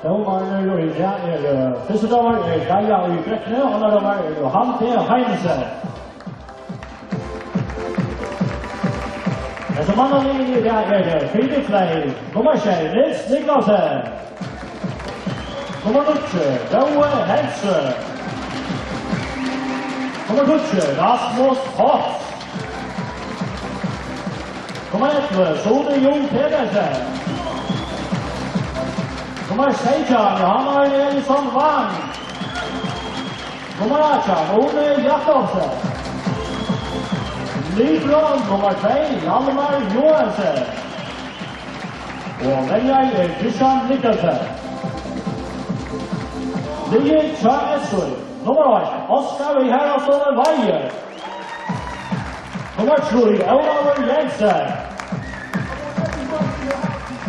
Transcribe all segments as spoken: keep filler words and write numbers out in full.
Dómararnir í dag eru, fyrsti dómari er Geir í Brekni, annar dómari er Johan P. Heinesen. Hesi mannaliðini í dag eru Filip Fleyr, nummar sjey, Niels Niklaussen. Nummar níggju, Rói Hentze. Nummar tíggju, Rasmus Hoff. Nummar ellivu, Sune Jung Petersen. Nummar seytjan, Johan Arne Elison Wang. Nummar átjan, Óli Jakobsen. Libero nummar tvey, Hjalmar Johansen. Og venjari er Christian Mikkelsen. Liðið hjá S V, nummar eitt, Oskar í Haraldsdóttir Weihe. Nummar trý, Ólavur Jensen.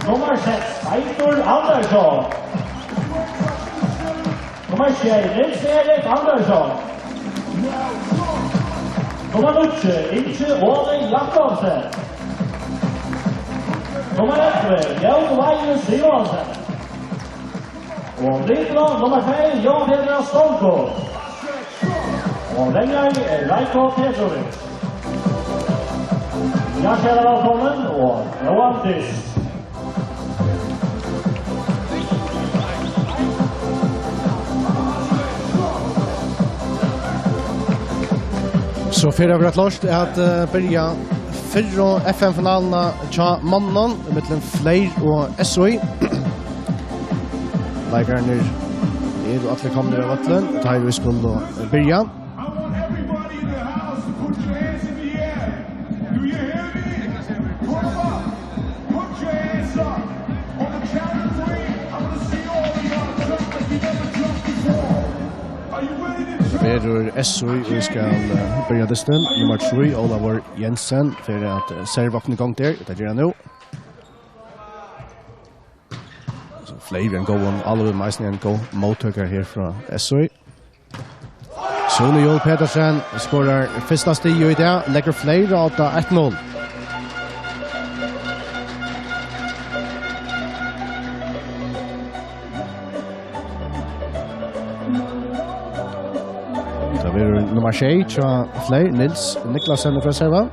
Nummar seks, Teitur Andersson. Nummar sjey, Nils Erik Andersson. Nummar níggju, Ingi Óli Jakobsen. Nummar ellivu, Jón Weihe Simonsen. Og libero nummar tvey, Jón Petur Stonko. Og venjari er Reiko Petrovic. Hjartaliga vælkomin og góðan dyst. So fer at vera klárt at, eh, byrja fyrru F M-finaluna hjá monnum millum Fleyr og S V. Leikararnir eru allir komnir á vøllin, tá ið vit skulu byrja. I want everybody in the house to put your hands in the air. Do you hear me? Put 'em up. Put your hands up. On the count of three, I'm gonna see all of y'all jump like you never jumped before. Are you ready to jump? Verður S V, ið skal, eh, byrja dystin. Nummar trý, Ólavur Jensen, fer at, eh, serva okkum í gongd her. Tað ger hann nú. So Fleyr ein góðan álvum, eisini ein góð móttøka her frá S V. Sune Juul Petersen skorar fyrsta stig í dag, leggur Fleyr á odda, eitt null. Tað verður nummar sjey hjá Fleyr, Nils Niklaussen frá serva.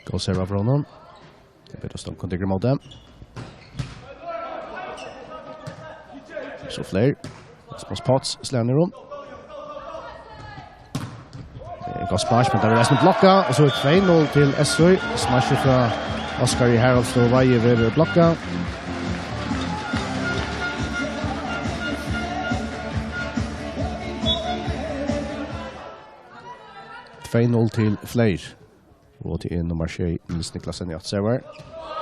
Góð serva frá honum. Tað er Petur Stonko, tekur ímóti. So Fleyr. Rasmus Potts slær niður um. Tað er gott spark, men tað verður eisini blokkað, og so er tvey null til S V. Smash frá Oskar í Haraldsdóttir Weihe verður blokkað. Tvey null til Fleyr. Og tað er nummar sjey, Nils Niklaussen, í átta servar.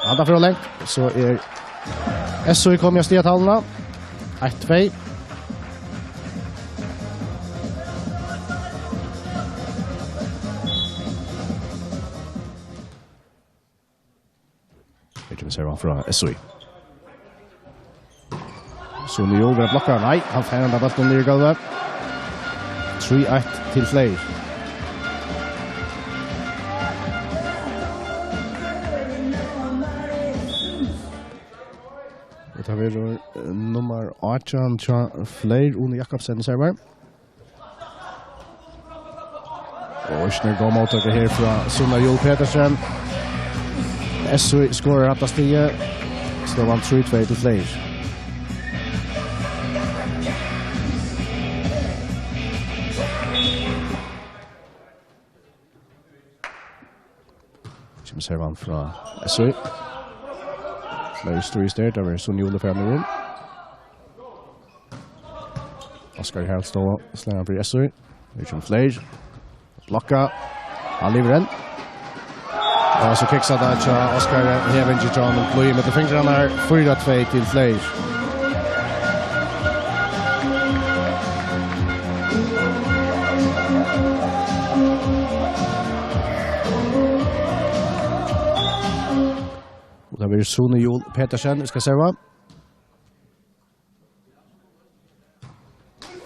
Hann tar fyri langt, so er S V komið á stigatalvuna. Eitt tvey. Her kemur servan frá S V. Sune Juul verður blokkaður. Nei, hann fær henda bóltin niður í gólvið. Trý eitt til Fleyr. Og tað verður, eh, nummar átjan hjá Fleyr, Uni Jakobsen, servar. Og ikki nóg góð móttøka her frá Sune Juul Petersen. S V skorar hatta stigið. Støðan trý tvey til Fleyr. Ikki Servan frá S Í. Fleiri stríðir, tað verður Sunni Ole Fernur. Oskar Haraldsdóttir, slær hann fyri S Í. Her kemur Fleyr. Blokka. Hann livir enn. Og so kiksar tað hjá Oskar, heving hjá honum, flýgur millum fingrarnar, fýra tvey til Fleyr. Og tað verður Sune Juul Petersen, vit skulu síggja.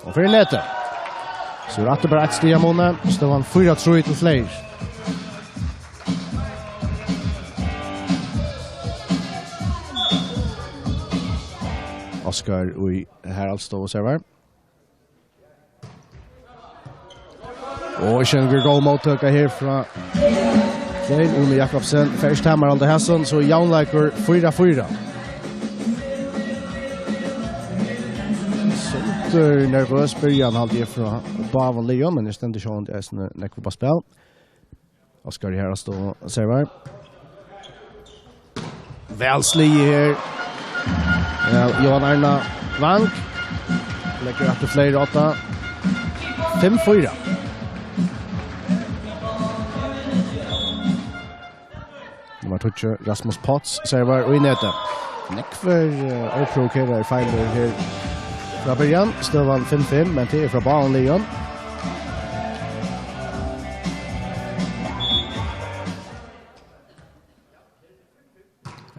Og fyri netið. So er aftur bara eitt stig á muni. Støðan fýra trý til Fleyr. Oskar í Haraldsstovu servar. Og ikki ein góð móttøka her frá Fleyr. Uni Jakobsen fær ikki tamarhald á hasum, so javnleikur fýra fýra. Sindur nervøs byrjan, haldi eg, frá báðum liðum, men her stendur sjálvandi eisini nógv upp á spæl. Oskar Haraldsdóttir servar. Væl sligið her. Ja, Jóhan Arne Vang. Leggur aftur Fleyr, átta. Fimm fýra. Nummar tíggju, Rasmus Potts, servar og í netið. Nógvir, eh, óprovokeraðir feilir her frá byrjan. Støðan fimm fimm, men tað er frá báðum liðum.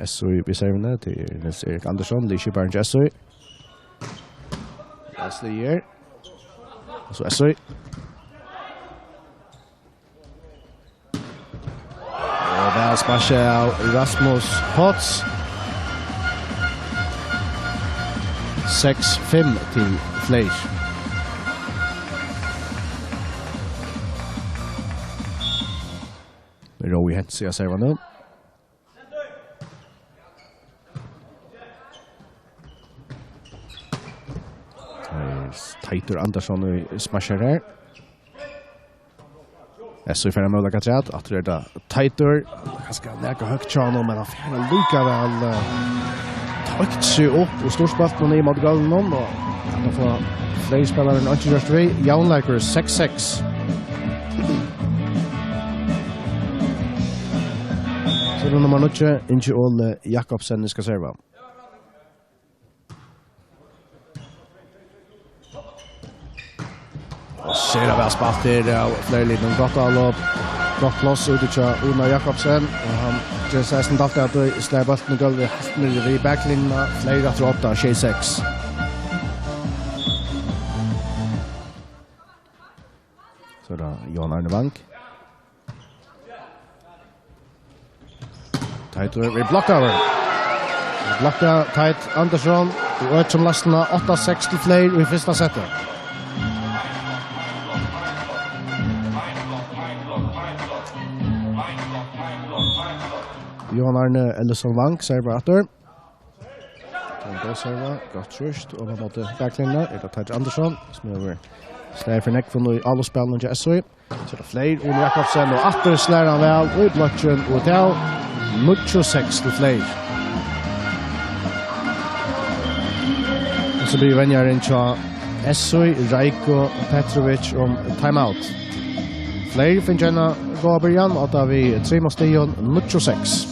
S Í við servuni, tað er Niels Erik Andersson, liðskiparin hjá S Í. Væl sligið her. Og so S Í. Og væl sparkað av Rasmus Potts. Seks fimm til Fleyr. Rói Hentze á servanum. Her er Teitur Andersson í smasjar her. S Í fær ein møguleika afturat. Aftur er tað Teitur. Kanska nakað høgt hjá honum, men hann fær allíkavæl, eh, tøkt seg upp og stýrt bóltin í móti gólvinum, og at fáa fleiri spælarar enn einki gjørt við. Javnleikur seks seks. So er tað nummar níggju, Ingi Ole Jakobsen, skal serva. Og sera væl spælt her av Fleyr-liðnum. Gott avlop. Gott pláss úti hjá Una Jakobsen. Og hann ger seg eisini dalt at slær bóltin í gólvið heilt niðri við baklinjuna. Fleyr aftur, átta, sjey seks. So er tað Jóhan Arne Vang. Teitur við blokkaður. Blokka Teit Andersson. Og økt sum lestina, átta seks til Fleyr í fyrsta seti. Jóhan Arne Ellison Vang, servar aftur. Tað er ein góð serva, gott trýst, og á móti baklinjuni er tað Teitur Andersson, sum hevur staðið fyri nógvum í áloppsspælinum hjá S Í. So er tað Fleyr, Uni Jakobsen, og aftur slær hann væl í blokkin, og tað er níggju seks til Fleyr. Og so biður venjarin hjá S Í, Reiko Petrovic, um timeout. Fleyr fengu eina góða byrjan, og tá við trimum stigum, níggju seks.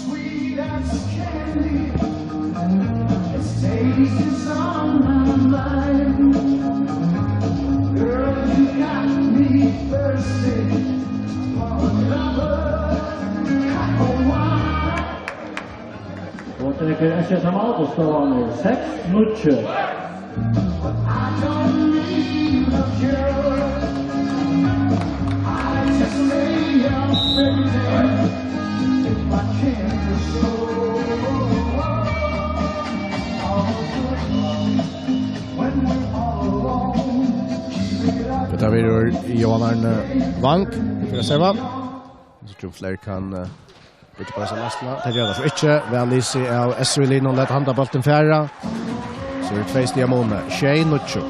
Og tekur S J timeout, og støðan er seks níggju. Hetta verður Jóhan Arne Vang fyri at serva. So Fleyr kann, eh, byggja upp á hesa lestina. Tað ger tað so ikki. Væl lisið av S Í-liðnum, lata handa bóltin fara. So er tvey stig á muni. Sjey níggju.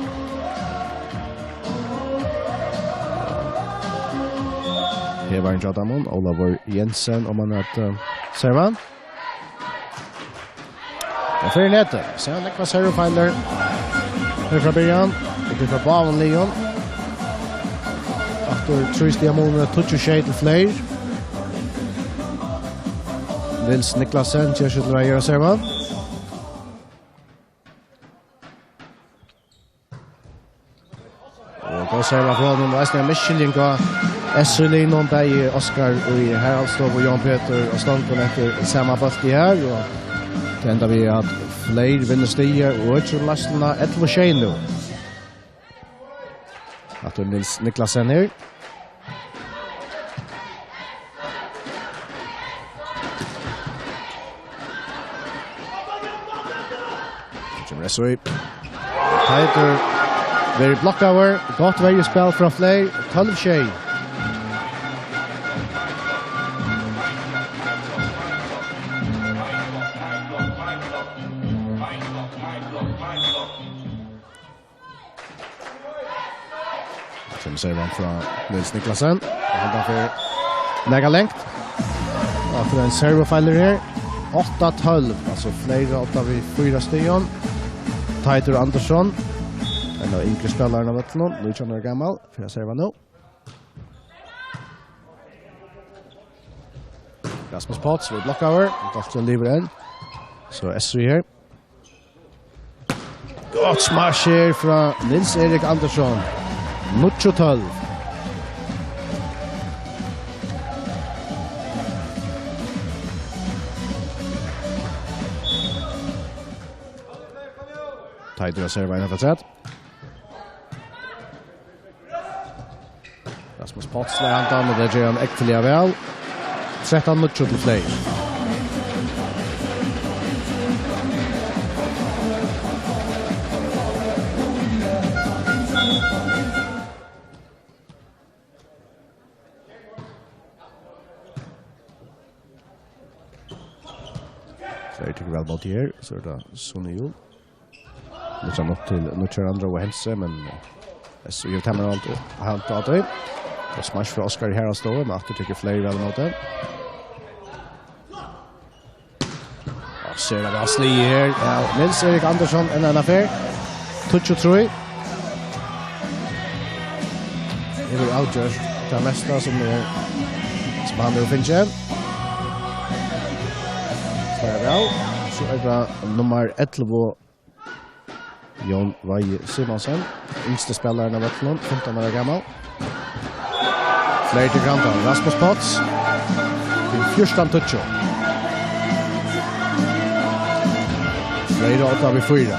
Her Var ein hjá teimum, Ólavur Jensen, um hann at, eh, serva. Og fyri netið, so hann nógvar servufeilir. Her frá byrjan, og til frá báðum liðum. Aftur trý stiga munur, tíggju sjey til Fleyr. Nils Niklasen ger seg til reiðar at serva. Og góð serva frá honum, og eisini ein misskiljing á S R-liðnum, bæði Oskar í Haraldsstovu og Jón Petur á stongum eftir sama bólti her, og tað endar við, at Fleyr vinnur stigið og økir leiðsluna ellivu sjey nú. Aftur Nils Niklasen her. Kemur S O í. Teitur verður blokkaður. Gott verjuspæl frá Fleyr. Tólv sjey. Kemur servan frá Nils Niklasen. Og hann fer nakað langt. Og fyri ein servufeilur her. Átta tólv, altso Fleyr upp við fýra stig. Teitur Andersson, ein av yngri spælarunum á vøllinum, nítjan ára gamal, fer at serva nú. Rasmus Potts verður blokkaður. Bólturin livir enn. So S O í her. Gott smash her frá Nils Erik Andersson. Níggju tólv. Teitur at serva inn afturat. Rasmus Potts slær handan, og tað ger hann ógvuliga væl. Trettan níggju til Fleyr. Fleyr tekur væl ímóti her, so er tað Sune Juul. Nýggjan upp til nýggjar Andra og Helse, men, eh, S O í hevur tað alt, alt á tí. Og smash frá Oskar í Haraldsstovu, men aftur tekur Fleyr væl ímóti. Og sær tað væl sligið her. Ja, Nils Erik Andersson, enn ein ferð. Tíggju trý. Hevur avgjørt tað mesta sum er, sum hann hevur fingið. Sær tað væl. So er tað nummar ellivu, Jón Vági Simonsen, yngsti spælarin á vøllinum, fimtan ára gamal. Fleyr tekur handan, Rasmus Potts. Til fjúrtan tíggju. Fleyr upp við fýra.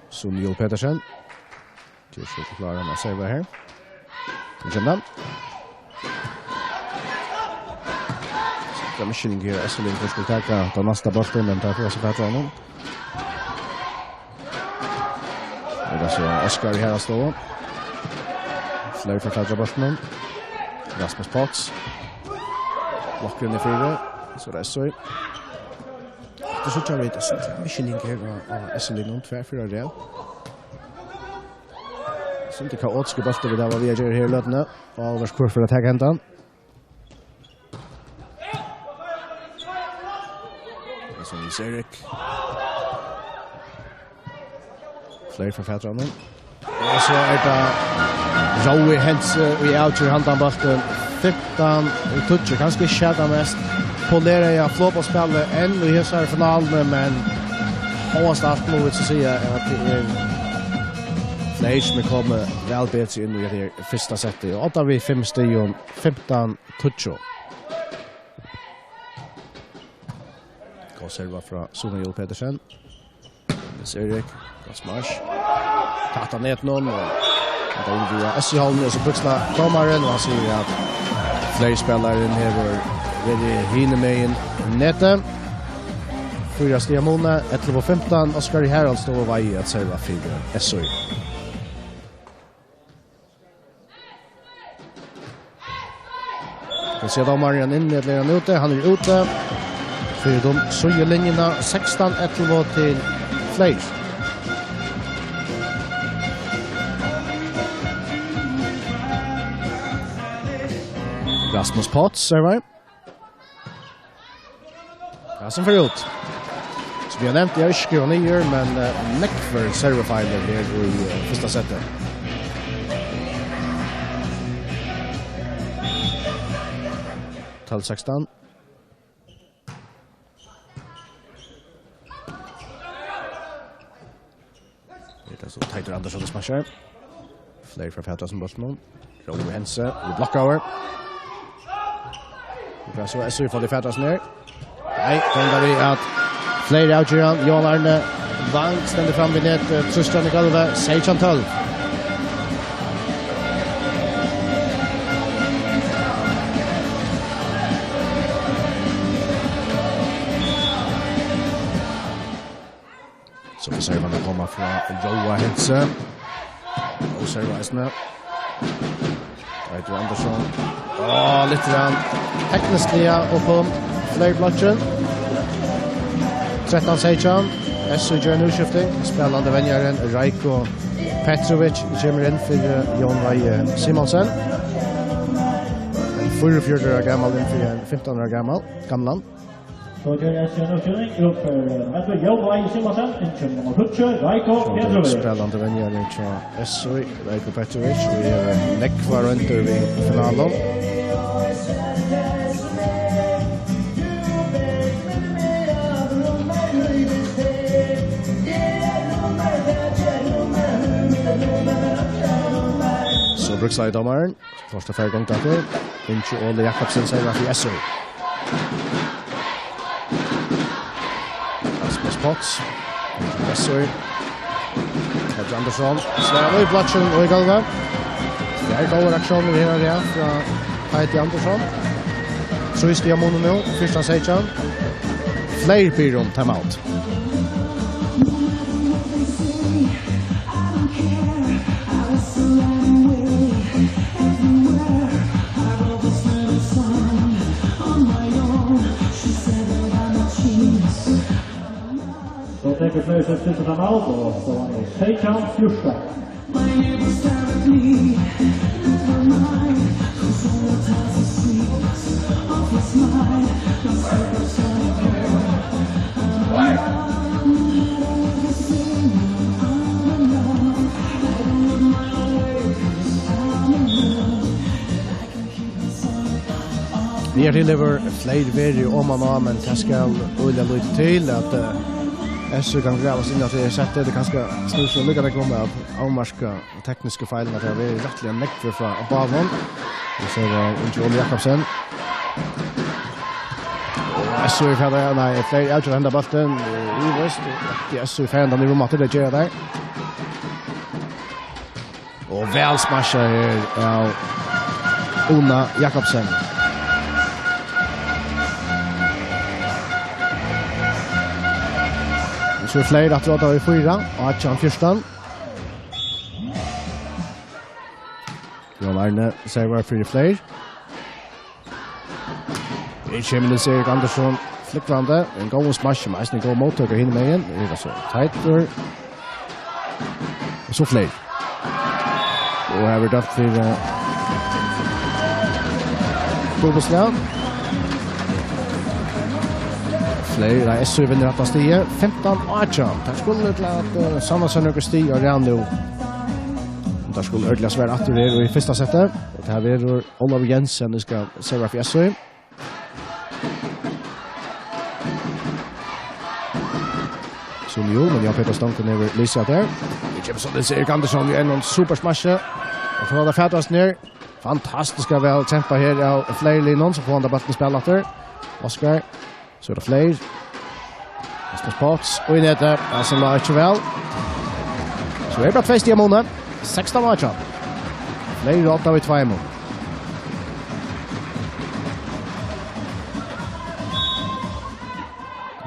Sune Juul Petersen. Ger seg kláran at serva her. Nú kemur hann. Tað er misskiljing her, S O-liðið skal taka tann næsta bóltin, men tað fer so fatt á honum. Tað er so Oskar í Haraldsstovu. Fleyr fær fatt á bóltinum. Rasmus Potts. Blokkurin er fyri. So er tað S O. Tað síggja vit, tað er misskiljing her á, á S O-liðnum, tvær, fýra røð. Sindur kaotiskir bóltar vit hava við at gera her í løtuni. Og Álvars hvør fyri at taka hendan. Tað er so Nils Erik. Fleyr fær fatt á honum. Og so er tað Rói Hentze, eh, í avgjør handan bóltin. Fimtan í tíggju, kanska ikki tað mest poleraða flotbóltspælið enn í hesari finaluni, men hóast alt mugu vit so siga at tað er Fleyr sum er komið væl betri inn í hetta her fyrsta settið. Og átta við fimm stigum, fimtan tíggju. Góð serva frá Sune Juul Petersen. Nils Erik, gott smash. Tætt á netinum, og tað er við S O-haldið, og so bríkslar dómarin, og hann sigur at Fleyr-spælarin hevur verið hinum megin netið. Fýra stiga muni, ellivu fimtan, Oskar í Haraldsstovu Vági at serva fyri S O. Skal síggja dómarin, er hann inni ella er hann úti? Hann er úti. Fyri dómaran, síðulinjuna, sekstan ellivu til Fleyr. Rasmus Potts servar. Ja, sum fer út. Sum eg nevndi, eg havi ikki skrivað niður, men, eh, nógvir servufeilir her í, eh, fyrsta seti. Tólv sekstan. Her er tað so Teitur Andersson sum smakkar. Fleiri frá Fatasum bóltin. Rói Hentze, við blokkaður. Her er so S O í fót í Fatasum her. Nei, tað endar við at fleiri avgera. Johan Arne Wang stendur fram við net, eh, trýstir hann í gólvið, seytjan tólv. So fer servan at koma frá Róa Hentze. Og serva eisini. Teitur Andersson. Á, lítið grann tekniskt upp um fleiri blokkin. Trettan seytjan. S O ger nú skifting. Spælandi venjarin Reiko Petrovic kemur inn fyri, eh, Jón Weihe Simonsen. Ein fýraogfjøruti ára gamal inn fyri ein fimtan ára gamal, gamlan. So ger S O nú skifting upp, eh, eftir Jón Weihe Simonsen, inn kemur nummar tíggju, Reiko Petrovic. Spælandi venjari hjá S O, Reiko Petrovic, og her er nógvar royndir við finalum. So brúkst dómarin. Fyrsta ferð gongur aftur. Ingi Óli Jakobsen servar fyri S O. Rasmus Potts. S O. Teitur Andersson. Svær í blokkin og í gólvið. Tvær góðar reaktiónir her, ja, frá Teitur Andersson. Trý stiga munur nú. Fyrsta seytjan. Fleiri biður um timeout. So tekur fleiri seg til timeout, og so er seytjan fjúrtan. Niðanfyri hevur fleiri verið oman á, men tað skal øgiliga lítið til at, eh, S O kann gravast inn at tað er sett. Tað er kanska snýr seg líka nógv um at avmarka teknisku feilirnar, tað hava verið rættiliga nógvir frá báðum. Vit síggja, eh, Ingi Óli Jakobsen. Og S O í fyrra, nei, fleiri avgjørt at henda bóltin, eh, í veist, og S O í fyrra, hann er rúm aftur, tað ger tað. Og væl smasjað her av Una Jakobsen. So eru fleiri aftur á í fýra, átjan fjúrtan. Jón Arne servar fyri fleiri. Her kemur Nils Erik Andersson flúgvandi. Ein góðan smash, men eisini ein góð móttøka hinumegin. Her er so Teitur. Og so fleiri. Og her verður dømt fyri, eh, fótbóltsslag. Fleiri, nei, S O vinnur hetta stigið. Fimtan átjan. Teir skulu til at, eh, sanna seg nøkur stig á rað nú. Teir skulu øruliga sværa aftur her í fyrsta seti. Og tað verður Ólavur Jensen, ið skal serva fyri S O. Sum jú, men Jan Petur Stangen hevur lýst har. Her kemur so Nils Erik Andersson við einum supersmashi. Og so er tað Fatasnir. Fantastiskt væl kjempað her av fleiri linum, so fær hann bóltin spælt aftur. Oskar. So er tað fleiri. Rasmus Potts, og í netið, ja, sum lá ikki væl. So er bara tvey stig á muni. Sekstan átjan. Fleiri ráta við tveimum.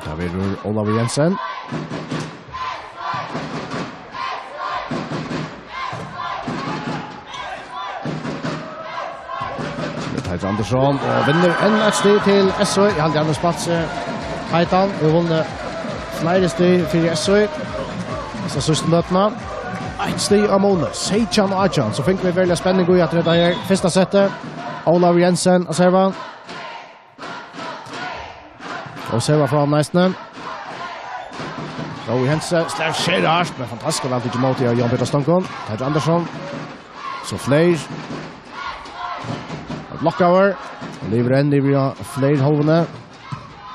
Tað verður Ólavur Jensen. Teitur Andersson og vinnur enn eitt stig til S O. Eg haldi hann hevur spælt seg heitan og vunnið fleiri stig fyri S O. So síðstu løtuna. Eitt stig á muni. Seytjan átjan. So fingu vit veruliga spenning í at hetta her fyrsta setið. Ólavur Jensen at serva. Og serva frá honum eisini. Rói Hentze slær sera hart, men fantastiskt væl tikið ímóti av Jón Petur Stanko. Teitur Andersson. So Fleyr. Blokkaður. Og livir enn yvir á Fleyr hálvuni.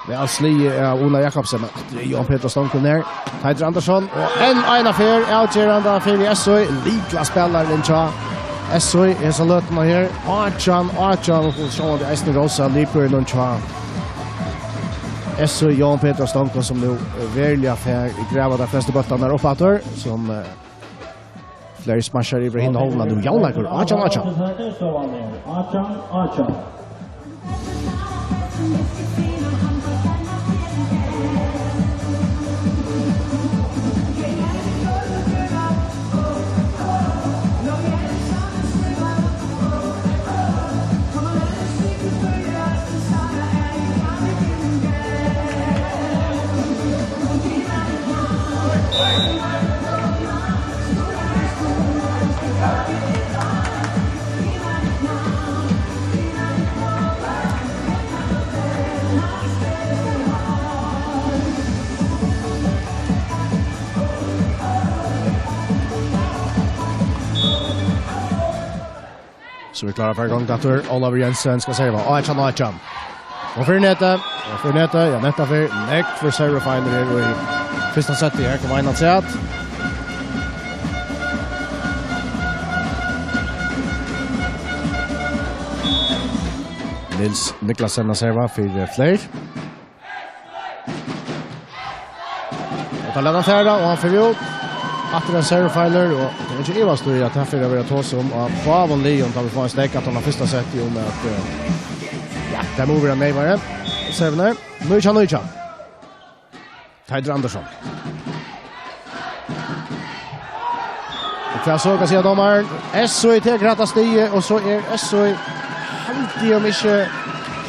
Væl sligið av Óla Jakobsen, men aftur er Jón Petur Stanko her. Teitur Andersson, og enn eina ferð avgerandi fyri S Í. Lyklaspælarin hjá S Í hesa løtuna her. Átjan átjan, og sjálvandi eisini rósa liðbróðrinum hjá S Í, Jón Petur Stanko, sum nú veruliga fær grava tær flestu bóltarnar upp aftur, sum, eh, Fleyr smarsar yvir hina hálvuna, nú javnleikur, átjan átjan. Átjan átjan. So vit klára fyri gongd aftur. Ólavur Jensen skal serva. Átjan átjan. Og fyri netið. Og fyri netið. Ja, netið fyri. Nógv fyri servufeilir her í fyrsta seti her. Koma ein afturat. Niels Niklasen at serva fyri Fleyr. Og tá lat hann fara, og hann fer út. Aftur ein servufeilur, og tað er ikki ivast í, at tað fer at vera tosað um á báðum liðum, tá vit fáa ein steðg aftan á fyrsta seti, um at, eh, ja, tað má vera neyvari. Servirnar. Nítjan nítjan. Teitur Andersson. Og hvat so, hvat sigur dómarin? S Í tekur hetta stigið, og so er S Í, haldi eg um ikki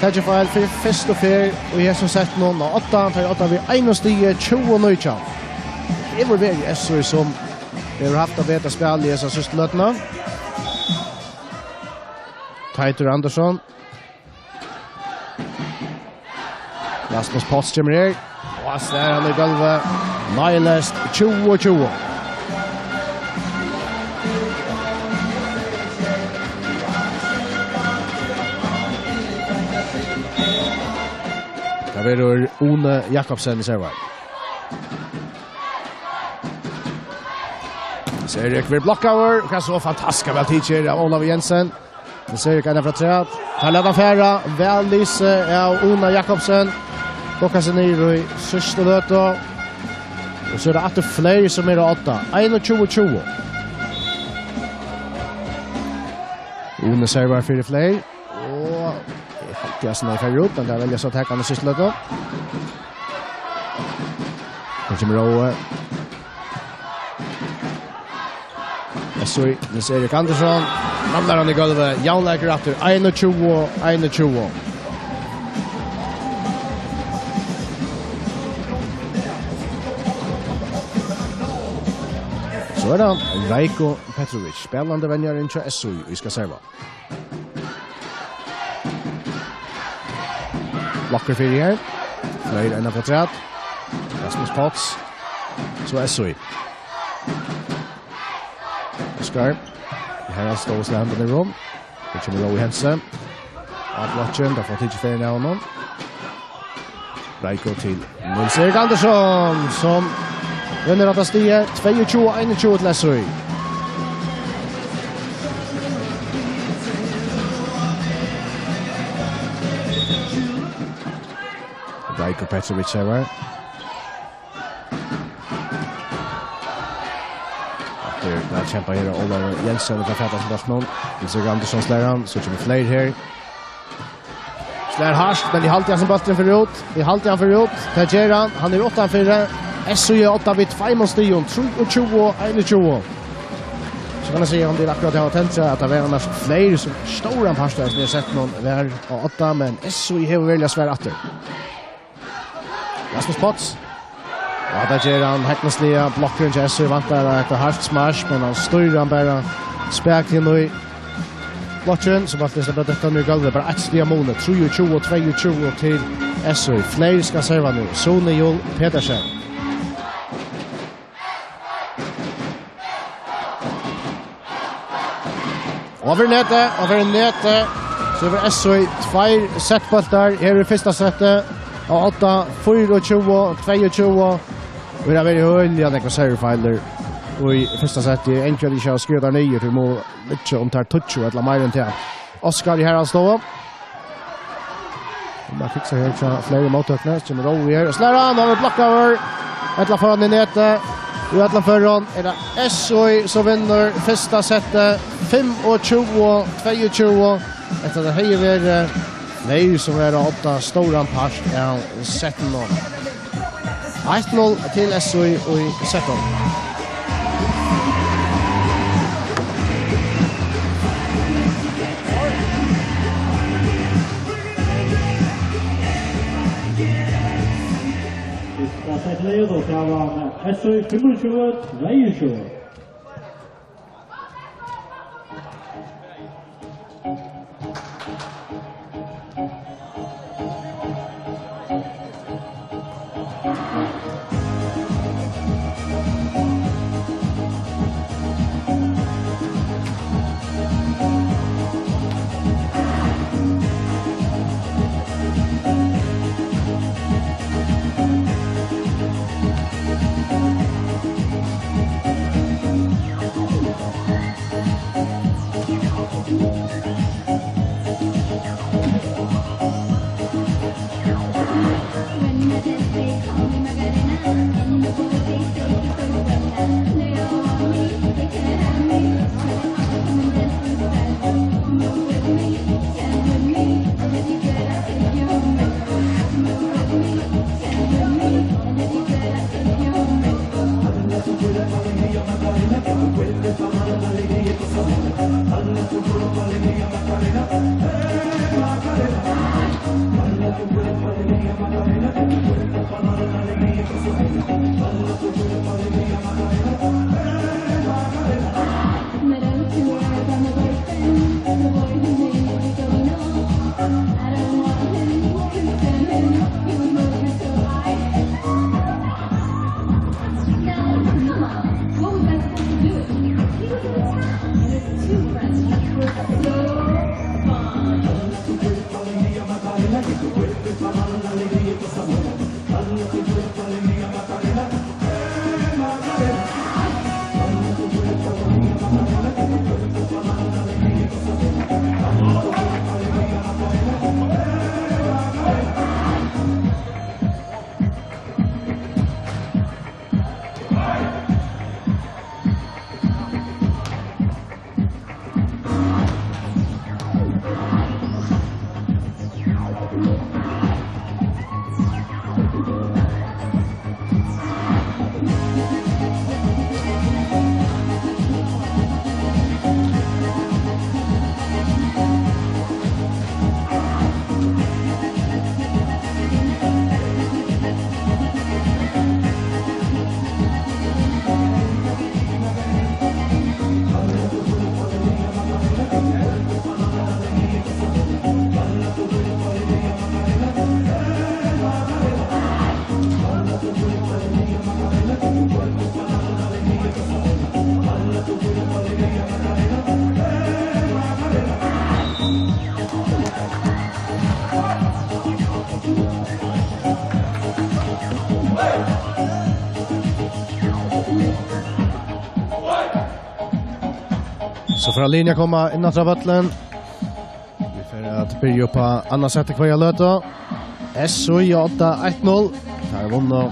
taki feil, fyri fyrstu ferð í hesum settinum á átta, tað er átta við einum stigi, tjúgu nítjan. Hevur verið S Í, sum hevur havt tað betra spæl í hesa síðstu løtuna. Teitur Andersson. Rasmus Potts kemur her. Og hann slær hann í gólvið. Nýleyst tjúgu tjúgu. Tað verður Óli Jakobsen í servar. Niels-Erik verður blokkaður. Hvat so, fantastiskt væl tikið av Ólavi Jensen. Niels-Erik eina afturat. Tá lat hann fara. Væl lisið av Óla Jakobsen. Bokkar seg niður í síðstu løtu. Og so er tað aftur Fleyr sum er á odda. Einogtjúgu tjúgu. Óli servar fyri Fleyr. Og eg haldi, at hann fer út, men tað velja so at taka hann í síðstu løtu. Nú kemur Rói. S Í, Niels-Erik Andersson. Ramlar hann í gólvið. Javnleikur aftur. Einogtjúgu einogtjúgu. So er tað Rajko Petrovic, spælandi venjarin hjá S Í, ið skal serva. Blokkur fyri her. Fleyr eina afturat. Rasmus Potts. So S Í. Oskar. Her er stóð seg hendan í rom. Her kemur Rói Hentze. Á blokkin, tá fær hann tikið ferðina av honum. Rajko til Niels-Erik Andersson, sum vinnur hetta stigið, tveyogtjúgu einogtjúgu til S Í. Rajko Petrovic her var. Aftur, væl kjempað her av Ólavi Jensen, og fær fatt á seg bóltin. Niels-Erik Andersson slær hann, so kemur Fleyr her. Slær hart, men eg haldi, at bólturin fer út. Eg haldi, hann fer út. Tað ger hann. Hann er uttanfyri. S Í er á odda við tveimum stigum. Trýogtjúgu einogtjúgu. So kann eg siga, um tit akkurát hava tendrað, at tað var annars Fleyr, sum stóran part av hesum settinum var á odda, men S Í hevur veruliga svar aftur. Rasmus Potts. Og hatta ger hann hegnisliga. Blokkurin hjá S Í vantar eitt hart smash, men hann stýrir hann bara spakuliga inn í. Blokkin, sum alt er bara detta nú í gólvið, bara eitt stig av muni, trýogtjúgu, tveyogtjúgu til S O. Fleiri skal serva nú, Sune Jul Petersen. Og over netið, over netið, so er S O tveir settbóltar, her er fyrsta settið, og átta, fýraogtjúgu, tveyogtjúgu, og her har verið øgiliga nógvar servifeilir, og í fyrsta settið, eingin ikki hava skrivað tær niður, tí mugu liggja um tær tíggju ella meira enn tað. Oskar í Haraldsstovu. Og man fiksar her til fleiri móttøkni, so kemur Rói her, og slær hann, hann er blokkaður. Ella fær hann í netið. Í øllum førum er tað S O sum vinnur fyrsta settið, fimmogtjúgu, tveyogtjúgu. Hetta hevði verið fleiri sum var á odda stóran part av settinum. Eitt null til S O í settinum. Fyrsta settið, og tað var S O fimmogtjúgu, tveyogtjúgu. So fer Linja koma inn á vøllin. Vit fara at byrja upp á annað sett í hvørja løtu. S O í odda eitt null. Teir vunnu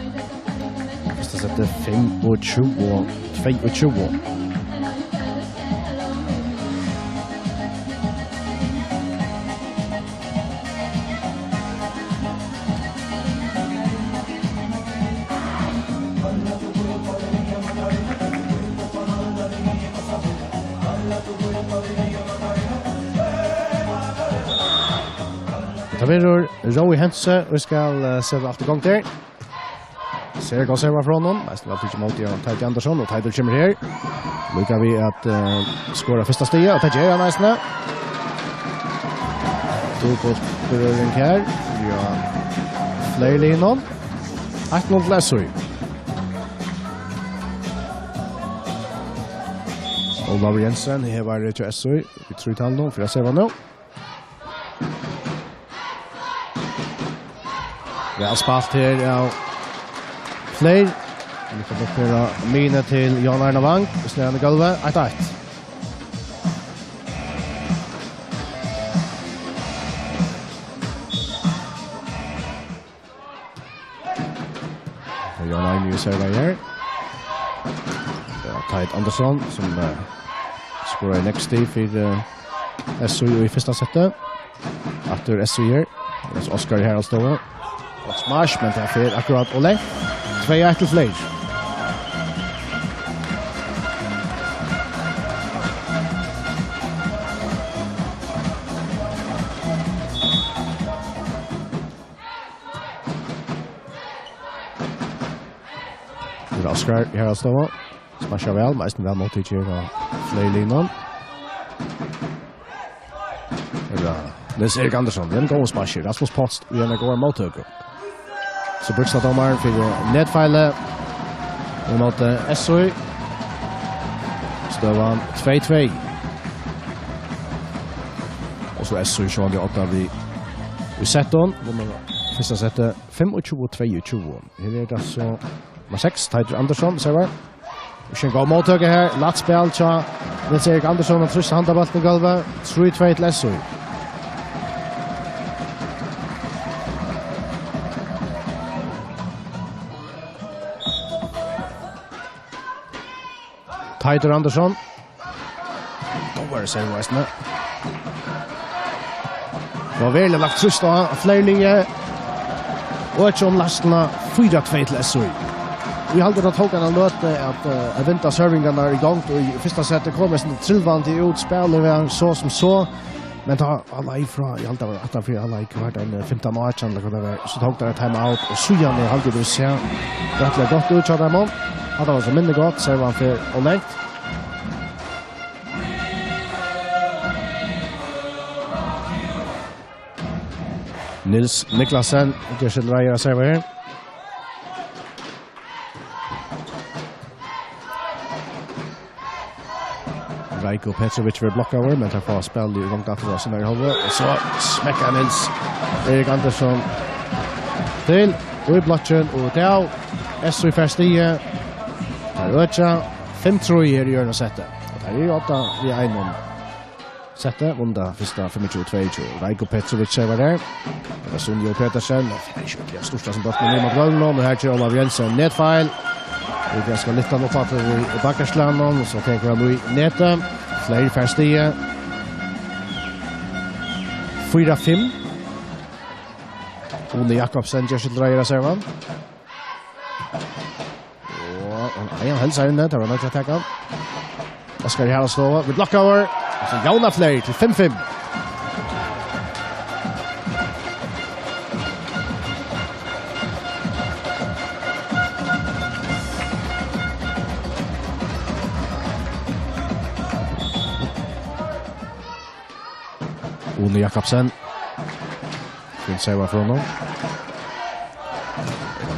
fyrsta settið fimmogtjúgu tveyogtjúgu. Tað verður Rói Hentze, og skal, eh, seta alt í gongd her. Sera góð serva frá honum. Eisini væl tikið ímóti av Teiti Andersson, og Teitur kemur her. Líka við at, eh, skora fyrsta stigið, og tað ger hann eisini. Fótbóltsberøring her. Ja. Fleiri lið nú. Eitt null til S Í. Ólavur Jensen, her var tað S Í. Við trý tal nú, fyri at seta nú. Væl spælt her av Fleiri. Nú kann tað vera mine til Jan Arne Wang. Snæðan í gólvið. Eitt eitt. Og Jan Arne serverar her. Ja, Teit Andersson, sum, eh, skorar next í fyri, eh, S Í í fyrsta setti. Aftur S Í her. Mens Oskar er her á støðu. Gott smash, men tað fer akkurát ov langt. Tvey eitt til Fleiri. Nú er Oskar her á støðu. Smashar væl, men eisini væl móttikið av Fleiri liðnum. Her er Nils Erik Andersson, ein góður smashur. Rasmus Potst, við eina góða móttøku. So brúkst av dómaran fyri netfeili. Og móti S Í. Støðan tvey tvey. Og so S Í sjálvandi átta við í settum. Vunnu fyrsta settið fimmogtjúgu tveyogtjúgu. Her er tað so nummar seks, Teitur Andersson, servar. Og so ein góð móttøka her. Lætt spæl hjá Nils Erik Andersson, hann trýstir handan bóltin í gólvið. Trý tvey til S Í. Teitur Andersson. Góður serve eisini. Og veruliga lagt trýst á Fleiri liðið. Og ikki um lastuna, fýra tvey til S Í. Eg haldi, tað tók eina løtu at, eh, at vinda servingarnar í gongd, og í fyrsta seti kom eisini trilvandi út, spælið var so sum so. Men tá hálvleik frá, eg haldi, tað var aftan fyri hálvleik, var tað ein fimtan átjan, ella hvat tað var, so tók teir time out, og síðani haldi eg, tú sær rættiliga gott út hjá teimum. Hatta var so minni gott, servan fer ov langt. Nils Niklasen, ger seg til reiðar at serva her. Rajko Petrovic verður blokkaður, men teir fáa spælið í gongd aftur á síni hálvu. Og so smekkar Nils Erik Andersson til í blokkin, og tað er S Í fær stigið. Teir økja fimm trý her í øðrum seti. Og teir eru átta við einum. Setti, vunnu fyrsta fimmogtjúgu tveyogtjúgu. Rajko Petrovic servar her. Tað er Sunjo Petersen. Hann fær ikki ordiliga sturtað seg bóltin inn móti vøllinum. Og her ger Ólavur Jensen netfeil. Og tað skal lyfta hann upp aftur í, í bakkaslagnum. Og so tekur hann í netið. Fleiri fær stigið. Fýra fimm. Uni Jakobsen ger seg til reiðar at serva. Og, og, nei, hann heldur seg inni, tað var nokk at taka. Oskar her á støðu, við blokkaður. Og so javnar Fleiri til fimm fimm. Uni Jakobsen. Fint serva frá honum.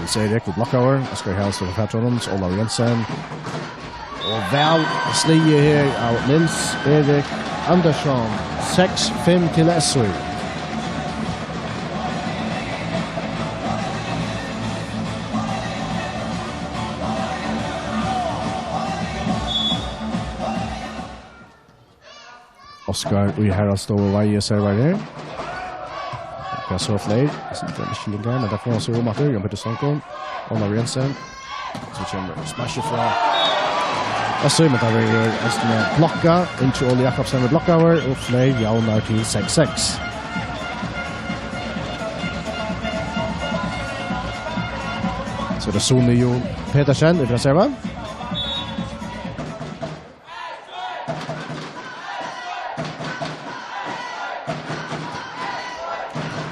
Nils Erik við blokkaður. Oskar Hjalstorp fær fatt í honum. So Ólavur Jensen. Og væl sligið her av Nils Erik Andersson. Seks fimm til S Í. Oskar í Haraldsstovu Vági servar her. Hvat so Fleiri? Eg sigi, tað er ikki lengur, men tað fáa so um aftur. Jan Petur Stanko. Ólavur Jensen. So kemur smash frá S Í, men tað verður eisini blokkað. Ingi Óli Jakobsen við blokkaður, og Fleiri javnar til seks seks. So er tað Suni Jón Petersen frá serva.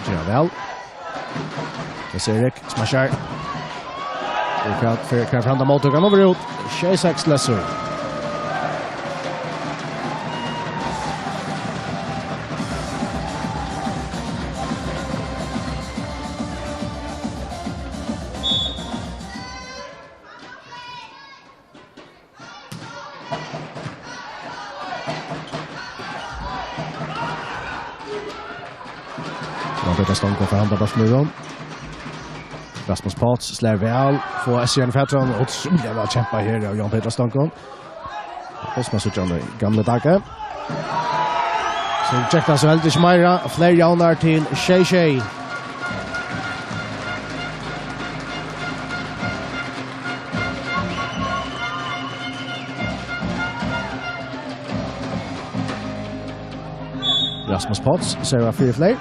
Ger hann væl. Nils Erik smashar. Og hvat fer, hvat fer hann móttøkan over út? Sjey seks til S Í. Petur Stanko fær handa bóltin í rúm. Rasmus Potts slær væl, fær S J fatur í hann, ótrúliga væl kempað her av Jón Petur Stanko. Fyrst man síggja hann í gamla dagi. So gekk tað so heldur ikki meira. Fleiri javnar til sjey sjey. Rasmus Potts servar fyri fleiri.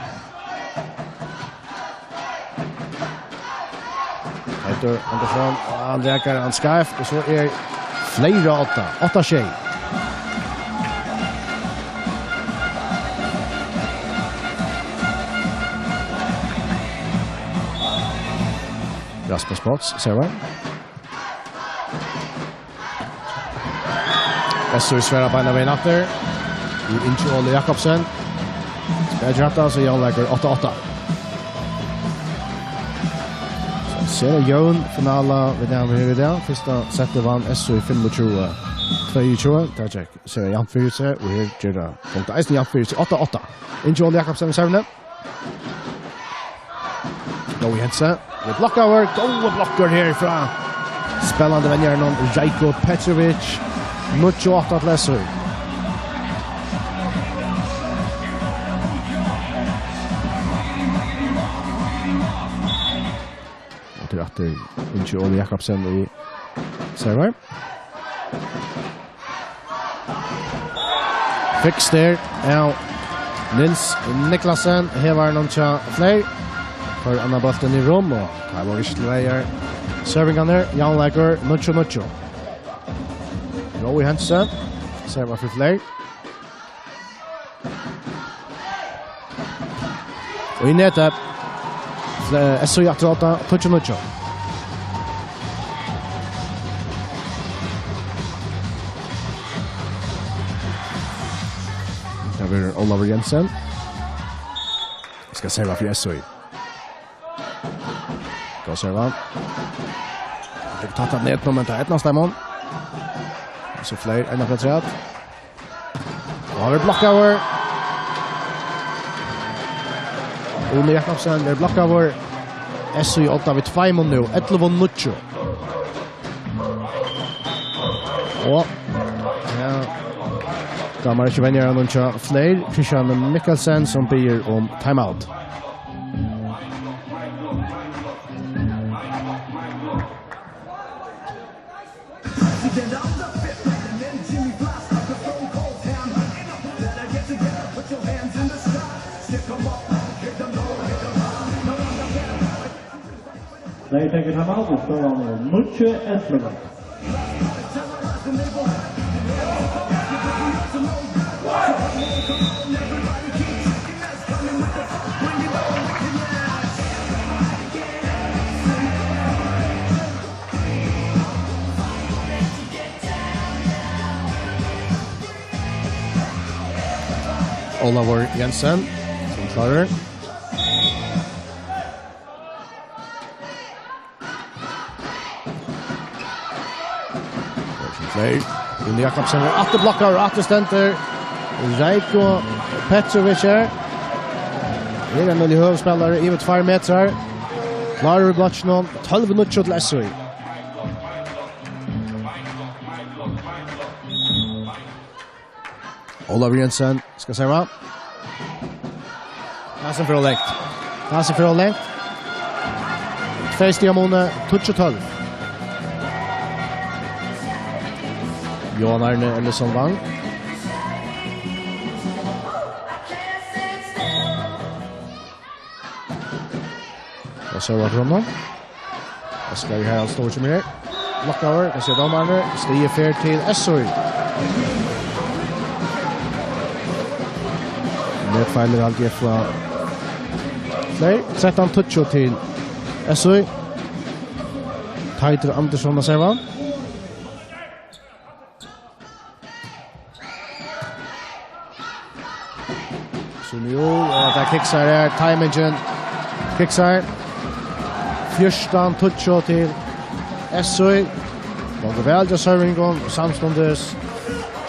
Petur Andersson, og hann rakar hann skeivt, og so er fleiri átta, átta sjey. Rasmus Potts, servar. S J svarar beinanvegin aftur. Við Ingi Óli Jakobsen. Spælir hatta, so javnleikur átta átta. So sera jøvn finala, vit hava her í dag. Fyrsta settið vann S J fimmogtjúgu tveyogtjúgu. Tað gekk sera javnt fyri seg, og her ger tað punktið eisini javnt fyri seg. Átta átta. Ingi Óli Jakobsen við servuni. Rói Jensen. Við blokkaður. Góður blokkur her frá spennandi venjaranum Željko Petrović. Níggju átta til S J. Og til aftur Ingi Óli Jakobsen í servar. Fiks der av Nils Niklasen. Her var hann hjá Fleiri. Fær annan bóltin í rúm, og tað var ikki til reiðar. Servingarnar, javnleikur, níggju níggju. Rói Jensen, servar fyri Fleiri. Og í netið. Fle-, S J aftur átta, tíggju níggju. Tað verður Ólavur Jensen. Skal serva fyri S J. Góð serva. Fekk tatt av netinum, men tað eydnaðist teimum. So Fleiri, ein afturat. Og hann er blokkaður. Óli Jakobsen er blokkaður. S J í odda við tveimum nú. Ellivu níggju. Og, ja, dámar ikki venjaranum hjá Fleiri, Christian Mikkelsen, sum biður um timeout. Nei, eg taki timeout, og støðan er níggju ellivu. Ólavur Jensen, sum klárar. Fleiri. Rúni Jakobsen er aftur blokkaður, og aftur stendur Željko Petrović her. Er ein veldig høgur spælari, yvir tveir metrar. Klárur í blokkinum, tólv níggju til S J. Ólavur Jensen skal serva. Hasin fer ov langt. Hasin fer ov langt. Tvey stig á muni, tíggju tólv. Johan Arne Ellisson Wang. Og serva frá honum. Oskar Haraldsdóttir kemur her. Blokkaður, hvat siga dómararnir? Stigið fer til S J. Netfeilir, haldi eg, frá Fleiri. Trettan tíggju til S J. Teitur Andersson at serva. So nú, og tað kiksar her, timingen kiksar. Fjúrtan tíggju til S J. Gongur væl hjá servingum, og samstundis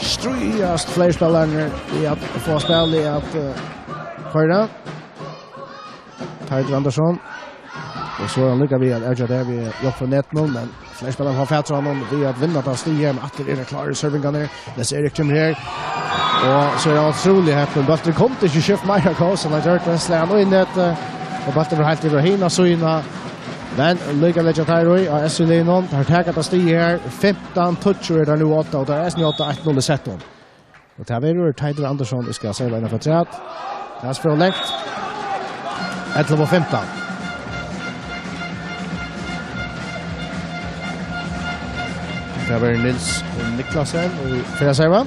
stríðast Fleiri spælararnir við at fáa spælið at, eh, koyra. Teitur Andersson. Og so er hann líka við at avgjøra tað við hjálp frá netinum, men fleiri spælarar fáa fatur á honum við at vinna tað stigið her, men aftur eru klárir servingarnir. Niels Erik kemur her. Og so er hann ótrúliga heppin. Bólturin kundi ikki skift meira kós, hann hevur gjørt tað, slær hann í netið. Og bólturin fer heilt yvir á hina síðuna. Men líka leggja teir í á S Y-liðnum. Teir taka tað stigið her. Fimtan tíggju er tað nú, átta, og tað er eisini átta eitt null í settinum. Og tað verður Teitur Andersson, ið skal serva inn afturat. Tað er so langt. Ellivu fimtan. Tað verður Niels Niklasen, ið fer at serva.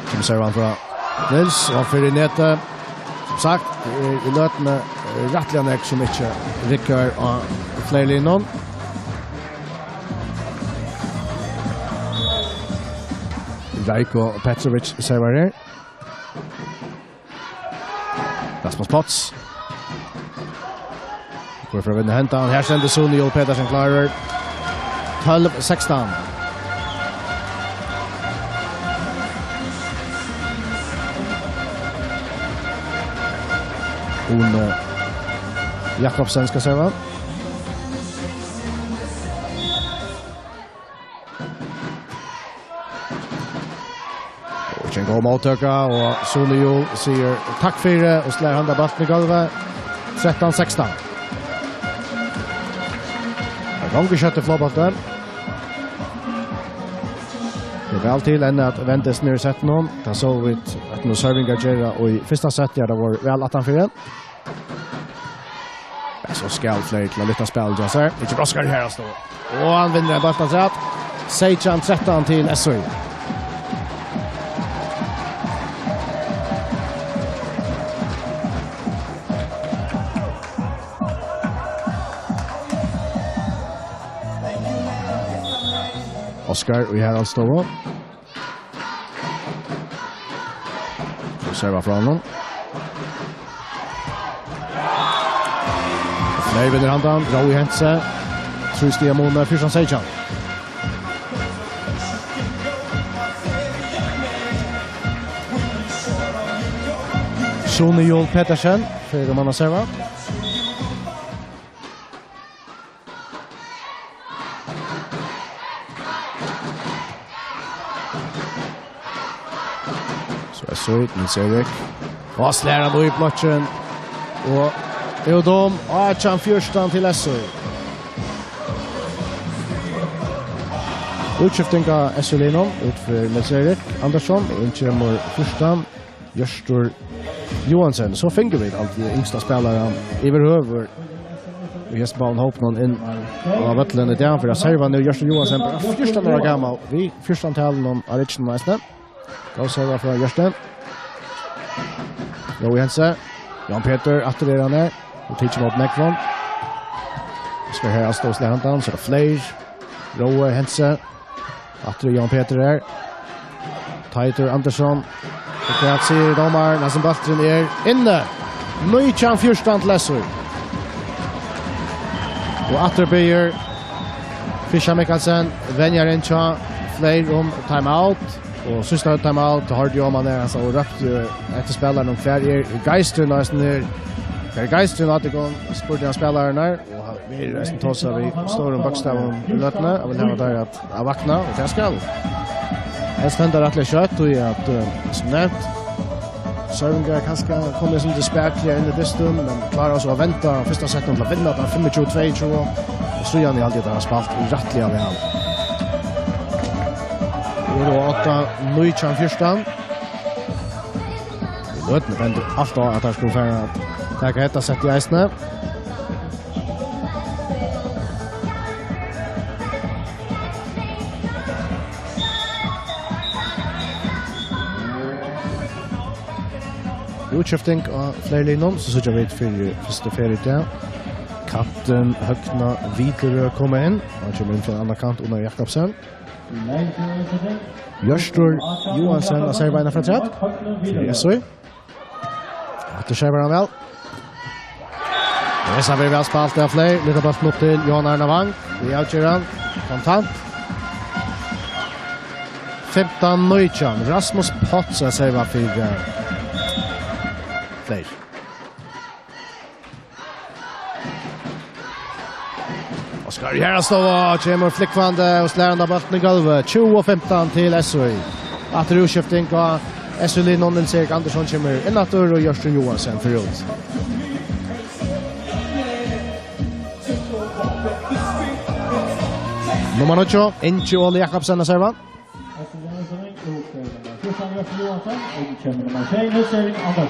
Kemur servan frá Niels, og hann fer í netið. Sum sagt, í, í løtuni, eh, rættiliga nógv sum ikki riggar á fleiri linum. Rajko Petrovic servar her. Rasmus Potts. Hvør fer at vinna hendan? Her stendur Sune Juul Petersen klárur. Tólv sekstan. Une Jakobsen skal serva. Og ikki ein góð móttøka, og Sune Juul sigur takk fyri og slær handan bóltin í gólvið. Trettan sekstan. Tað gongur skjótt í flogbólti. Tað er væl til enn at venda niður í settinum. Tað sóu vit at nú servingar gera í fyrsta sett, har tað var væl aftanfyri. Ja, so skal fleiri til at lyfta spælið hjá sær. Ikki bróskar her, altso. Og hann vinnur ein bólt afturat. Seytjan trettan til S Y. Oskar í Haraldsstovu. Og serva frá honum. Og Fleyr vinnur handan. Rói Hentze. Trý stiga mun, fjúrtan seytjan. Sune Juul Petersen fer um hann at serva. So er so Niels Erik. Og slær hann í blokkin. Og út um átjan fjúrtan til S Y. Útskifting av S Y-liðnum, út fyri Niels Erik Andersson, og inn kemur fjúrtan. Hjørtur Johansen, so fingu vit alt við yngsta spælaran yvirhøvur í hesum báðum hópunum inn á vøllin í dag, fyri at serva nú Hjørtur Johansen, bara fjúrtan ára gamal, við fjúrtan-talinum á rygginum eisini. Góð serva frá Hjørti. Rói Hentze, Jan Peter, aftur er hann her, og tekur ímóti nógvum. Skal her avstå, slær handan, so er tað Fleyr, Rói Hentze. Aftur er Jan Peter her. Teitur Andersson. Og hvat sigur dómarin? Hasin bólturin er inni. Nítjan fjúrtan til S Y. Og aftur biður Fischer Mikkelsen, venjarin hjá Fleyr, um timeout. Og síðsta timeout, tá hoyrdi eg um hann her, hann sá og rópti eftir spælaranum, hvar er geisturin, og hesin er, hvar er geisturin, at tykkum, spurdi hann spælaran her. Og hann verður eisini tosað við stórum bókstavum í løtuni. Hann vil hava teir at, at vakna, og tað skal. Helst henda rættiliga skjótt, og at, eh, sum nevnt, servingar kanska koma eitt sindur spakuliga inn í dystin, men klára so at venda fyrsta settinum til at vinna tað fimmogtjúgu tveyogtjúgu. Og síðani haldi eg, at teir hava spælt rættiliga væl. Nú er tað átta nítjan fjúrtan. Í løtuni bendir alt á, at teir skulu fara at taka hetta settið eisini. Útskifting á fleiri linum, so síggja vit fyri fyrstu ferð í dag. Kantin Høgna Widerøe koma inn. Hann kemur inn frá ein annan kant, Unnar Jakobsen. Hjørtur Johansen at serva inn afturat. Fyri S Y. Aftur servar hann væl. Hesa ferð væl spælt av Fleyr. Lítla bóltin upp til Johan Arna Wang. Við avgerðan. Kontant. Fimtan nítjan. Rasmus Potts at serva fyri, eh, Fleyr. Oskar Jarastova kemur flúgvandi og slær handa bóltin í gólvið. Tjúgu fimtan til S Í. Aftur útskifting, og S Í-liðnum, Nils Erik Andersson kemur inn aftur, og Hjørtur Johansen fer út. Nummar níggju, Ingi Óli Jakobsen at serva.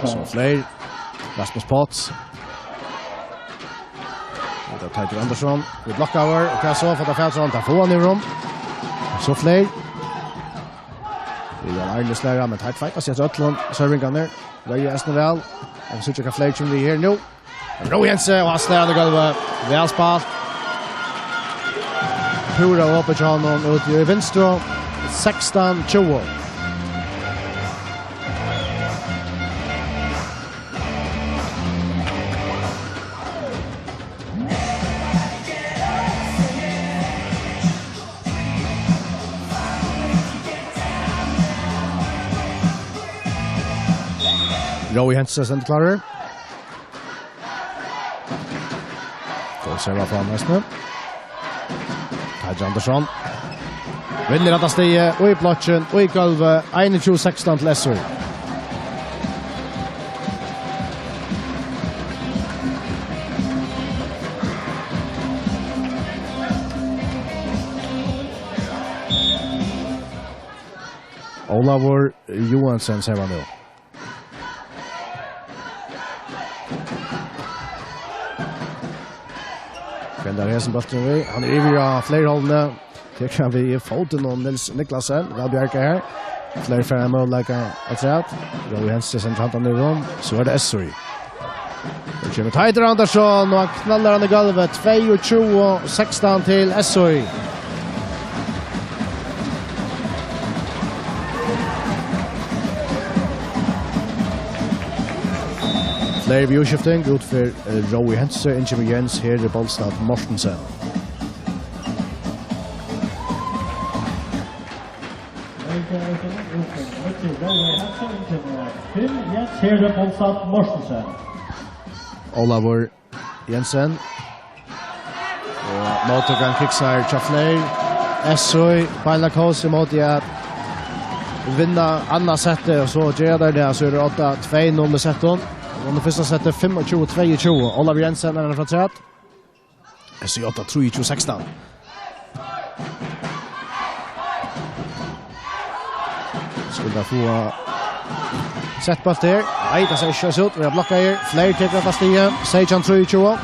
So Fleyr, Rasmus Potts. Hetta er Teitur Andersson. Við blokkaður, og hvat so? Fór tað fatur, hann tar fáa niður um. So Fleyr. Við Jan Arne slær, men Teitur feitar seg eftir øllum servingarnar. Reiðar eisini væl. Vit síggja hvat Fleyr kemur við her nú. Rói Jensen, og hann slær hann í gólvið. Væl spælt. Púra opið hjá honum úti í vinstru. Sekstan tjúgu. Rói Jensen stendur klárur. Góð serva frá næstuni. Teitur Andersson. Vinnur hetta stigið, og í blokkin, og í gólvið, einogtjúgu sekstan til S Í. Ólavur Johansen servar nú. Fendar hesin bóltin við. Hann er yvir á Fleyrholmini. Tekur hann við fótin og Nils Niklasen. Væl bjargað her. Fleyr fær ein møguleika afturat. Rói Jensen sendir handan niður um. So er tað S Í. Nú kemur Teitur Andersson, og hann knallar hann í gólvið. Tveyogtjúgu sekstan til S Í. Fleyr við útskifting, út fer, eh, Rói Jensen, inn kemur Jens Heri Bolstad Mortensen. Jens Heri Bolstad Mortensen. Ólavur Jensen. Og móttøkan kiksar hjá Fleyr. S Í beinleiðis í móti at vinna annað settið, og so gera teir tað, so er tað átta tvey null í settum. Og í fyrsta setti fimmogtjúgu tveyogtjúgu. Ólavur Jensen er afturat. S Í átta trýogtjúgu sekstan. Skuldu fáa sett bólt her. Nei, tað sær ikki so út. Vit hava blokkað her. Fleyr tekur hetta stigið. Seytjan trýogtjúgu.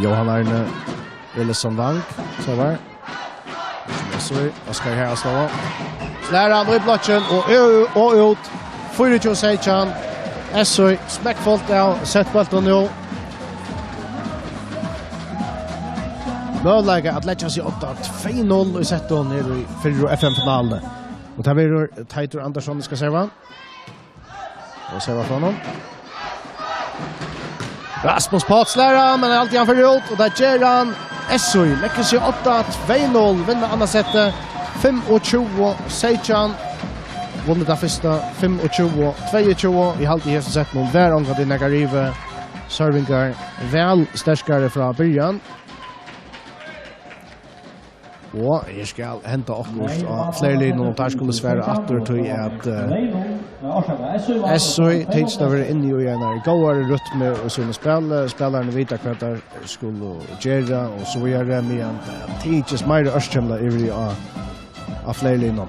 Jóhan Arne Willison Wang, so var. So er Oskar her, Oskar. Slær hann í blokkin og, og, og út. Fýraogtjúgu seytjan. S Í smekkfullt av sett bóltin nú. Møguleiki at leggja seg upp á tvey null í settum her í fyrru F M-finaluni. Og tað verður Teitur Andersson, skal serva. Og serva frá honum. Rasmus Potts slær hann, men alt í hann fer út, og tað ger hann. S Í leggur seg upp á tvey null, vinna annað settið, fimmogtjúgu seytjan. Vunnið tað fyrsta, fimmogtjúgu tveyogtjúgu. Eg haldi, í hesum settinum var ongantíð nakar yvir. Servingar væl sterkari frá byrjan. Og her skal henda okkurt á Fleyrliðnum, og teir skulu svara aftur, tí at, eh, S Í tykist at vera inni í einari góðari rytmu í sínum spæli. Spælararnir vita, hvat teir skulu gera, og so víðari, meðan tað tykist meira ørkymlað yvir á, á Fleyrliðnum.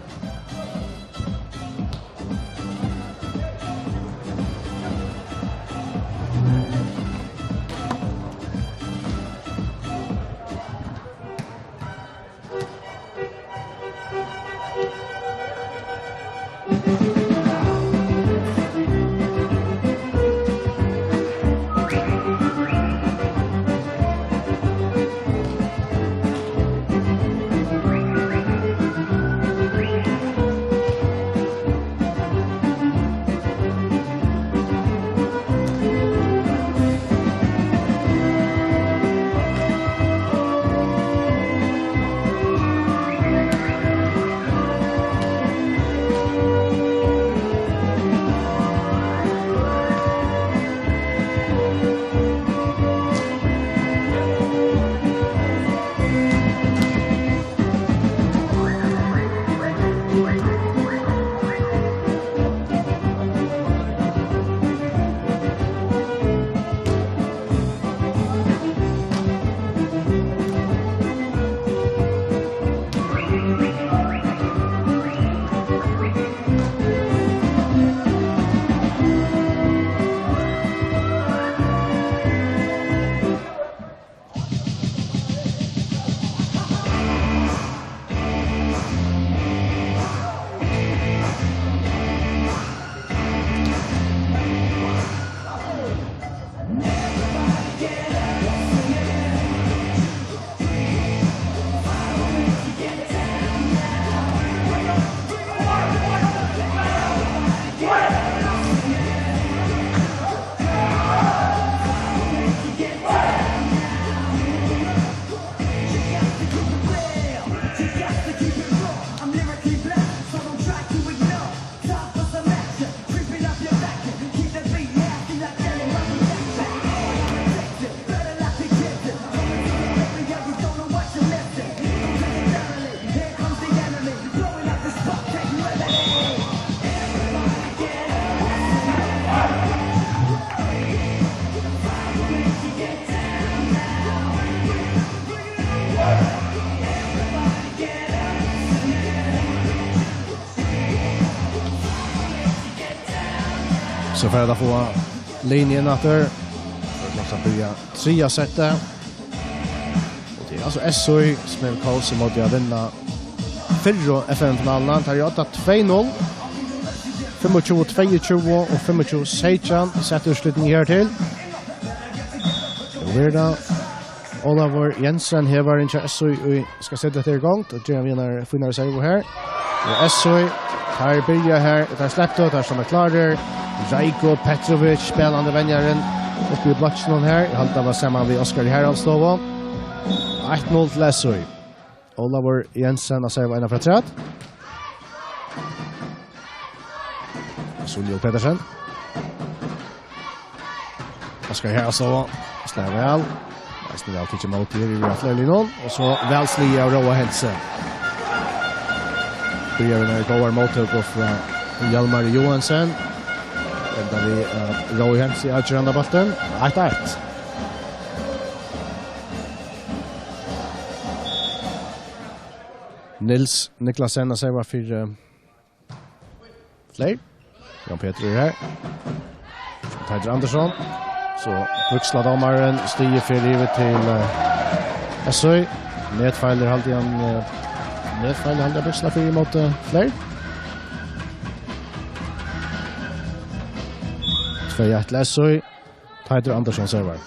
So fara vit at fáa Lyn inn aftur. Vit fara at byrja triðja settið. Og tað er altso S Í, sum hevur kós ímóti at vinna fyrru F M-finaluna. Tað er átta tvey null, fimmogtjúgu tveyogtjúgu og fimmogtjúgu seytjan, sett úrslitini her til. Nú er tað Ólavur Jensen, hevarin hjá S Í, ið skal seta hetta í gongd og gera eina fínari servu her. Og S Í, teir byrja her, teir sleptu, teir standa klárir. Rajko Petrovic, spælandi venjarin, uppi í blokkinum her. Eg haldi, tað var saman við Oskar í Haraldsstovu. Eitt null til S Í. Ólavur Jensen, at serva eina frá afturat. Sunil Petersen. Oskar Haraldsstovu. Slær væl. Eisini væl tikið ímóti her í fleiri línum. Og so væl sligið av Róa Hentze. Byrjar við eina góða móttøku frá Hjalmar Johansen. Enda við, eh, Rói Hentze avgerandi bóltin. Eitt eitt. Nils Niklasen, at serva fyri, eh, Fleyr. Jan Petur er her. Teitur Andersson. So víkslar dómarin, stigið fer yvir til, eh, S Í. Netfeilir haldi hann, eh, netfeilir haldi hann víkslar fyri ímóti, eh, Fleyr. Tvey eitt til S Í. Teitur Andersson servar.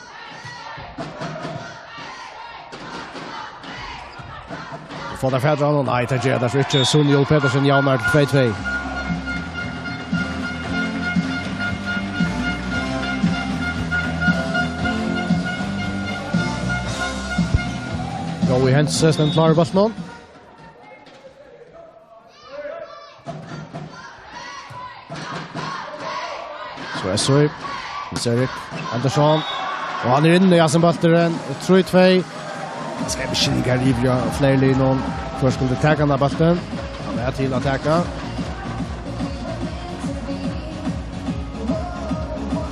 Fáa teir fatur á honum? Nei, tað gera teir so ikki. Sunil Petersen javnar til tvey tvey. Rói Hentze stendur klárur við bóltin. So S Í. Nils Erik Andersson. Og hann er inni í hasin bóltin. Trý tvey. Hann skal ikki liggja yvir á fleiri línum. Hvør skuldi taka handa bóltin? Hann er til at taka.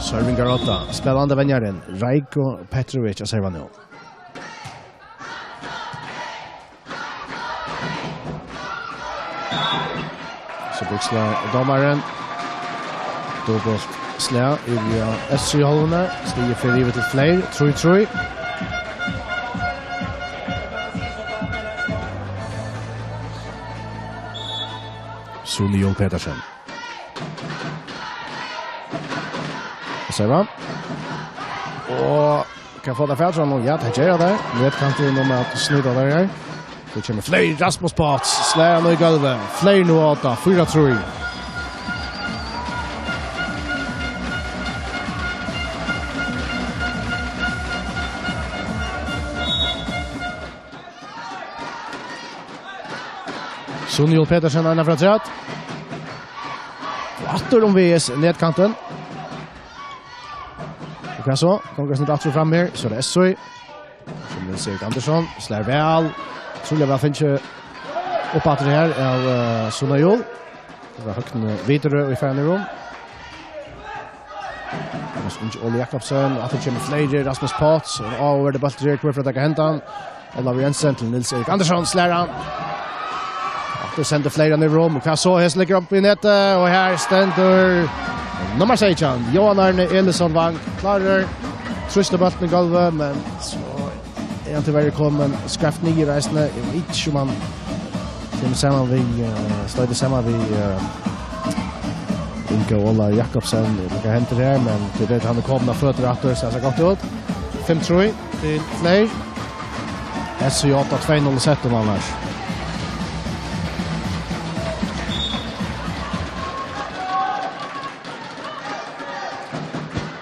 Servingar átta. Spælandi venjarin. Rajko Petrovic at serva nú. So víkslar dómarin. Dupult slag yvir á S Í-hálvuna. Stigið fer yvir til Fleyr. Trý trý. Sunil Petersen. Serva. Og kann fáa tað fatur á honum. Ja, tað gera teir. Netkanturin um at snýta tað her. So kemur Fleyr, Rasmus Potts, slær hann í gólvið. Fleyr nú á átta, fýra trý. Sunil Petersen, eina frá afturat. Og aftur um V S netkantin. Og hvat so? Gongur eitt sindur aftur og fram her, so er tað S Í. Sum Nils Erik Andersson, slær væl. Trúliga væl fingið upp aftur her av, eh, Sunil. Tað var Høgni Widerøe í farna røð. Rasmus Ingi Óli Jakobsen, aftur kemur fleiri, Rasmus Potts, og áhugaverdur bóltur her, hvør fer at taka hendan? Ólavur Jensen til Nils Erik Andersson, slær hann. Aftur sendir fleiri niður um, og hvat so, hesin liggur upp í netið, og her stendur nummar seytjan, Jóhan Arne Elísson Vang, klárur, trýstir bóltin í gólvið, men so er hann tíverri komin skeivt niður eisini, eg veit ikki um hann kemur saman við, eh, stoytir saman við, eh, Inga Óla Jakobsen, ella hvat hendir her, men tað er, hann er komin á føtur aftur, so tað sær gott út. Fimm trý til Fleyr. S Í átta tvey null í settum annars.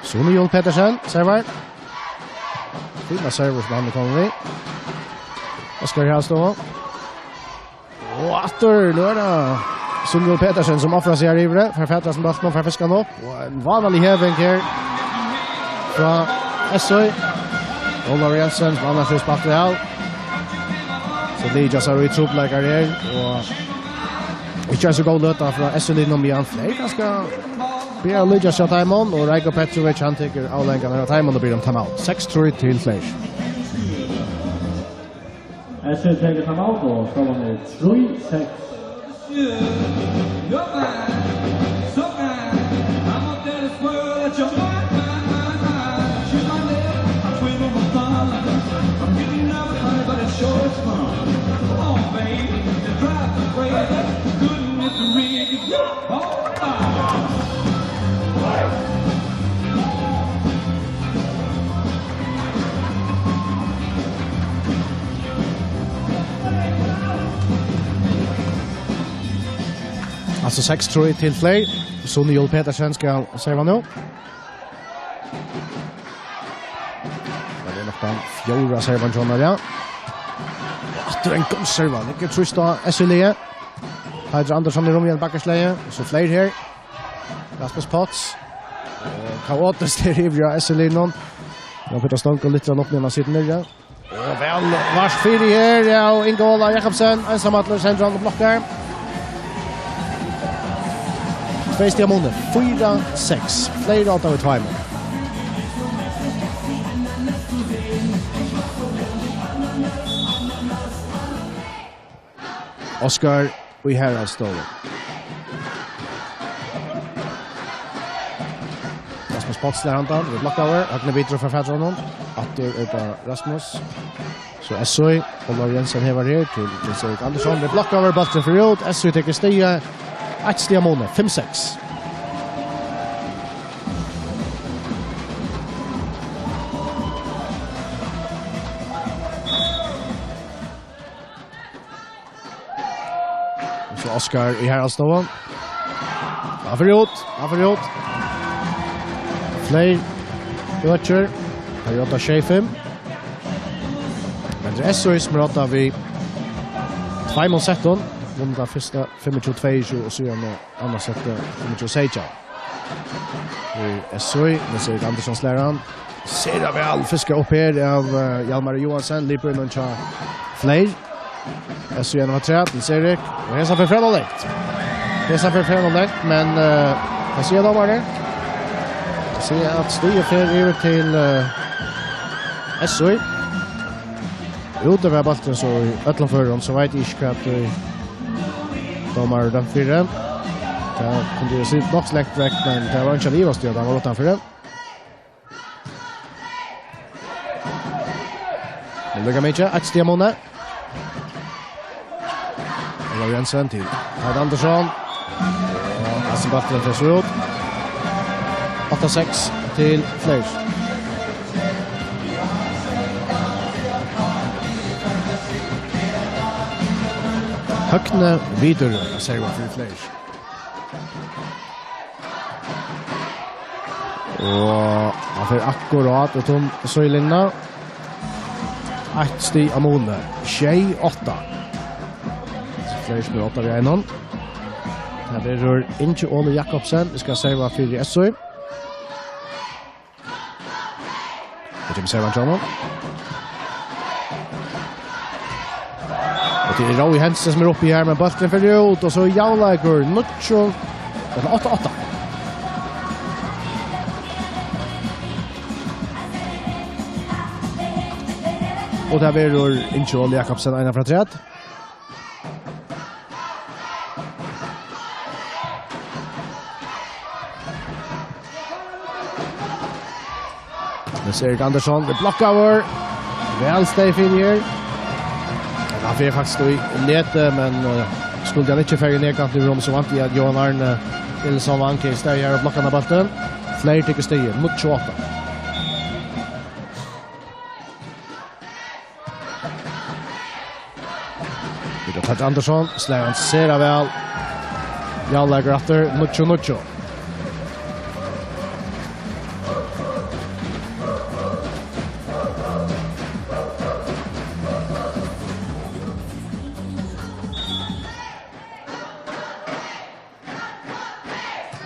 Sunil Petersen, servar. Fína servu sum hann er komin við. Oskar Haraldsstovu. Og aftur, nú er tað Sunil Petersen sum ofrar seg her yviri. Fær fatur á sínum bólti og fær fiskan upp. Og ein vánalig heving her frá S Í. Ólavur Jensen, sum annars hevur spælt væl. So liggja sær í trupulleikar her, og ikki ein so góð løta frá S Í-liðnum, men Fleyr kanska byrjar at líkjast hjá teimum, og Rajko Petrovic, hann tekur avleiðingarnar av teimum og biður um timeout. Seks trý til Fleyr. S Í tekur timeout, og staðan er trý seks. Altso seks trý til Fleyr. Suni Jul Petersen skal serva nú. Tað er nokk tann fjórða servan hjá honum, ja. Og aftur ein góð serva. Ikki trýst á S J-liðið. Petur Andersson í rúm við bakkarslegið. So Fleyr her. Rasmus Potts. Og kaotiskt her yvir á S J-liðnum. Nú fer tað stongur litt upp meðan hann situr niðri. Og væl vart fyri her, ja, og Inge Óla Jakobsen, einsamallur, sendir hann og blokkar. Tvey stiga muni, fýra seks, Fleyr átta við tveimum. Oskar í Haraldsstovu. Rasmus Potts slær handan, við blokkaður, høgni bitur frá fatur honum. Aftur er tað Rasmus. So S J, Ólavur Jensen hevar her til Nils Erik Andersson. Við blokkaður, bólturin fer út, S J tekur stigið. Eitt stiga muni, fimm seks. So Oskar í Haraldsstovu. Hann fer út, hann fer út. Fleyr økir. Tað er átta sjey fimm. Men tað er S J sum er átta við tveimum settum. Vunnu tað fyrsta fimmogtjúgu tveyogtjúgu og síðan annað sett fimmogtjúgu seytjan. Í S J, Nils Erik Andersson slær hann. Sera væl fiskað upp her av, eh, Hjalmari Johansen, lipur innan hjá Fleyr. S J enn afturat, Nils Erik. Og hesa ferð fer hann langt. Hesa ferð fer hann langt, men, eh, hvat sigur dómarin? Hann sigur at stigið fer yvir til, eh, S J. Úti var bólturin so í øllum førum, so veit eg ikki hvat, eh, dómarin dømdi fyri. Tað kundi eg siga nokk so langt vekk, men tað var ikki at ivast í at hann var uttanfyri. Men líka mikið, eitt stiga muni. Ólavur Jensen til Teit Andersson. Og Hassan Bartlen fer seg út. Átta seks til Fleyr. Høgni Vidur, serva fyri Fleyr. Og hann fer akkurát út um síðlinjuna. Eitt stig á muni. Sjey átta. So Fleyr spælir átta við einum. Tað verður Ingi Óli Jakobsen, vit skal serva fyri S J. Her kemur servan hjá honum. Og tað er Rói Hensen sum er uppi her, men bólturin fer út, og so javnleikur, níggju, ella átta átta. Og tað verður Ingi Óli Jakobsen, ein afturat. Nils Erik Andersson, tað er blokkaður. Væl støði fyri her. Ja, hann fer faktiskt í netið, men, eh, skuldi hann ikki farið í netkant í rúm, so vænti eg at Johan Arne Nilsson Vanke er staðið her og blokkar bóltin. Fleyr tekur stigið, níggju átta. Petur Andersson slær hann sera væl. Javnleikur aftur, níggju níggju.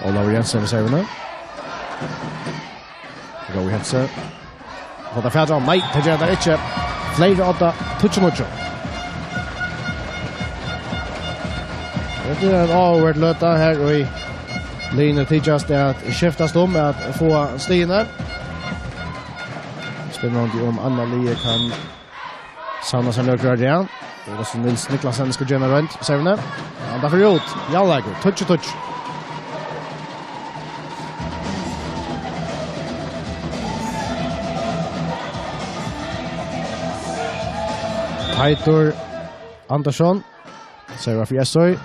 Ólavur Jensen við servuna. Rói Hense. Fáa teir fatur á hann? Nei, tað gera teir ikki. Fleyr átta, tíggju níggju. Hetta er ein áhugaverd løta her, og liðini tykjast at skiftast um at fáa stigini. Spennandi um annað liðið kann savna sær nøkur av rað. Og so Nils Niklasen skal gera eina roynd, servuni. Hann fer út. Javnleikur, tíggju tíggju. Teitur Andersson. Servar fyri S J.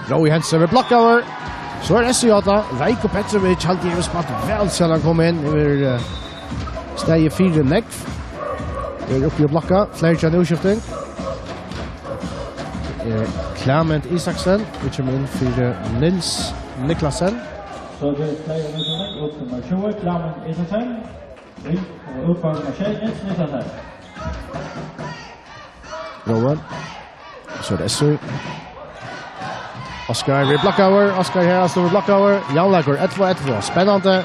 Rói Hense verður blokkaður. So er S J, Rajko Petrovic, haldi eg, hevur spælt væl síðan hann kom inn. Hevur, eh, staðið fyri nógv. Er uppi og blokka. Fleiri kjønn útskifting. Er Klement Isaksen, og kemur inn fyri Nils Niklasen. So er tað fleiri útskifting. Út nummer tjúgu, Klement Isaksen. Inn og út nummer sjey, Nils Niklasen. Rói. So er tað S J. Oskar verður blokkaður. Oskar Haraldsdóttir verður blokkaður. Javnleikur, ellivu ellivu. Spennandi.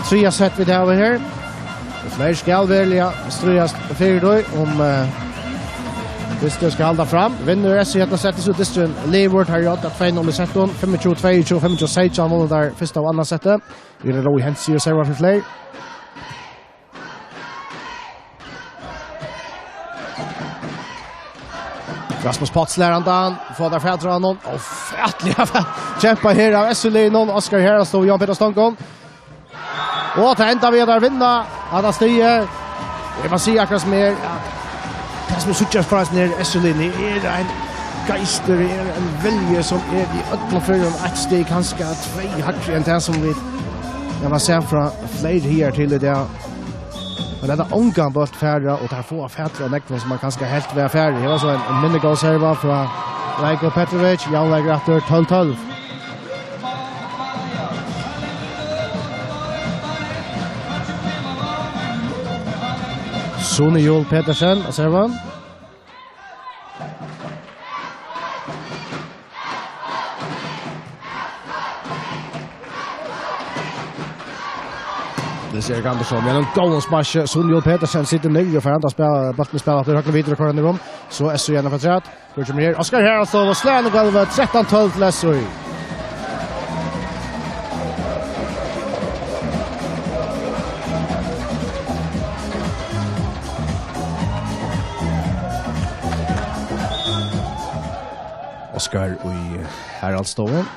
Triðja sett vit hava her. Og fleiri skal veruliga stríðast fyri tí, um, eh, dysturin skal halda fram. Vinnur S J hetta settið, so er dysturin liðugur. Teir eru á tvey null í settinum. Fimmogtjúgu tveyogtjúgu, fimmogtjúgu seytjan vunnu teir fyrsta og annað settið. Her er Rói Hense og servar fyri fleiri. Rasmus Potts lærir hann, fáa teir fatur á honum. Ófatiliga væl kempað her av S J-liðnum. Oskar Haraldsdóttir og Jan Peter Stangon. Og tað endar við, at teir vinna hetta stigið. Og eg má siga akkurát sum er, at tað sum eg síggi frá hesum her S J-liðnum, er ein geistur, er ein vilji sum er í øllum førum eitt stig, kanska tvey hægri enn tað sum vit hava sæð frá fleiri higartil í dag. Men tað er ongan bólt fara, og teir fáa fatur á nógvum sum man kanska helt var farið. Her var so ein, ein minni góð serva frá Rajko Petrovic. Javnleikur aftur, tólv tólv. Sune Juul Petersen, servan. Nils Erik Andersson, við einum góðum sparki. Sune Juul Petersen situr niðri og fær hann at spæla, bóltin spæla til høgru, víðari, koyrir hann í rúm. So S J afturat. Her kemur her Oskar Haraldsdóttir og slær hann í gólvið. Trettan tólv til S J. Oskar í Haraldsdóttir.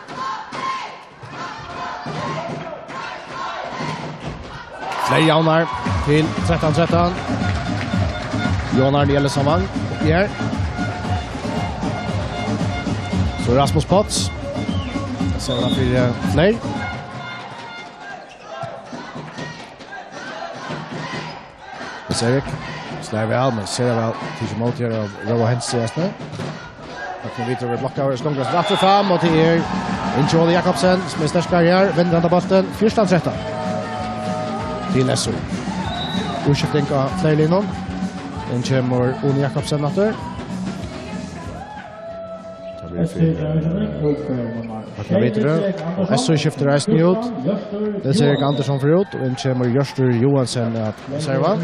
Fleiri javnar til trettan trettan. Jónar Nielsen vann oppi her. So Rasmus Potts. So er hann fyri, eh, fleiri. Nils Erik slær væl, men sær væl tikið ímóti her av Róa Hense eisini. Hann kemur víðari og blokkaður, skongur seg aftur fram, og tað er Inge Ole Jakobsen, sum er sterkari her, vinnur handa bóltin, fjúrtan trettan. Til S J. Útskifting á fleiri linum. Inn kemur Ole Jakobsen aftur. Tað verður fyri, eh, Høgna Vitre. Og S J skiftir eisini út. Nils Erik Andersson fer út, og inn kemur Hjørtur Johansen at serva.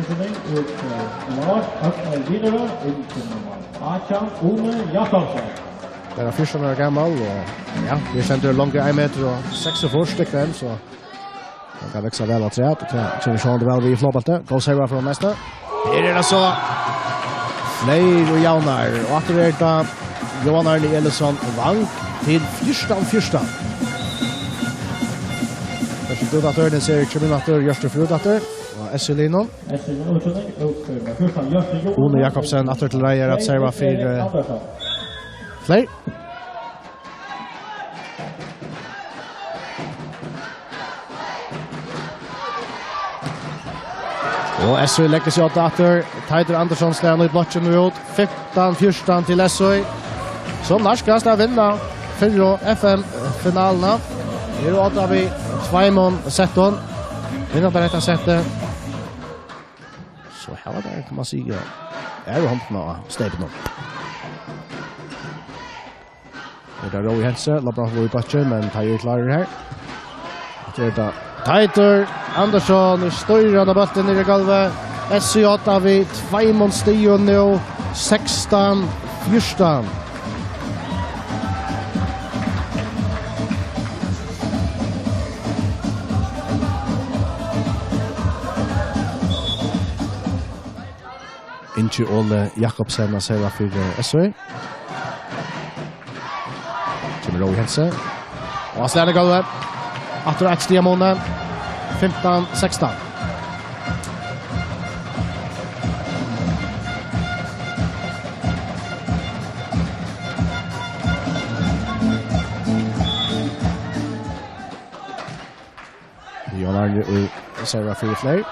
Bara fjúrtan ára gamal, og ja, vit stendur longu ein metur og seksogfýrs stykk enn, so hann kann vaksa væl afturat, og tað kemur sjálvandi væl við í flogbólti. Góð serva frá næsta. Her er tað so fleiri og javnar, og aftur er tað Jóhann Arne Elesson Wang til fjúrtan fjúrtan. Fyrst út aftur, Nils Erik kemur inn aftur, Hjørtur fer út aftur, og S J-linan. Uni Jakobsen aftur til reiðar at serva fyri, eh, fleiri. Og S J leggur seg á aftur. Teitur Andersson slær hann í blokkin og út. Fimtan fjúrtan til S J, sum nærkast at vinna fyrru F M-finaluna. Eru á við tveimum settum. Vinna teir hetta settið, so hava teir, kann man siga, aðru hondina á steypinum. Er tað Rói Hense, labbar hann í bólkin, men teir eru klárir her. Aftur er tað Teitur Andersson, stýrir hann bóltin niður í gólvið. S J við tveimum stigum nú, sekstan fjúrtan. Ingi Ole Jakobsen at serva fyri S J. Kemur Rói Hense. Og hann slær í gólvið. Aftur eitt stig á muni. Fimtan sekstan. Jón Arne í serva fyri fleiri.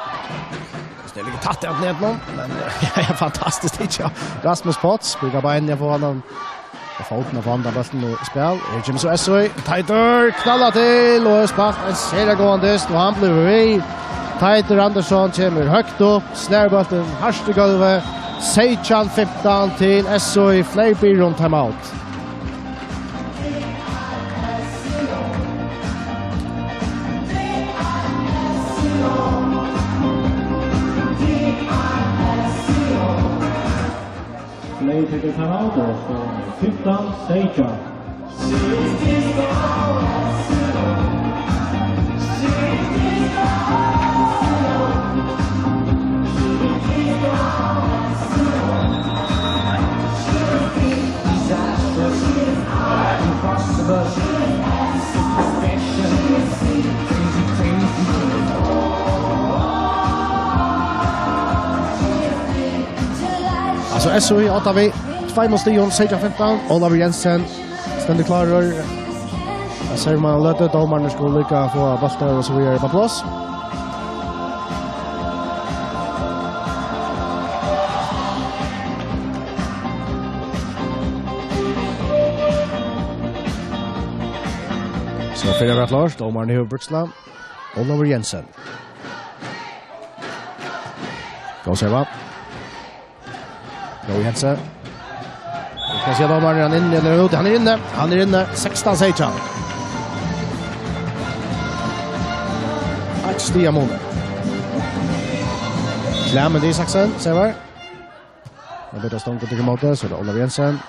Tað er litt tætt at netinum, men, eh, ja, ja, fantastiskt, ikki? Rasmus Potts, brúkar beinini at fáa hann, og fótin at fáa hann bóltin í spæl. Her kemur so S O I. Teitur knallar til, og er spælt ein sera góðan dyst, og hann blívur við. Teitur Andersson kemur høgt upp, slær bóltin hart í gólvið. Seytjan fimtan til S O I, fleiri biður um timeout. Fleiri tekur timeout, og so fimtan seytjan. Altso, S O I átta við tveimum stigum, seytjan fimtan. Ólavur Jensen stendur klárur. Her sær man løtu, dómararnir skulu líka fáa bóltar og so víðari upp á pláss. So fer at vera klárt, dómarin hevur brúkst hann. Ólavur Jensen. Góð serva. Rói Hentze. Vit skulu síggja dómaran, er hann inni ella úti? Hann er inni. Hann er inni. Sekstan seytjan. Eitt stig av muni. Clement Isaksen, servar. Hann ber tað stongt til móti, so er tað Ólavur Jensen.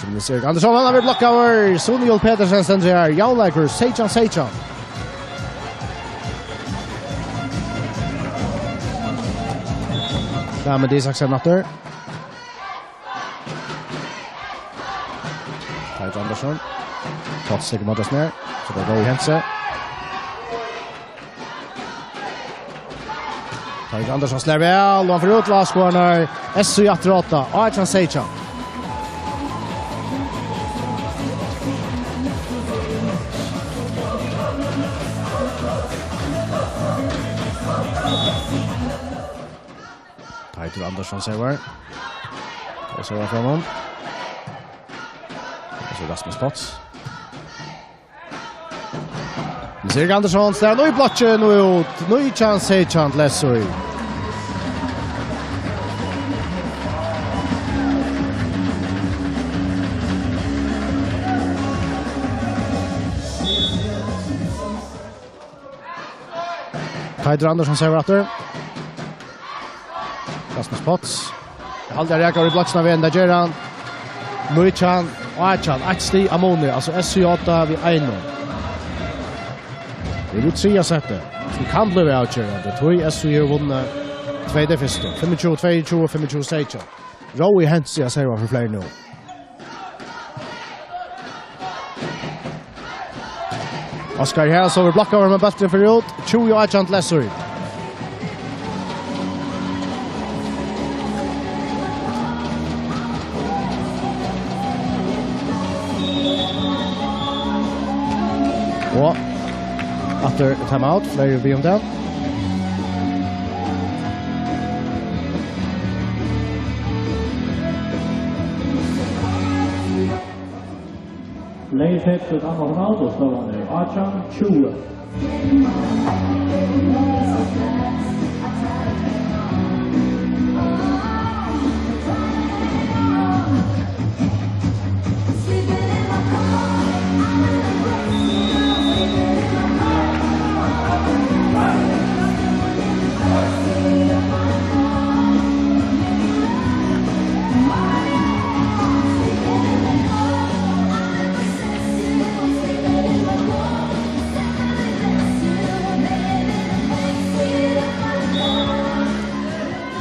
Sum vit síggja, Andersson, hann hevur blokkað av Sune Juul Petersen, stendur her. Javnleikur, seytjan seytjan. Clement Isaksen aftur. Teitur Andersson. Potts tekur móti sær. So er tað Rói Hentze. Teitur Andersson slær væl, og hann fer út til avskoðararnar. S O I aftur átta, átjan seytjan. Teitur Andersson servar. Og servar framman. Og so Rasmus Potts. Hans Erik Andersson slær hann í blokkin og út. Nítjan seytjan til S O I. Teitur Andersson servar aftur. Rasmus Potts. Hann heldur hann rakar í blokkina við, tað ger hann. Nítjan átjan, eitt stig av muni, altso S O I átta við einum. Í tí triðja seti, sum kann blíva avgerandi, tí S O I hevur vunnið tvey tey fyrstu, fimmogtjúgu tveyogtjúgu, fimmogtjúgu seytjan. Rói Hentze at serva fyri fleiri nú. Oskar her, so verður blokkað, men bólturin fer út. Tjúgu átjan til S O I. Og aftur timeout, fleiri biðja um tað. Leifhepp til Danmark Ronaldo, slår han i átjan tjúgu.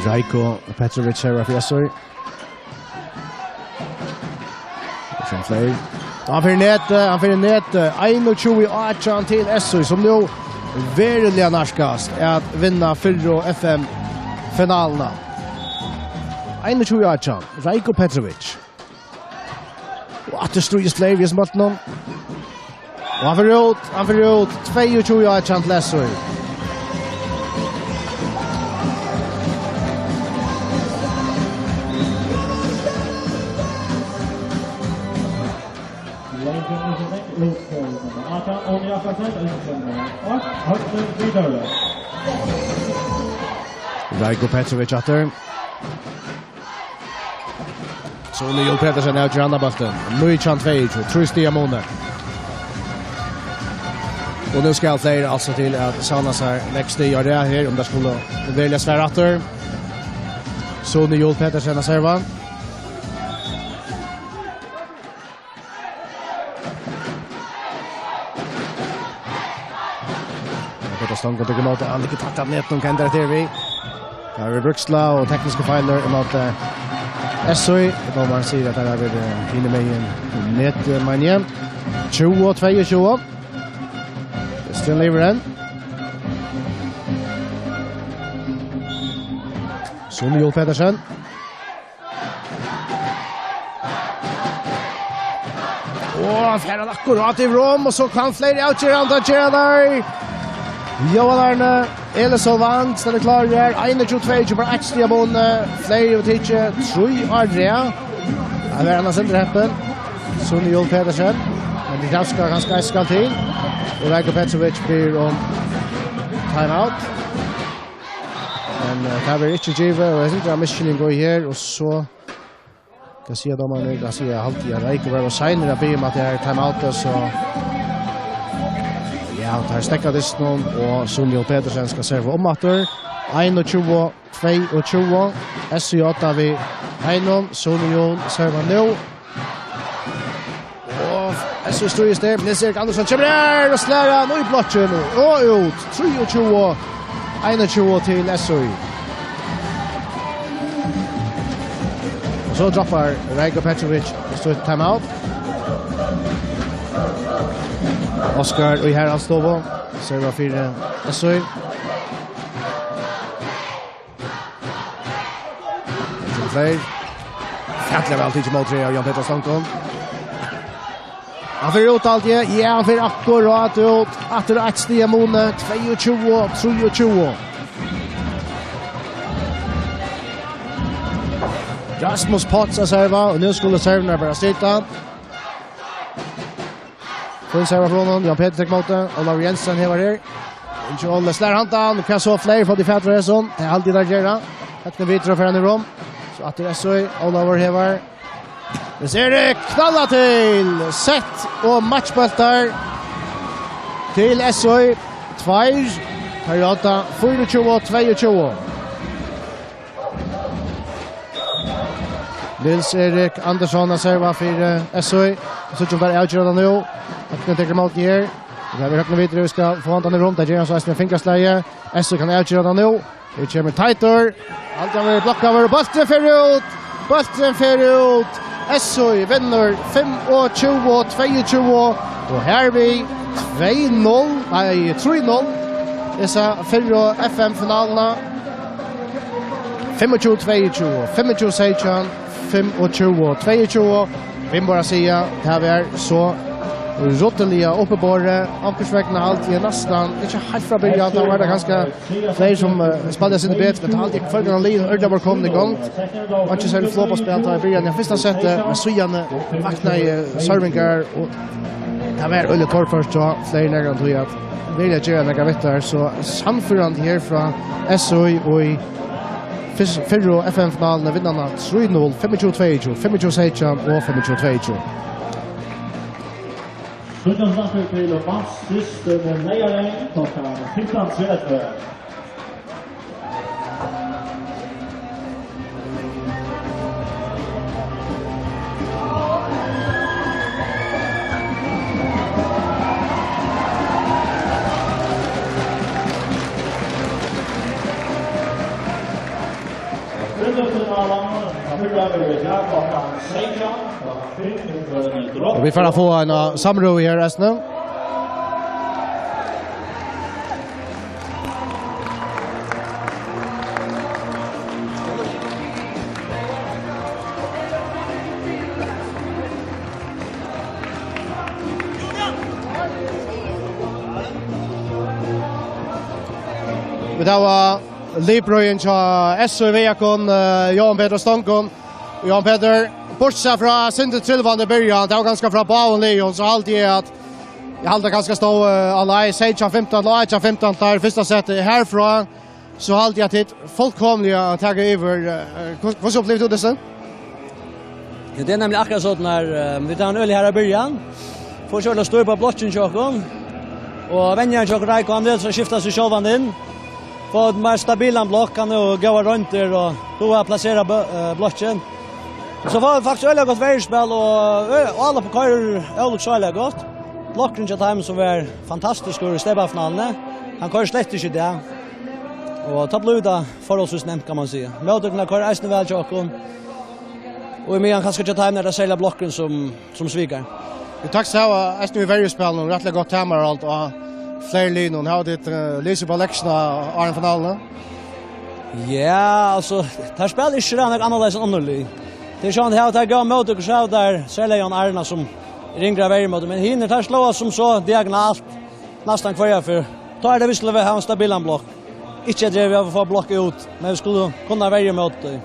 Rajko Petrovic her fyri S O I. Sum fleiri. Hann fer í netið, hann fer í netið. Einogtjúgu átjan til S O I, sum nú veruliga nærkast at vinna fyrru F M-finaluna. Einogtjúgu átjan, Rajko Petrovic. Og aftur stríðist fleiri við hesum bóltinum. Og hann fer út, hann fer út. Tveyogtjúgu átjan til S O. Rajko Petrovic aftur. Suni Jul Petersen avgjør annan bóltin. Nítjan tveyogtjúgu, trý stiga muni. Og nú skal fleiri altso til at savna sær nógv stig á rað her, um tað skuldi veruliga svara aftur. Suni Jul Petersen at serva. Petur Stongum tekur ímóti, hann liggur tætt at netinum, hvat endar hetta her við? Tað er brúksla og tekniskir feilar ímóti S O. Dómarin sigur at tað er við, eh, hinumegin netið, meini eg. Tjúgu tveyogtjúgu. Kristian Livren. Suni Jul Petersen. Og hann fær hann akkurát í rúm, og so kann fleiri avgerandi at gera tað. Jóhann Arne Elisovang stendur klárur her. Einogtjúgu tveyogtjúgu, bara eitt stig á mun. Fleiri hava tikið trý á rað. Hann er annars undirheppin. Suni Jul Petersen. Men tað skal kanska eisini skal til. Og Rajko Petrovic biður um timeout. Men, eh, tað verður ikki givið, og eg synist, tað er misskiljing í her, og so Hvat sigur dómarin? Hvat sigur, eg haldi, at Rajko var seinur at biðja um at tað er timeout, so ja, teir steðga dystinum, og Suni Jul Petersen skal serva umaftur. Einogtjúgu tveyogtjúgu, S J við einum, Suni Jul servar nú. Og S J stríðir, Nils Erik Andersson kemur her og slær hann í blokkin og út. Trýogtjúgu einogtjúgu til S J. Og so droppar Rajko Petrovic stutt timeout. Oskar í Haraldsstovu servar fyri S J. Tveir. Fjalliga væl tikið ímóti av Jan Petur Stongum. Hann fer út alt, ja. Ja, hann fer akkurát út. Aftur eitt stig á muni. Tveyogtjúgu trýogtjúgu. Rasmus Potts at serva, og nú skulu servirnar bara sita. Fín serva frá honum, Jan Petur tekur ímóti, Ólavur Jensen hevar her. Ingi Óli slær handan, og hvat so, fleiri fáa fatur á hesum, tað haldi eg teir gera. Høgni Vitrud fer hann í rúm, so aftur S J, Ólavur hevar. Nils Erik knallar til, sett og matchbóltar til S J, tveir, Toyota, fýraogtjúgu tveyogtjúgu. Nils Erik Andersson at serva fyri S J. Vit síggja um tað er avgerandi nú. Høgni tekur ímóti her. Og tað er Høgni Vitrud, vit skulu fáa handan í rúm. Tað ger hann so eisini við fingraslagi. S J kann avgera tað nú. Her kemur Teitur. Haldi hann verður blokkaður. Bólturin fer út. Bólturin fer út. S J vinnur fimmogtjúgu tveyogtjúgu. Og hervið tvey null, nei, trý null. Hesa fyrru F M-finaluna. Fimmogtjúgu tveyogtjúgu, fimmogtjúgu seytjan, fimmogtjúgu tveyogtjúgu. Vit mugu bara siga, tað var so ruttiliga uppiborið. Onkursvegna haldi eg næstan, ikki heilt frá byrjan, tá var tað kanska fleiri sum, eh, spældu eitt sindur betur, men tá haldi eg hvørjum av liðunum ordiliga var komin í gongd. Var ikki serligt flop at spæla tá í byrjan av fyrsta seti, men síðani vaknaðu sørvingar, og tað var øgiliga torført hjá fleiri nakran tíð at velja at gera nakað við tað, so sannførandi her frá S J í fyrr-, fyrru F M-finaluni, vinna hana trý null, fimmogtjúgu tveyogtjúgu, fimmogtjúgu seytjan og fimmogtjúgu tveyogtjúgu. Stundin stendur til Mans System Neyðarleyng klokkan fimtan tretivu. Og vit fara at fáa eina samrøðu her, eisini. Vit hava liðbróðirin hjá S O í Vejakon, eh, Jóhan Petur Stongum. Jóhan Petur, bortsett frá sindur trilvandi byrjan, tað var kanska frá báðum liðum, so haldi eg at, eg haldi at kanska stóð, eh, á leið seytjan fimtan til átjan fimtan, tað er fyrsta setið herfrá, so haldi eg at tit fullkomliga taka yvir, eh, hvus-, hvussu upplivdi tú dystin? Ja, tað er nemliga akkurát soleiðis her, eh, vit hava ein øgiliga harða byrjan. Fáa ikki ordiliga stýr á blokkinum hjá okkum. Og venjarin hjá okkum, Reiko, hann velur so at skifta seg sjálvan inn. Fáa ein meira stabilan blokk, hann hevur góðar royndir og dugir at plasera bø-, eh, blokkin. So fáa vit faktiskt øgiliga gott verjuspæl og, eh, og Ála koyrir øgiliga gott. Blokkurin hjá teimum sum var fantastiskur í steypafinaluni, hann koyrir slett ikki í dag. Og tá blívur tað forholdsvis nemt, kann man siga. Móttøkurnar koyra eisini væl hjá okkum. Og í meðan kanska hjá teimum er tað serliga blokkurin sum, sum svikar. Vit takast hava eisini í verjuspælinum rættiliga gott tamarhald á fleiri linum. Hava tit, eh, lisið upp á lektiuna áðrenn finaluna? Ja, altso, teir spæla ikki ræðuliga nógv annarleiðis enn onnur lið. Tað er sjálvandi, hava teir góðar móttøkur, so hava teir serliga Jón Arna, sum er yngra verjumaður, men hinir, teir sláa sum so diagonalt næstan hvørja ferð. Tá er tað vist til at hava ein stabilan blokk. Ikki at vit hava fáa blokk út, men vit skulu kunna verja móti.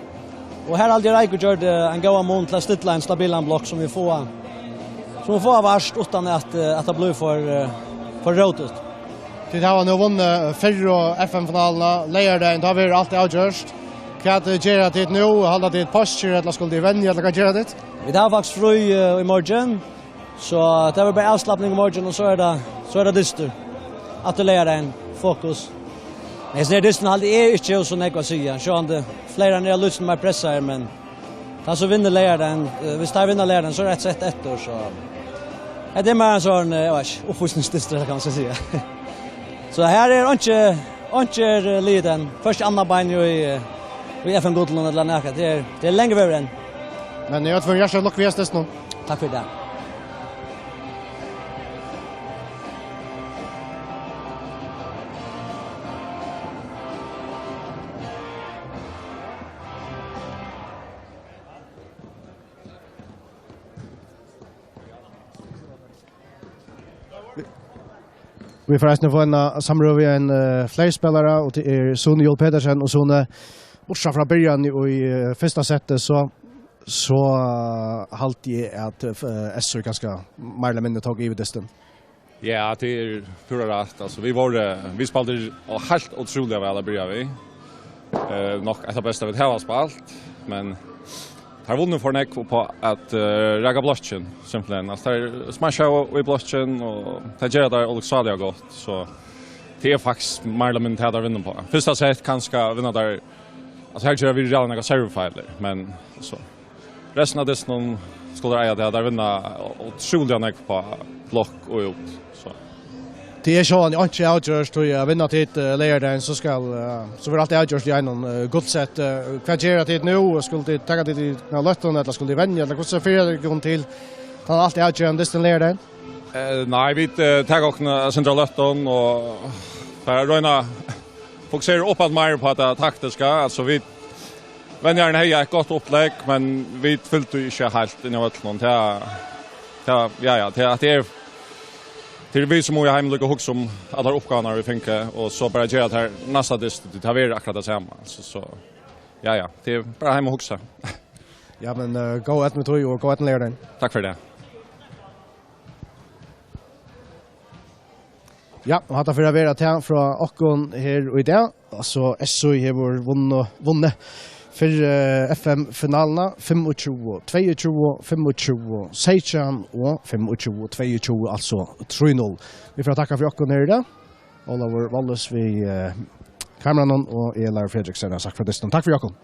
Og her haldi eg Reiko gjørdi ein góðan mun til at stilla ein stabilan blokk sum vit fáa, sum vit fáa vart uttan at, eh, at tað blívur for, eh, for rótigt. Tit hava nú vunnið fyrru F M-finaluna leygardagin, tá verður alt avgjørt. Hvat, eh, gera tit nú? Halda tit páskir, ella skulu tit venja, ella hvat gera tit? Vit hava faktiskt frí, eh, í morgin. So tað var bara avslapning í morgin, og so er tað, so er tað dystur. Aftur leygardagin, fokus. Men hesin her dystur haldi eg ikki hevur so nógv at siga. Sjálvandi fleiri enn eg lýsir meir pressa her, men tá so vinnur leygardagin, eh, viss teir vinna leygardagin, so er eitt sett eftir, so hetta er meira ein sovorðin, eh, eg veit ikki, uppvísingsdystur, kann man so siga. So her er einki, einki er, eh, liðugt enn. Fyrst annað bein í, eh, í F M-gullinum ella nakað. Tað er, tað er langt vegin. Men eg veit, hjartaliga til lukku við hesum dystinum. Takk fyri tað. Vit fara eisini at fáa eina samrøðu við ein, eh, fleirspælara, og tað er Sune Juul Petersen. Og Sune, burtursæð frá byrjan í, eh, fyrsta seti, so, so, eh, haldi eg at, eh, S O kanska meir ella minni tók yvir dystin. Ja, tað er púra rætt. Altso, vit vóru, vit spældu heilt ótrúliga væl at byrja við. Eh, nokk eitt av besta vit hava spælt, men teir vunnu for nógv upp á at, eh, raka blokkin, simpelthen. Altso, teir smashaðu í blokkin, og teir gera tað ólukksáliga gott, so tað er faktiskt meir ella minni tað, teir vinna uppá. Fyrsta sett kanska vinna teir, altso, her gera vit ræðuliga nógvar servufeilir, men so restina av dystinum skulu teir eiga, tað er at teir vinna ótrúliga nógv uppá blokk og út, so. Tað er sjálvandi einki avgjørt, tí at vinna tit, eh, leygardagin, so skal, eh, so verður alt avgjørt í einum, eh, gullsett. Eh, hvat gera tit nú? Skulu tit taka tit í, á løttum, ella skulu tit venja, ella hvussu fer tykkum til tann alt avgerandi dystin leygardagin? Eh, nei, vit, eh, taka okkum, eh, sindur av løttum og fara at royna fokusera upp at meir uppá tað taktiska. Altso, vit, venjarin hevði eitt gott upplegg, men vit fylgdu ikki heilt inn á vøllinum. Tað, tað, ja, ja, tað, tað er, tað er vit sum mugu heim líka hugsa um allar uppgávurnar vit fingu, og so bara gera tað her næsta dyst, tað verður akkurát tað sama. So, so, ja, ja, tað er bara heim og hugsa. Ja, men, eh, góða eydnu við tí og góða eydnu leygardagin. Takk fyri tað. Ja, og hatta fer at vera tað frá okkum her í dag. Altso, S O hevur vunnið, vunnið fyrr, eh, F M-finaluna, fimmogtjúgu tveyogtjúgu, fimmogtjúgu seytjan og fimmogtjúgu tveyogtjúgu, altso trý null. Vit fara at takka fyri okkum her í dag. Ólavur Valles við, eh, kameranum, og eg, Lars Fredriksen, havi sagt frá dystinum. Takk fyri okkum.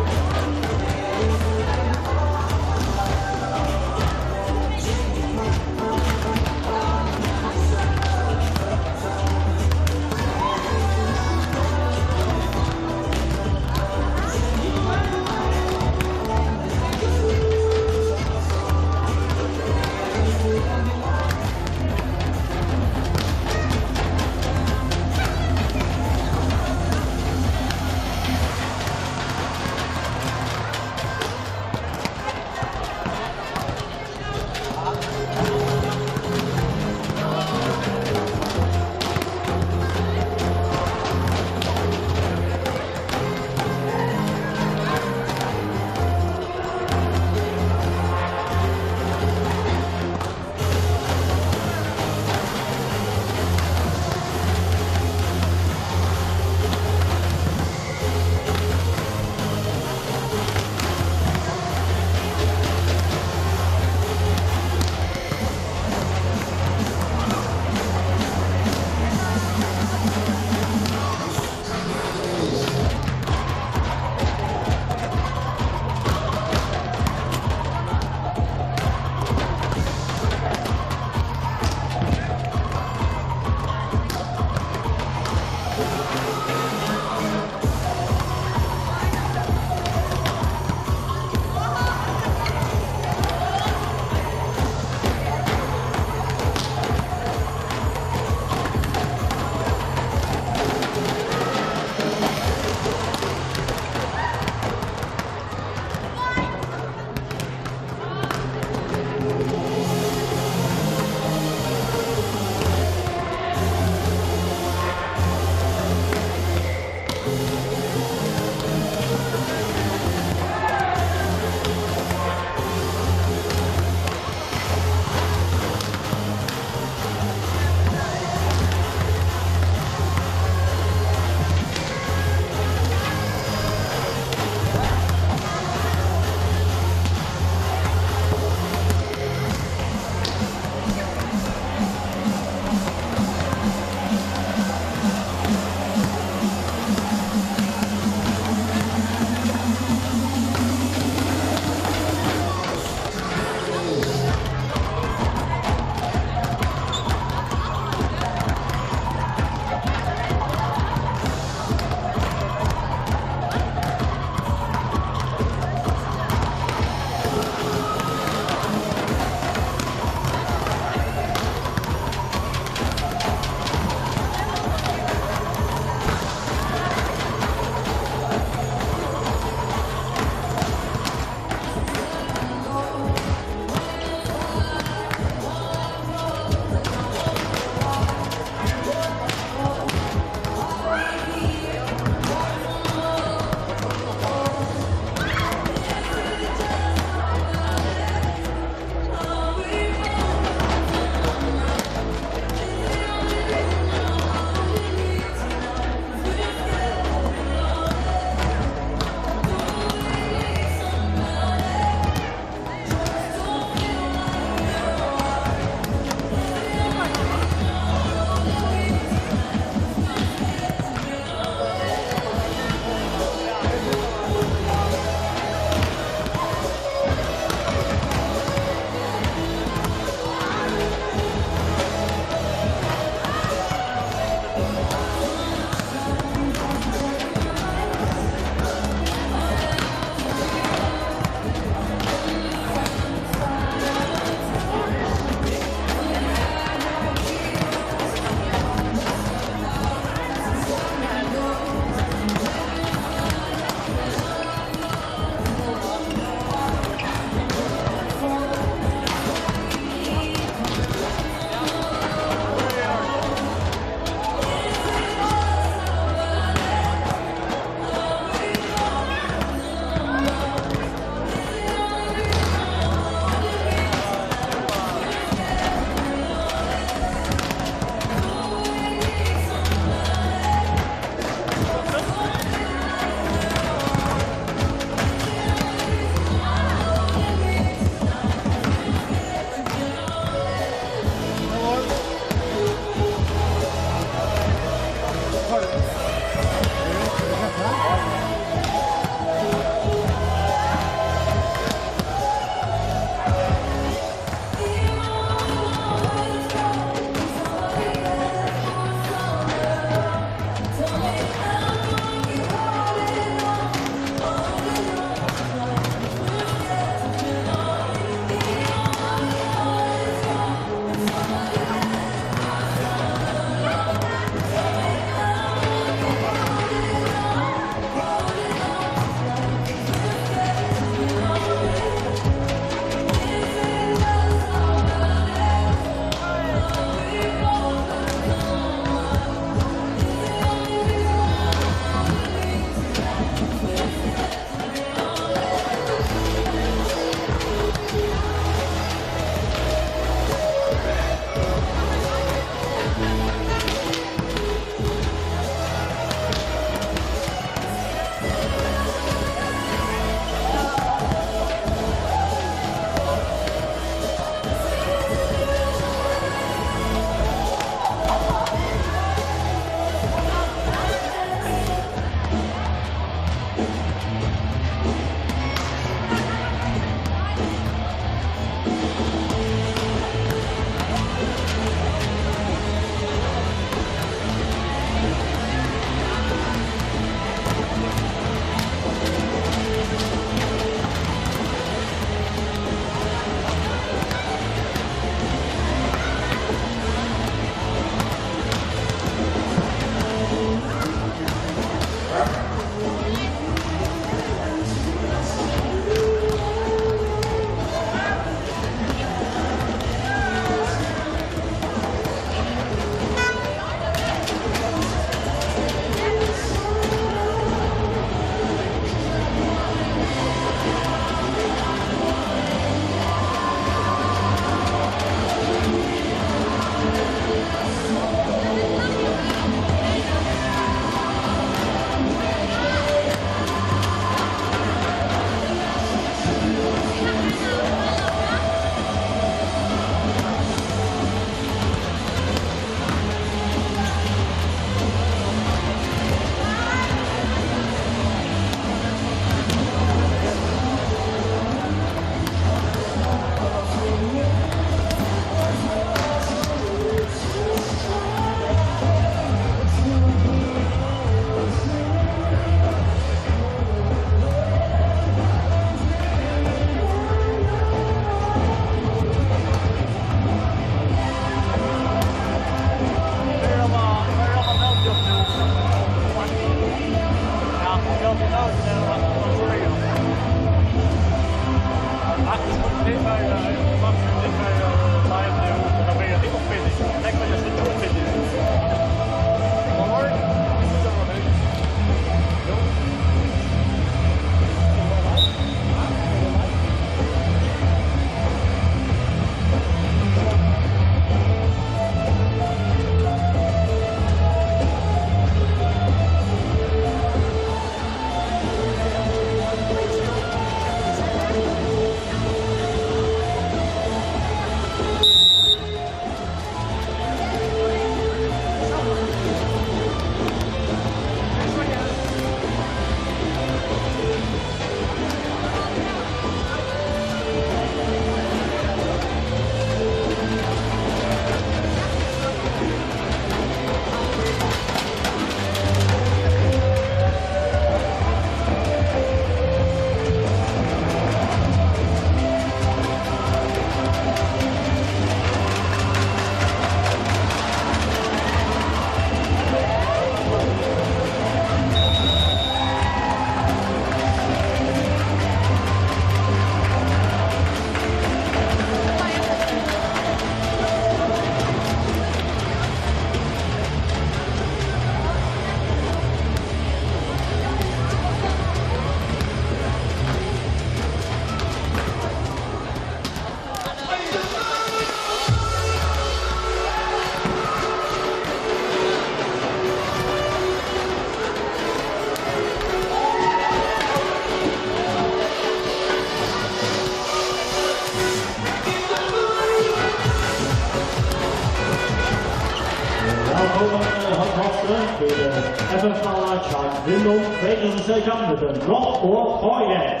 F M-finala hjá kvinnum tvey túsund og seytjan millum Nord og H I F.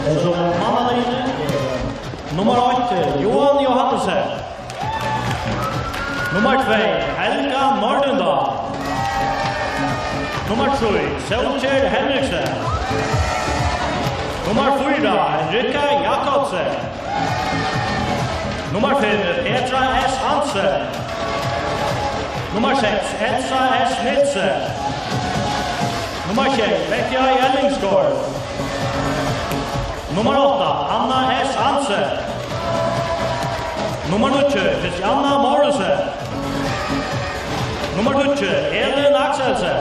Og so mannaliðini, nummar eitt, Johan Johannesen. Nummar tvey, Helga Nordendahl. Nummar trý, Sólgerð Henriksen. Nummar fýra, Henrika Jakobsen. Nummar fimm, Petra S Hansen. Nummar seks, Elsa S Nielsen. Nummar sjey, Betty Ellingsgaard. Nummar átta, Anna S Hansen. Nummar níggju, Christianna Morrison. Nummar tíggju, Elin Akselsen.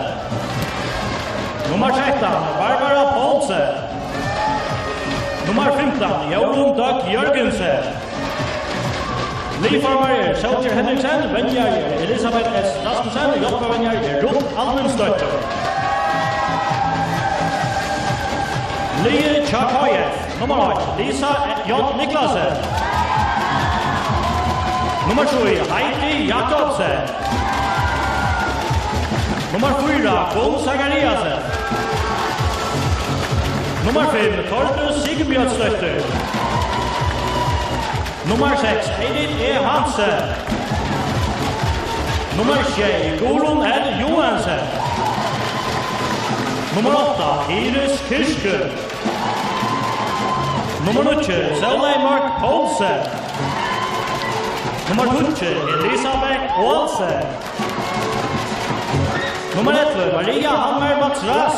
Nummar trettan, Barbara Poulsen. Nummar fimtan, Jórunn Døgg Jørgensen. Liðformaður er Sólgerð Henriksen, venjari er Elisabeth S Rasmussen, hjálparvenjari er Ruth Alvinsdóttir. Liðið hjá K F, nummar eitt, Lisa J Niklasen. Nummar trý, Heidi Jakobsen. Nummar fýra, Gunn Zachariasen. Nummar fimm, Tordis Sigurbjørnsdóttir. Nummar seks, Edith E Hansen. Nummar sjey, Guðrun L Johansen. Nummar átta, Iris Kirske. Nummar níggju, Sóley Mørk Poulsen. Nummar tíggju, Elisabeth Olsen. Nummar ellivu, Maria Hammer Matras.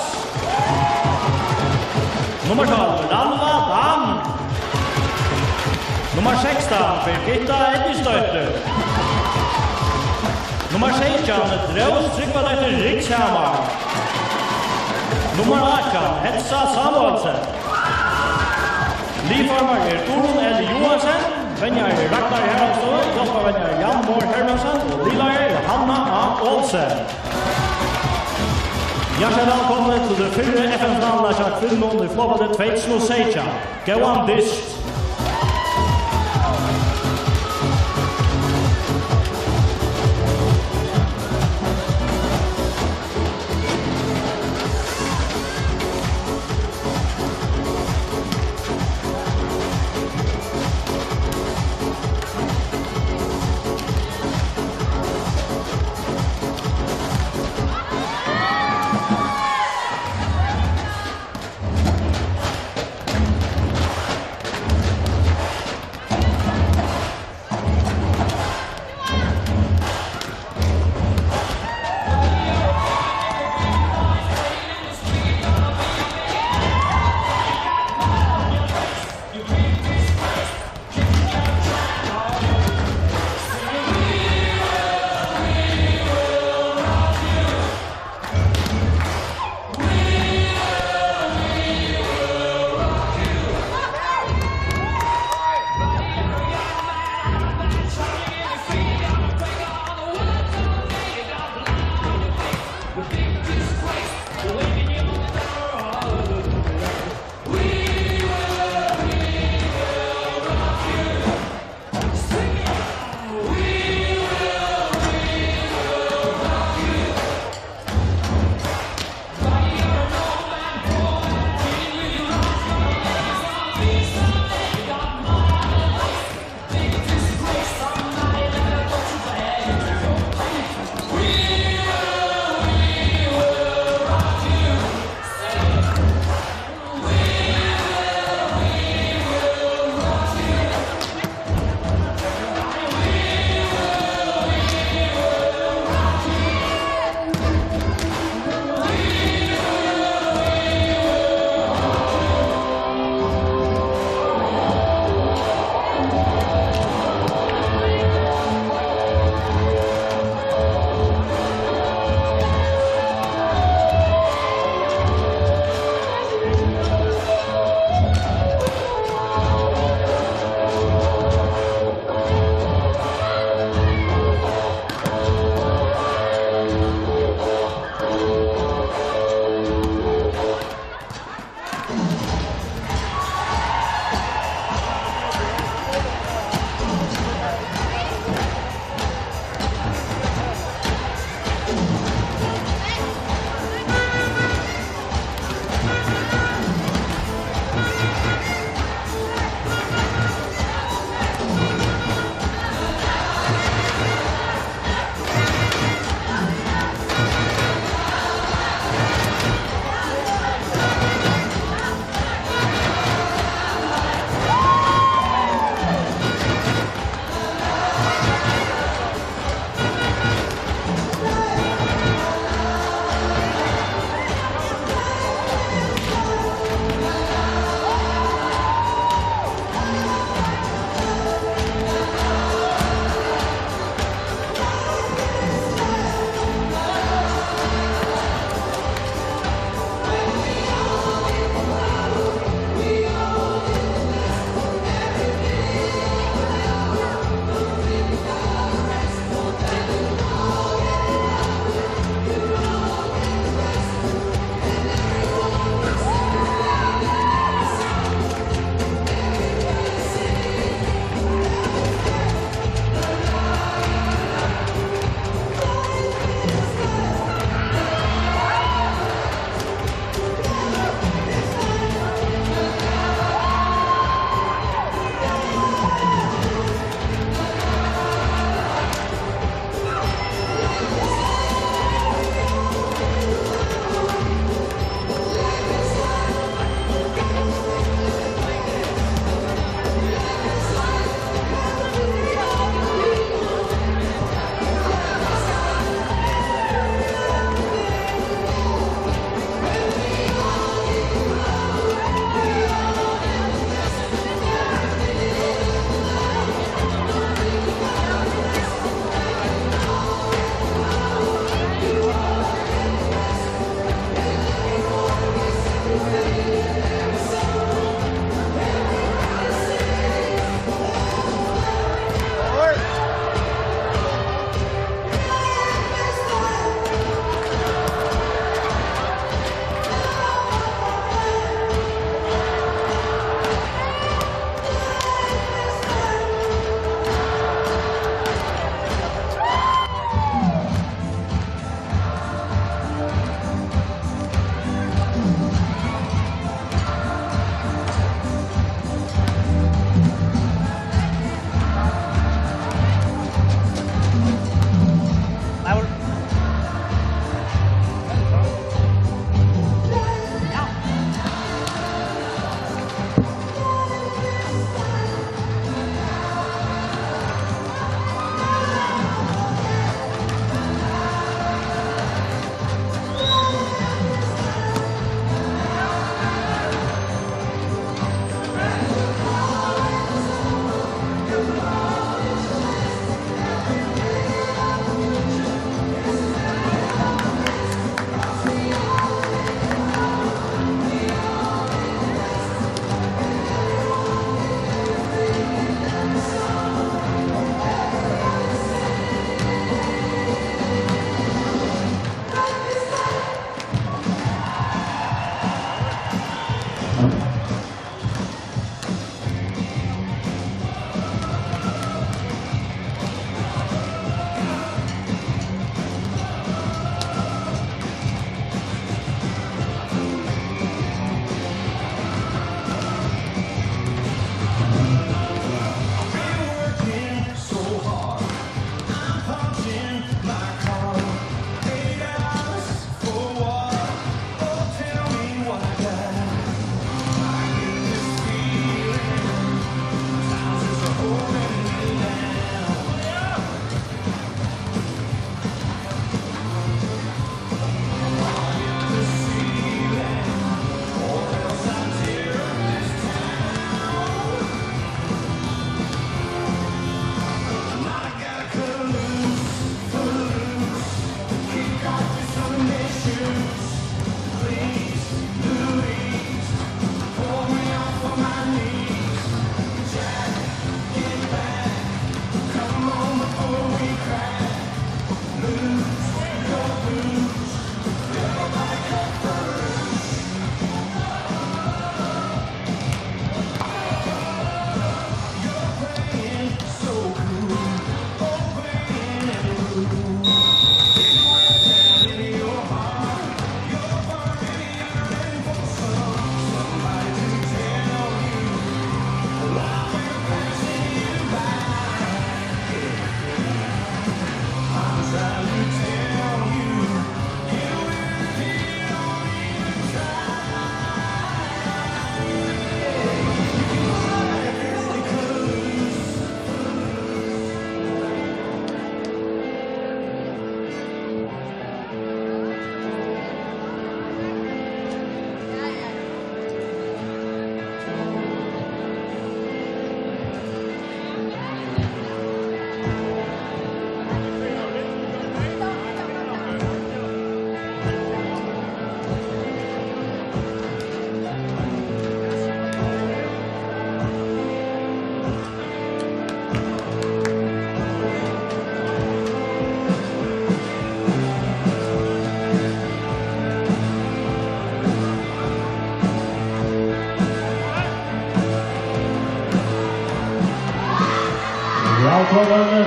Nummar tólv, Rannvá Dam. Nummar sekstan, Birgitta Eydisdóttir. Nummar seytjan, Drós Trygvadóttir Rikshamar. Nummar átjan, Elsa Samuelsen. Liðformaður er Guðrun L Johansen, venjari er Ragnar Haraldsson, hjálparvenjari Jan Mohr Hermansen og liðleiðari er Hanna A Olsen. Hjartaliga vælkomnir til ta fyrru F M-finaluna hjá kvinnum í flokki tvey túsund og seytjan. Góðan dyst.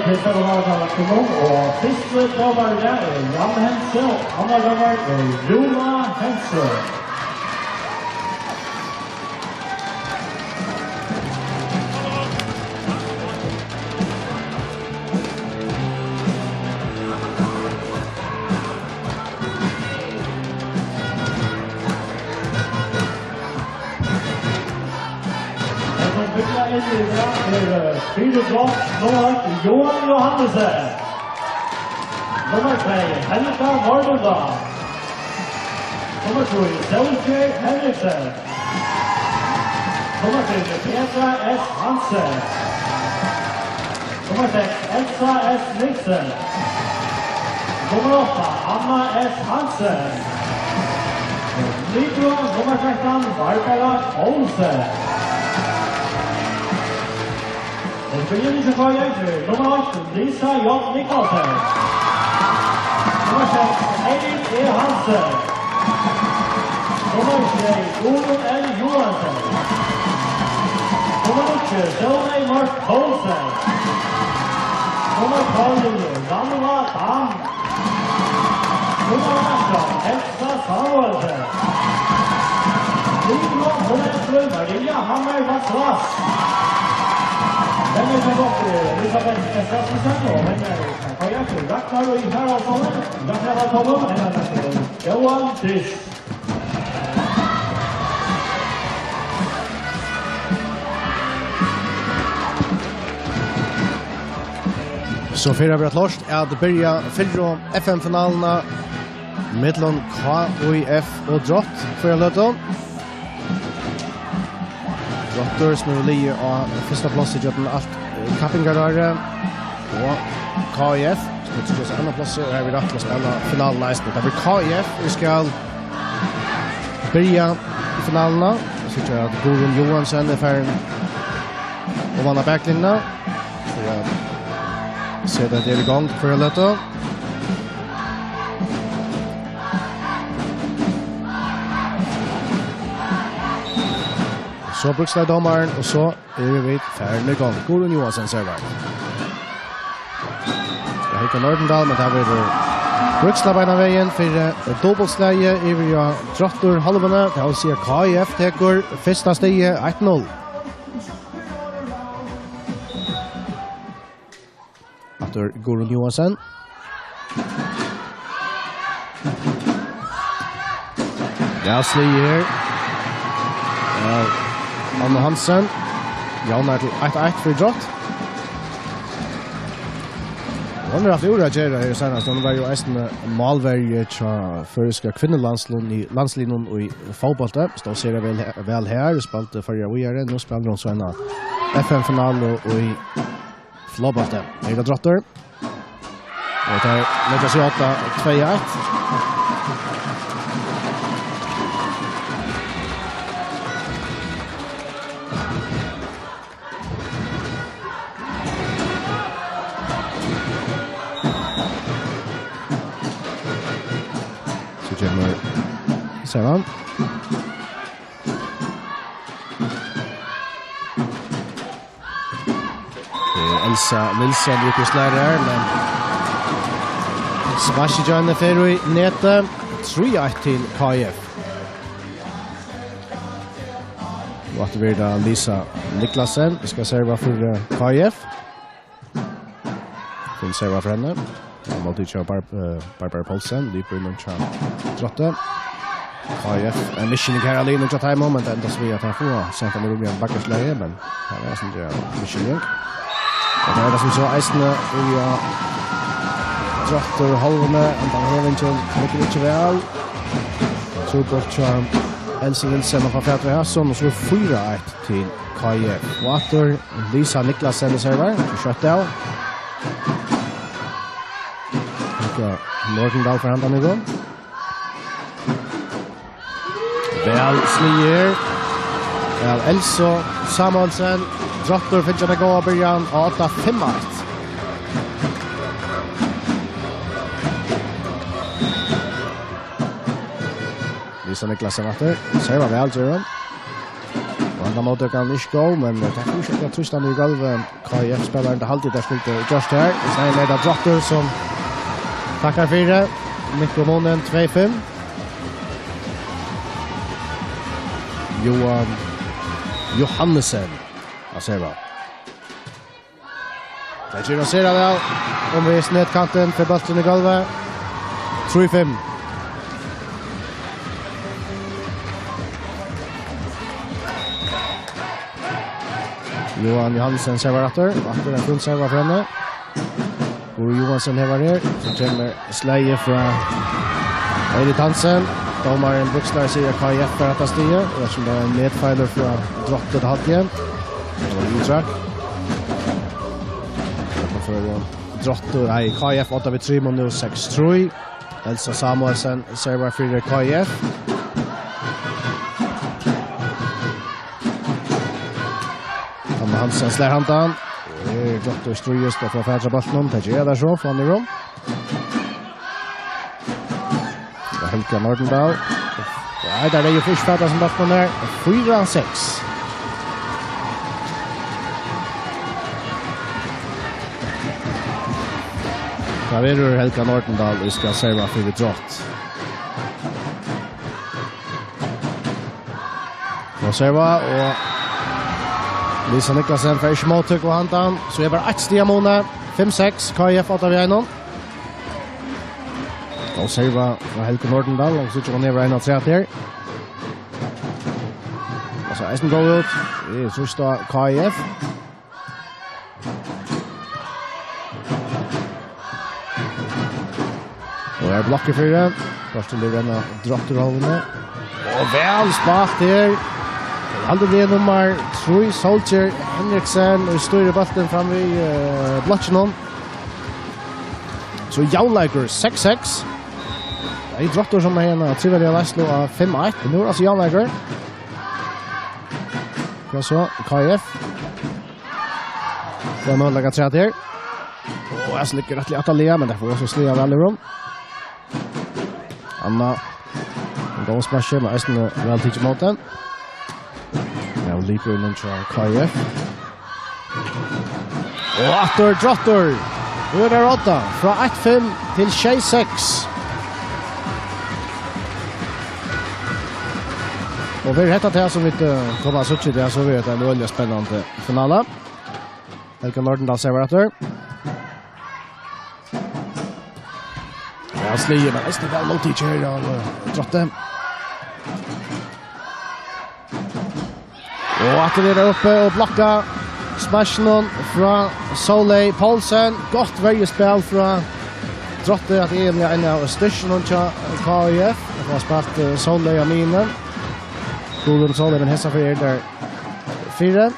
Hetta var Valur Valur, og fyrsti dómari er Jan Hense, og annar dómari er Rúna Hense. Hetta byrjar inn í dag er, eh, fýra blokk, nummar eitt, Johan Johannesen. Nummar tvey, Helga Nordendahl. Nummar trý, Sólgerð Henriksen. Nummar fimm, Petra S. Hansen. Nummar seks, Elsa S. Nielsen. Nummar átta, Anna S. Hansen. Libero, nummar trettan, Barbara Olsen. Og spillini til K F, nummar átta, Lisa J. Niklasen. Nummar seks, Eirin E. Hansen. Nummar sjey, Guðrun L. Johansen. Nummar níggju, Sóley Mørk Poulsen. Nummar tólv, Rannvá Dam. Nummar átjan, Elsa Samuelsen. Libero, nummar ellivu, Maria Hammer Matras. Dømari hjá okkum, Elisabeth S. Rasmussen, og hennara K F, Ragnar í Haraldsson, Ragnar Haraldsson, hennara Johan Dris. So fer at vera klárt at byrja fyrru F M-finaluna millum K I F og Drott hvørja løtu. Drottur, sum hevur ligið á fyrsta plássi gjøgnum alt, eh, kappingarárið, og K I F, sum hevur gjørt annað plássið, og her við rætt til at spæla finaluna eisini. Tað verður K I F, ið skal byrja finaluna. Eg síggi at Guðrun Johansen er farin oman á baklinjuna. So eg seti tað í gongd hvørja løtu. So brúkslagdómarin, og so eru vit farin í gongd. Guðrun Johansen servar. Ja, Helga Nordendahl, men tað verður brúkslað beinanvegin fyri, eh, dupultslagið yvir á Drottur hálvuna. Tað vil siga, K I F tekur fyrsta stigið, eitt null. Aftur Guðrun Johansen. Ja, sligið her. Ja, Anna Hansen. Javnar til eitt eitt fyri Drott. Hon hevur havt úr at gera her seinast. Hon var jú eisini málverji hjá føroyska kvinnulandsliðnum í, landsliðnum í fótbólti. Stóð sera væl, væl her, spældi Føroyar víðari. Nú spælir hon so eina F M-finalu í floppbólti. Her er Drottur. Og tað er leggja seg átta, tvey eitt. So kemur Sevan. Eh, Elsa Nielsen er uppi og slær her, men sparkið hjá henni fer í netið. Trý eitt til K I F. Og aftur verður tað Lisa Niklasen, sum skal serva fyri, eh, K I F. Finn serva fyri henni. Hon má tykja Barb-, eh, Barbara Poulsen, Libero hjá Drotti. K I F, ein misskiljing her av linjuni hjá teimum, men tað endar so við at teir fáa sent hana rúmliga bakast lagi, men her er eisini ein misskiljing. Og tað er tað sum so eisini í, ja, Drottur hálvuni, endan hevingin liggur ikki væl. Trupult hjá Elsu Nielsen og fá fatur í hasum, og so er fýra eitt til K I F. Og aftur Lisa Niklasen í servar, so skjótt av. Helga Nordendahl for handan í gongd. Væl sligið. Av Elsu Samuelsen. Drottur fylgir tað góða byrjan og átta fimm eitt. Lisa Niklasen aftur. Servar væl, ger hon. Og hann Móttøkan er ikki góð, men tað er ikki at trýsta niður í gólvið. K I F-spælarin, tað haldi eg, tað skuldi gjørt her. Og so er tað Drottur sum takkar fyri. Minkar munin tvey fimm. Johan Johannesen. Hann servar. Tað ger hann sera væl. Umvegis netkantin, fer bólturin í gólvið. Trý fimm. Johan Johansen servar aftur. Aftur ein fín serva frá honum. Guðrið Johansen hevar her. So kemur slagið frá Eilif Hansen. Dómarin Bukstad sigur at K I F fær hetta stigið. Og sum tað er ein netfeilur frá Drotti til Hatje. Tað var útrak. Tað var Drottur, nei, K I F átta við trimum, nú seks trý. Elsa Samuelsen servar fyri K I F. Hanna Hansen slær handan. Og her er Drottur stríðist og fær fatur á bóltinum. Tað ger tað so, fáa hann í rúm. Og Helga Nordendahl. Ja, tað er jú fyrst fatur á bóltinum her. Fýra seks. Tað verður Helga Nordendahl, ið skal serva fyri Drott. Og serva, og Lisa Niklasen fær ikki móttøku á handan, so er bara eitt stig á muni, fimm seks, K I F átta við einum. Og serva frá Helgu Nordendahl, og so kemur hon yvir ein afturat her. Og so eisini góð út, í trýst á K I F. Og er blokkur fyri. Bólturin blívur enn á Drottarhálvuni. Og væl spælt her. Heldur við nummar trý, Solskjær Henriksen, og stýrir bóltin fram við, eh, blokkinum. So javnleikur, seks seks. Tað er Drottur sum er ein av triðja leiðslu á fimm eitt. Nú er altso javnleikur. Hvat so? K I F. Fáa møguleika afturat her. Og her liggur rættiliga aftarliga, men tað fær so sligið væl úr honum. Anna, ein góð smash, men eisini væl tikið ímóti. Ja, og Liverpool hjá K I F. Og aftur Drottur. Nú er tað átta, frá eitt fimm til sjey seks. Og verður hetta tað sum vit, eh, koma at síggja, tað, so verður hetta ein øgiliga spennandi finala. Helga Nordendahl servar aftur. Ja, sligið, men eisini væl móttikið her av, eh, Drotti. Og aftur er tað uppi og blokka smashinum frá Sóley Poulsen. Gott verjuspæl frá Drotti, at er ein av styrkunum hjá K I F. At hon hevur spælt, eh, Sóley á miðjuni. Guðrun Sóley, men hesa ferð er tað fyri.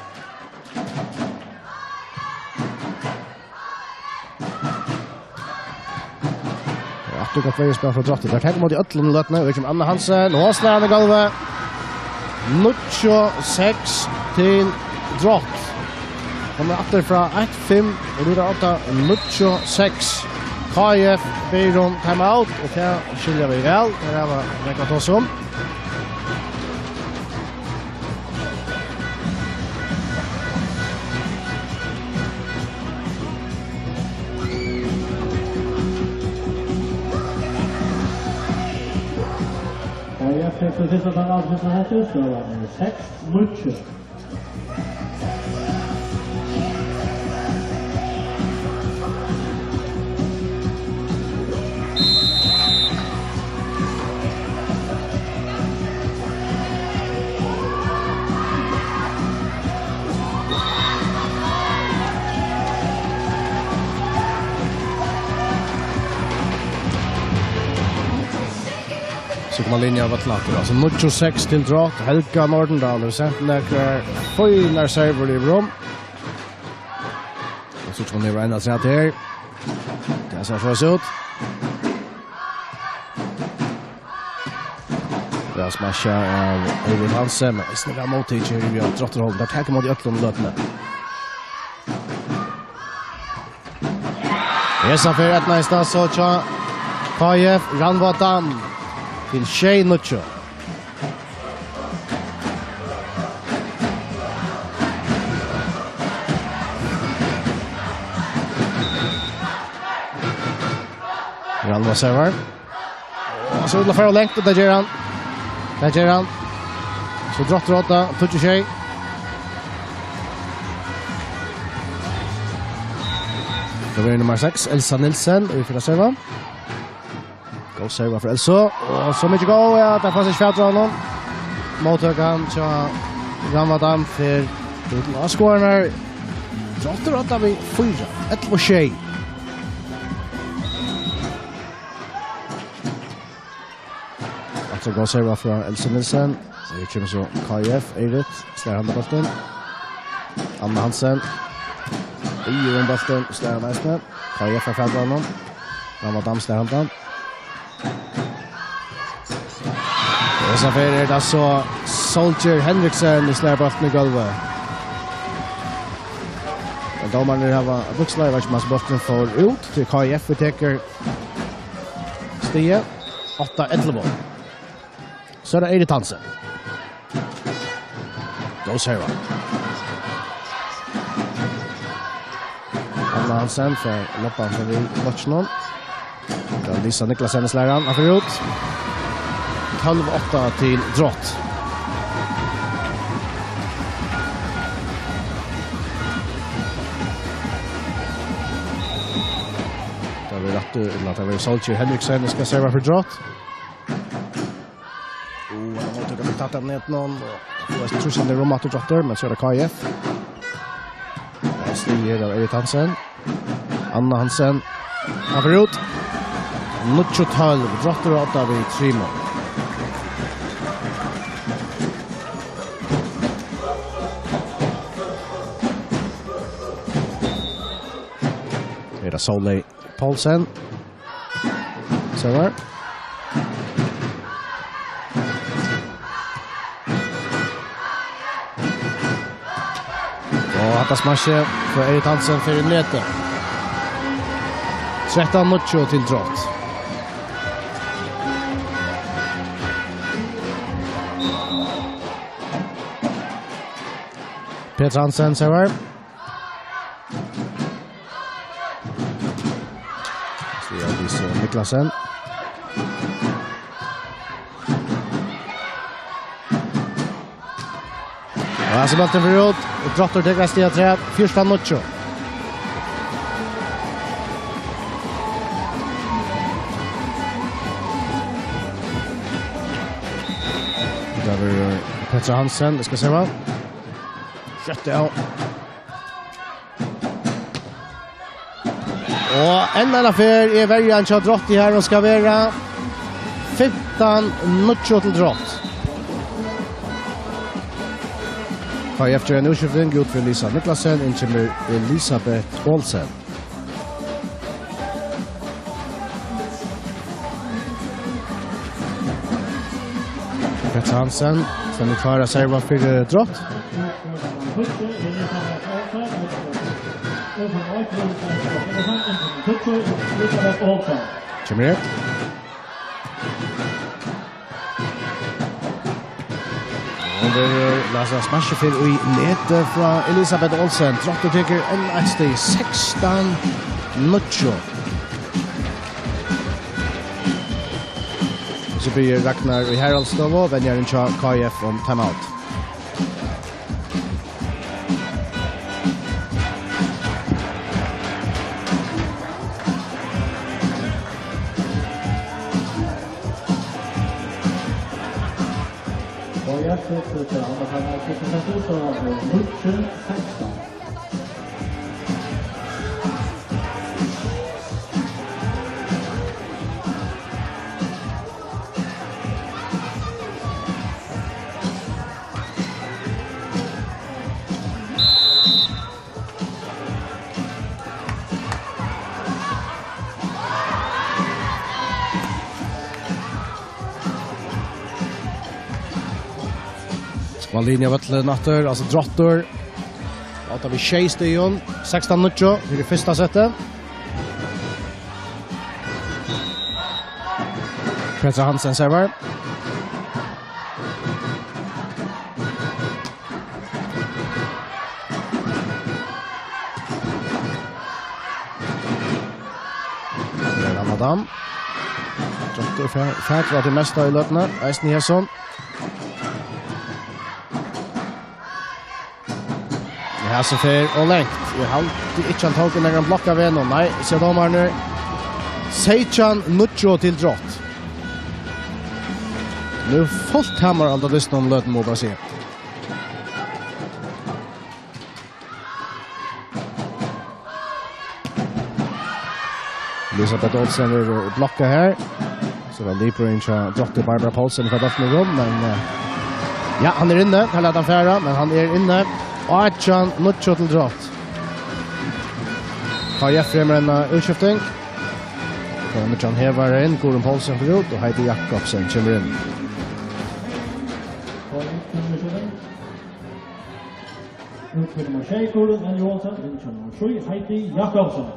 Og aftur gott verjuspæl frá Drotti. Teir taka ímóti øllum í løtuni, og her kemur Anna Hansen, og hon slær hann í gólvið. Níggju seks til Drott. Hon er aftur frá eitt fimm, og nú er tað átta níggju seks. K I F biður um timeout, og tað skilja vit væl. Tað er av at reka tað sum. Og eg fekk til fyrsta tann avslutta hettur, so var det seks níggju. So koma linja av vøllin aftur. Altso, níggju seks til Drott. Helga Nordendahl hevur sent nakrar fínar servur yvir um. Og so kemur hon yvir ein afturat her. Tað sær so út. Væl smashað av Eilif Hansen, men eisini væl móttikið her av Drottarhálvuni. Teir taka ímóti øllum í løtuni. Hesa ferð eydnaðist tað so hjá K I F, Rannvá Dam til sjey níggju. Hann var servar. Og so vil hann fara langt, og tað ger hann. Tað ger hann. So Drottur átta, tíggju sjey. Tað verður nummar seks, Elsa Nielsen, í fyrra serva. Góð serva frá Elsu. Og so mikið góð, ja, tað fæst ikki fatur á honum. Móttøkan hjá Ramadan fer út á skorararnar. Drottur átta við fýra, ellivu sjey. Aftur góð serva frá Elsu Nielsen. Her kemur so K I F, Eirit, slær handan bóltin. Anna Hansen. Í um bóltin, slær hann eisini. K I F er fatur á honum. Ramadan slær handan. Og so fer tað so Soldier Henriksen, ið slær bóltin í gólvið. Men dómararnir hava bukslað, eg veit ikki um bólturin fór út, tí K I F tekur stigið, átta ellivu. So er tað Eirik Hansen. Góð serva. Anna Hansen fær lobba hann forbi blokkinum. Tað er Lisa Niklasen, slær hann, hann fer út. Tólv átta til Drott. Tað verður rætt, ella tað verður Soldier Henriksen, ið skal serva fyri Drott. Og hann má taka við tatt av netinum, og fáa trýstandi rúm aftur Drottur, men so er tað K I F. Tað er stig her av Eirik Hansen. Anna Hansen. Hann fer út. Níggju tólv, Drottur og Odda við trimum. Her er Sóley Poulsen. Servar. Og hatta smashi frá Eirik Hansen fer í netið. Trettan níggju til Drott. Petra Hansen servar. Stig av Lise Niklasen. Og her er bólturin fer út. Drottur tekur eitt stig afturat. Fjúrtan níggju. Tað verður Petra Hansen, vit skulu síggja. Skjótt, ja. Og enn eina ferð er verjan hjá Drotti her, hon skal vera fimtan níggju til Drott. K I F ger eina útskifting, út fyri Lisa Niklasen, inn kemur Elisabeth Olsen. Petra Hansen, sum er klár at serva fyri Drott. Kemur her. Og verður lasað smashi fyri í netið frá Elisabeth Olsen. Drottur tekur enn eitt stig, sekstan níggju. So biður Ragnar í Haraldsstovu, venjarin hjá K I F, um timeout. K I F, Smá linja av vøllinum aftur, altso Drottur. Átta við sjey stigum, sekstan níggju, her í fyrsta seti. Petra Hansen servar. Ramadan. Dr. Fer, fer til at det meste i løtene. Eisen Hesson. Ja, så fer og lengt. Jeg halte ikke han tok en gang blokk av en, og nei, ser dommeren nu. Seichan Nucho til Drott. Nu fullt hammer alt av lysten om løten, må jeg bare si. Elisabeth Olsen er blokka her. Så var Libroen til Drott, Barbara Poulsen fra bøtten i rom, men eh, ja, han er inne. Han lar han fære, men han er inne. Átjan Nucho til Drott. K J F fremmer en eh, utskifting. Kommer John Hever inn, Gorm Poulsen for ut, og Heidi Jakobsen kommer inn. Út fyri nummer sjey, Guðrún N. Johansen, inn til nummer trý, Heidi Jakobsen.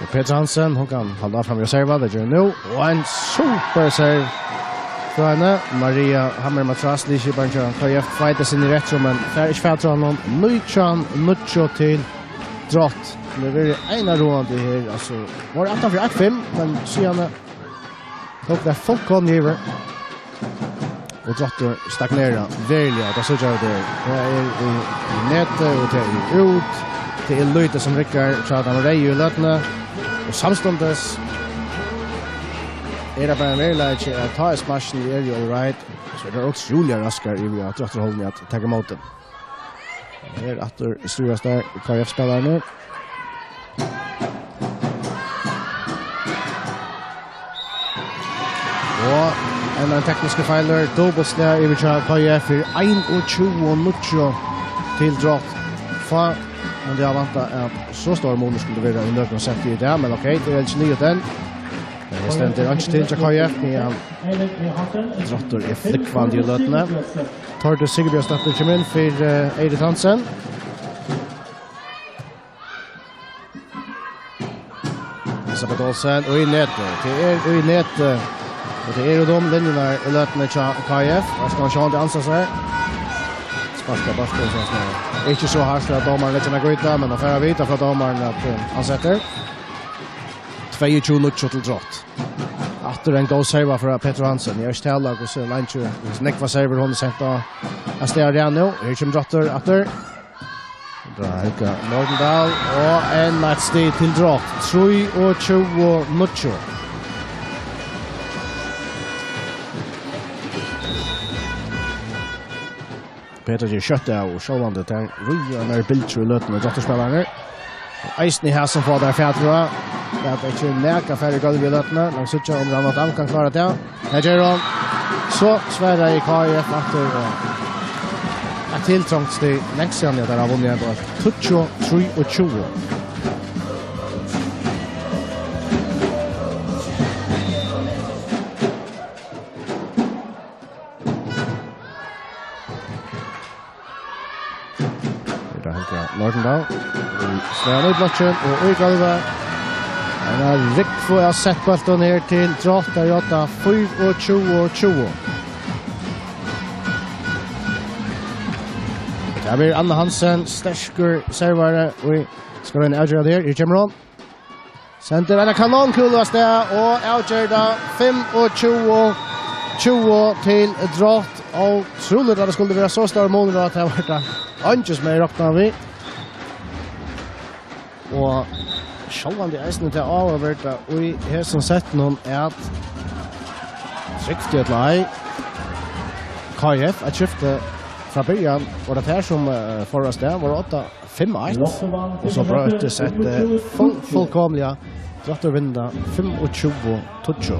Og Petra Hansen, hon kann halda fram við at serva, tað ger hon nú. Og ein super serve frá henni. Maria Hammer Matras, liðskiparin hjá K J F, feitar seg inn í rætt rom, men fær ikki fatur á honum. Nítjan níggju til Drott. Tað verður einaráðandi her, altso. Var aftan fyri eitt fimm, men síðani tók tað fullkomiliga yvir. Og Drottur stagnerar veruliga, tað síggja vit her. Tað er í, í netið, og tað er út. Tað er lítið sum riggar, hjá teimum reyðu í løtuni. Og samstundis er tað bara ein veruleiki, at tá er smarsni, er jo all right. So er tað ótrúliga raskar yvir á Drottarhólmið at taka ímóti. Her aftur stríðast teir K F-spælararnir. Og enn ein tekniskur feilur, dupultslag yvir hjá K F fyri einogtjúgu níggju til Drott. Fá mundi hava væntað, at so stórur munur skuldi vera í nøkrum setti í dag, men ok, tað er ikki liðugt enn. Men her stendur einki til hjá K F, meðan Drottur er flúgvandi í løtuni. Tordis Sigurbjørnsdóttir kemur inn fyri eh, Eirik Hansen. Elisabeth Olsen, og í netið. Tað er í netið. Og tað eru jú linjurnar í løtuni hjá K F. Her skal man sjá um tað ansar seg. Sparkar bóltin, so snart. Ikki so hart at dómarin leggur hana út, men hann fær at vita frá dómarin at eh, hann setur. Tveyogtjúgu níggju til Drott. Aftur ein góð serva frá Petra Hansen. Eg eri ikki talað hvussu leingi, hvussu nógvar servur hon hevur sent á, á staðar her nú. Her kemur Drottur aftur. Tað er Helga Nordendahl, og enn eitt stig til Drott. Trýogtjúgu níggju. Petra ger skjótt av, og sjálvandi tær ríða nær bylgju í løtuni, Drottarspælararnir. Og eisini her sum fáa tær fatur á. Tað er ikki nakað færri gólv í løtuni, men síggja um Ranna Dam kann klára tað. Her ger hon. So svaraði K F aftur, og eitt tiltrongt stig, langt síðan at tær hava vunnið ein bólt. Tíggju trýogtjúgu. Her er Helga Nordendahl. Í slæðan í blokkin og í gólvið. Ein av rúgvu av settbóltum her til Drott, tað er fýraogtjúgu tjúgu. Tað verður Anna Hansen, sterkur servari, og skal royna at avgera tað her. Her kemur hon. Sendir eina kanonkúlu av stað og avger tað, fimmogtjúgu tjúgu til Drott. Ótrúligt at tað skuldi vera so stórur munur, at tað var tað eingin sum hevði roknað við. Og sjálvandi eisini tað áhugaverda í hesum settinum er, at trygt ella ei, K F eitt skifti frá byrjan, og tað er tær sum eh, fóru av stað, vóru átta fimm eitt, og so broytti settið full, fullkomiliga. Drottur vinnur fimmogtjúgu tíggju.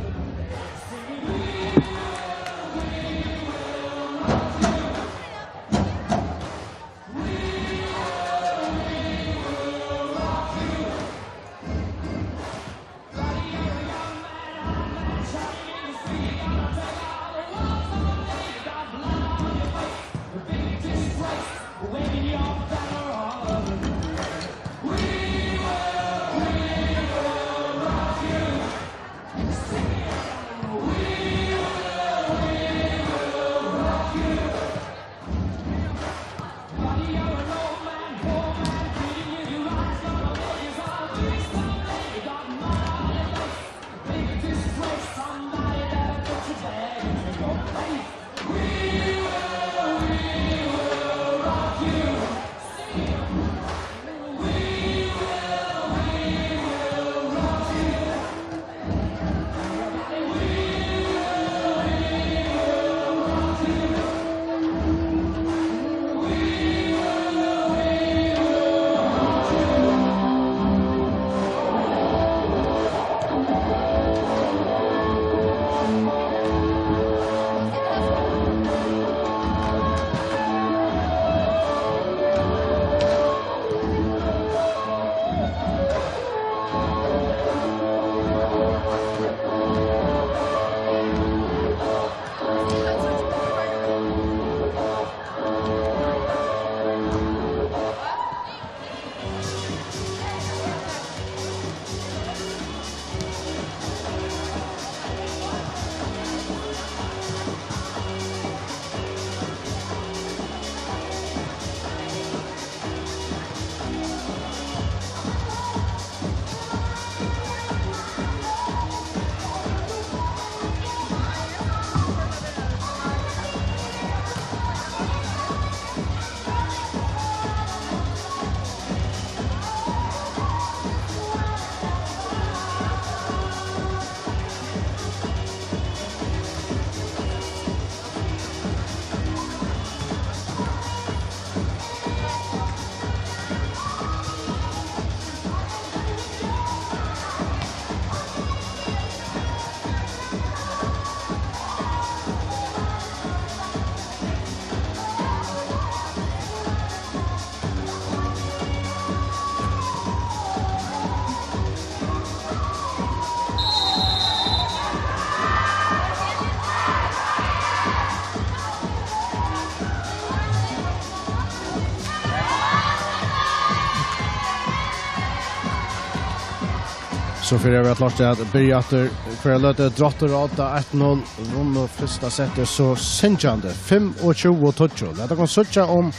So fyri at vera klárt at byrja aftur, hvørja løtu Dráttur á odda eitt null, vunnu fyrsta settið so syngjandi, fimmogtjúgu tíggju. Lat okkum síggja, um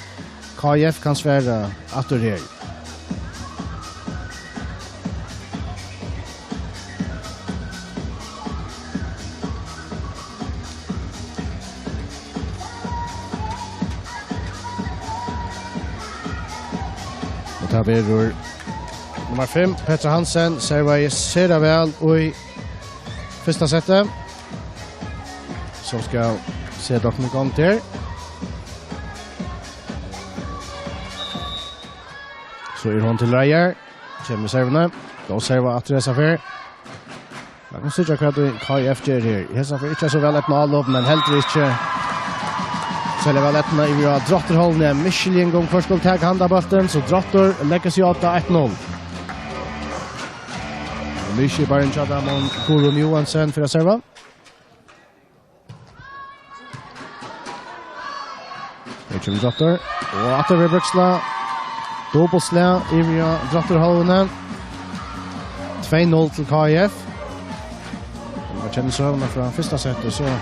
K I F kann svara aftur her. Og tað verður nummar fimm, Petra Hansen, servaði sera væl í fyrsta setti, sum skal seta okkum í gongd her. So er hon til reiðar. Kemur við servuni. Góð serva aftur hesa ferð. Lat okkum síggja, hvat K I F ger her. Hesa ferð ikki so væl eydnað álop, men heldur ikki serliga væl eydnað yvir á Dráttarhøllina. Misskiljing um hvør skal taka handan bóltin, so Dráttur leggur seg á odda eitt null. Og liðskiparin hjá teimum, Guðrun Johansen, fer at serva. Her kemur Dráttur. Og aftur við Bríksla. Dupultslag yvir á Dráttarhøllina. Tvey null til K I F. Sum man kennir søguna frá fyrsta setti, so er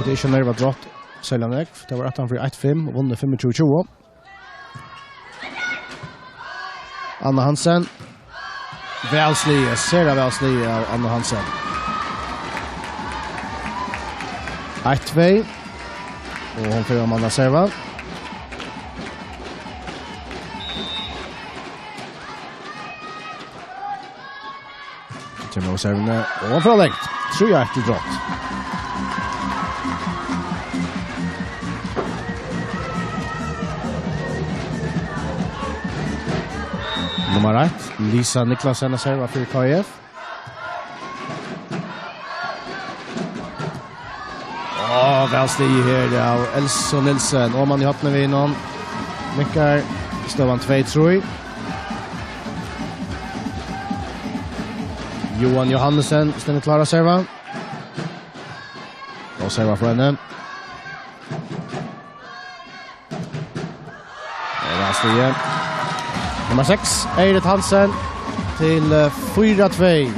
tað ikki nervað Drátt serliga nógv. Tað var aftan fyri eitt fimm og vunnu fimmogtjúgu tjúgu. Anna Hansen. Væl sligið, sera væl sligið av Anna Hansen. Eitt tvey. Og hon fer mann at serva. Kemur á servuni og frá langt. Trý eitt til Drátt. Nummar eitt, Lisa Niklasen, at serva fyri K I F. Á, væl sligið her av Elsu Nielsen. Oman í hornið við honum. Minkar støðan tvey trý. Johan Johannesen stendur klár at serva. Og serva frá henni. Og væl sligið. Nummar seks, Eirit Hansen, til, eh, fýra tvey.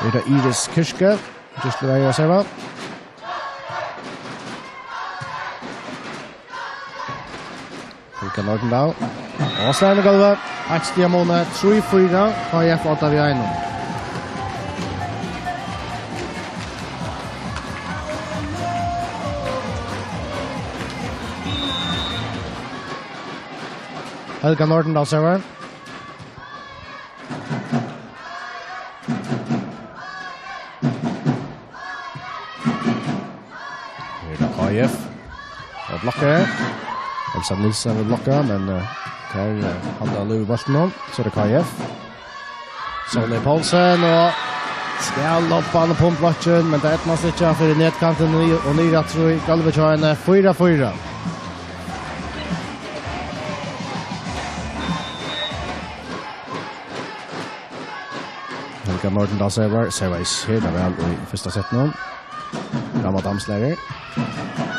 Er tað Iris Kirke? Just við at serva. Helga Nordendahl. Og slær í gólvið. Eitt stiga mun, trý fýra, K I F odda við einum. Helga Nordendahl servar. Her er tað K I F. Og blokka. Elsa Nielsen vil blokka, men, eh, tað er, eh, hann har lúvar bóltin nú. So er tað K I F. Sóley Poulsen og skal loppa hann upp um blokkin, men tað eydnast ikki fyri netkantin og, og niður aftur í gólvið hjá henni. Fýra fýra. Helga Nordendahl servar, servar sera væl í fyrsta settinum. Ramadan slær.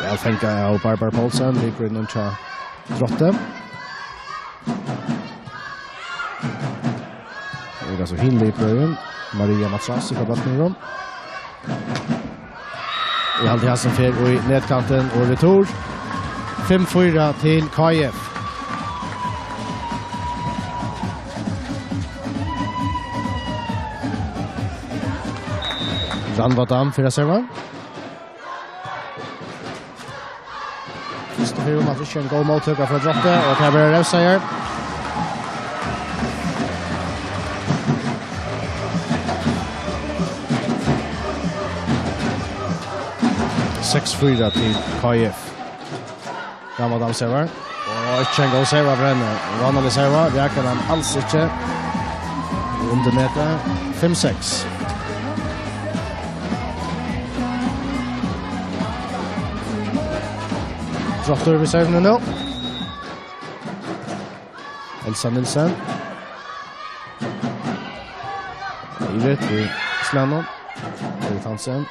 Væl fangað av Barbara Poulsen, lipur inn hjá Drátti. Her er so hin lipur, Maria Matrassi frá bóltinum. Eg haldi, hann sum fer í netkantin og retur. Fimm fýra til K I F. Rannvá Dam fyri at serva. Fyrst og fremst, at ikki ein góð móttøka frá Drátti, og tað verður revseigur. Seks fýra til K I F. Ramadan servar. Og ikki ein góð serva frá henni. Vánalig serva, rakar hann als ikki. Undir netið. Fimm seks. Dráttur við servuni nú. Elsa Nielsen. Irit við slagnum. Irit Hansen.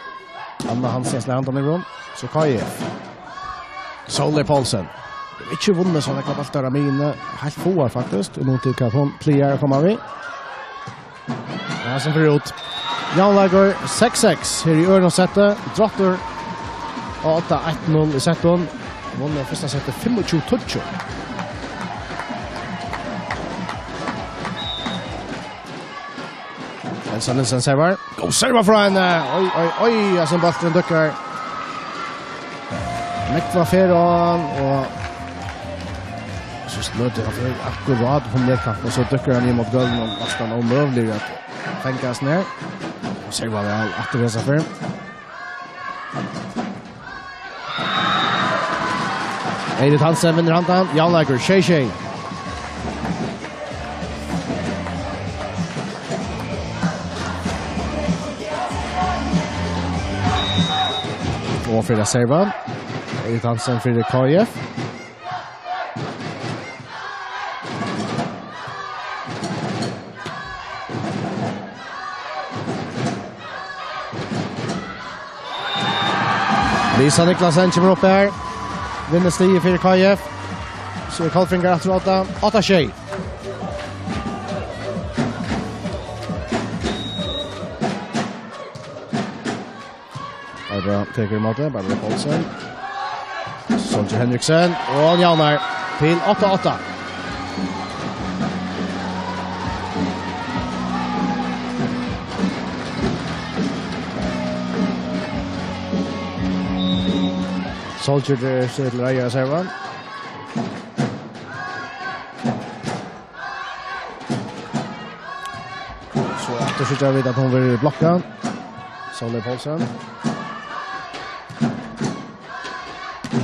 Anna Hansen slær handan í rúm. So K I F. Sóley Poulsen. Hon hevur ikki vunnið so nógvar bóltar á miðjuni. Heilt fáar, faktiskt. Og nú til hvat hon plagar at koma við. Ja, sum fer út. Javnleikur seks seks her í øðrum seti. Drottur á odda, eitt null í settum. Vunnu fyrsta setið fimmogtjúgu tíggju. Elsa Nielsen servar. Góð serva frá henni. Oj, oj, oj, ja, sum bólturin dúkkar. Nógv var ferð á hann, og so sløtur hann fyri akkurát upp um netkantin, og so dúkkar hann í móti gólvinum, og næstan ómøguligur at fanga seg nær. Og servar væl aftur hesa ferð. Edith Hansen vinnur handan. Javnleikur, sjey sjey. Og fyri at serva. Edith Hansen fyri K I F. Lisa Niklasen kemur upp her. Vinnur stigið fyri K I F. So er Kollfirðingar aftur á odda. Átta sjey. Barbara tekur ímóti, Barbara Poulsen. Sonja Henriksen, og hon javnar til átta átta. Soldier er til reiðar at serva. So aftur síggja vit, at hon verður blokkað. Sóley Poulsen.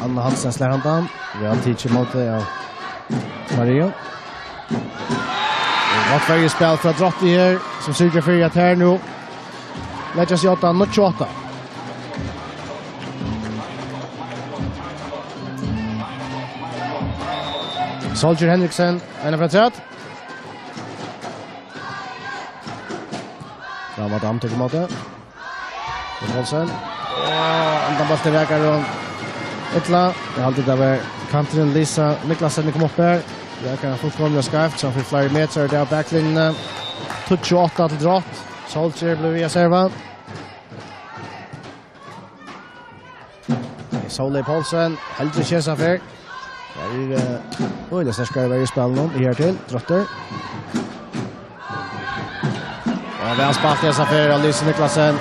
Anna Hansen slær handan. Væl tikið ímóti av Maria. Og gott verjuspæl frá Drotti her, sum syrgir fyri, at her nú leggja seg á odda, níggju átta. Soldier Henriksen, ein afturat. Rama Dam tekur ímóti. Poulsen. Og handan bóltin rakar hon illa. Eg haldi, tað var kanturin, Lisa Niklasen, kom upp her. Rakar hann fullkomiliga skeivt, so hann fær fleiri metrar av baklinjuni. Tíggju átta til Drott. Soldier blívur við at serva. Sóley Poulsen, heldur ikki hesa ferð. Tað er, eh, øgiliga sterkari verjuspæl nú, her til, Drottur. Og væl spælt hesa ferð av Lise Niklasen.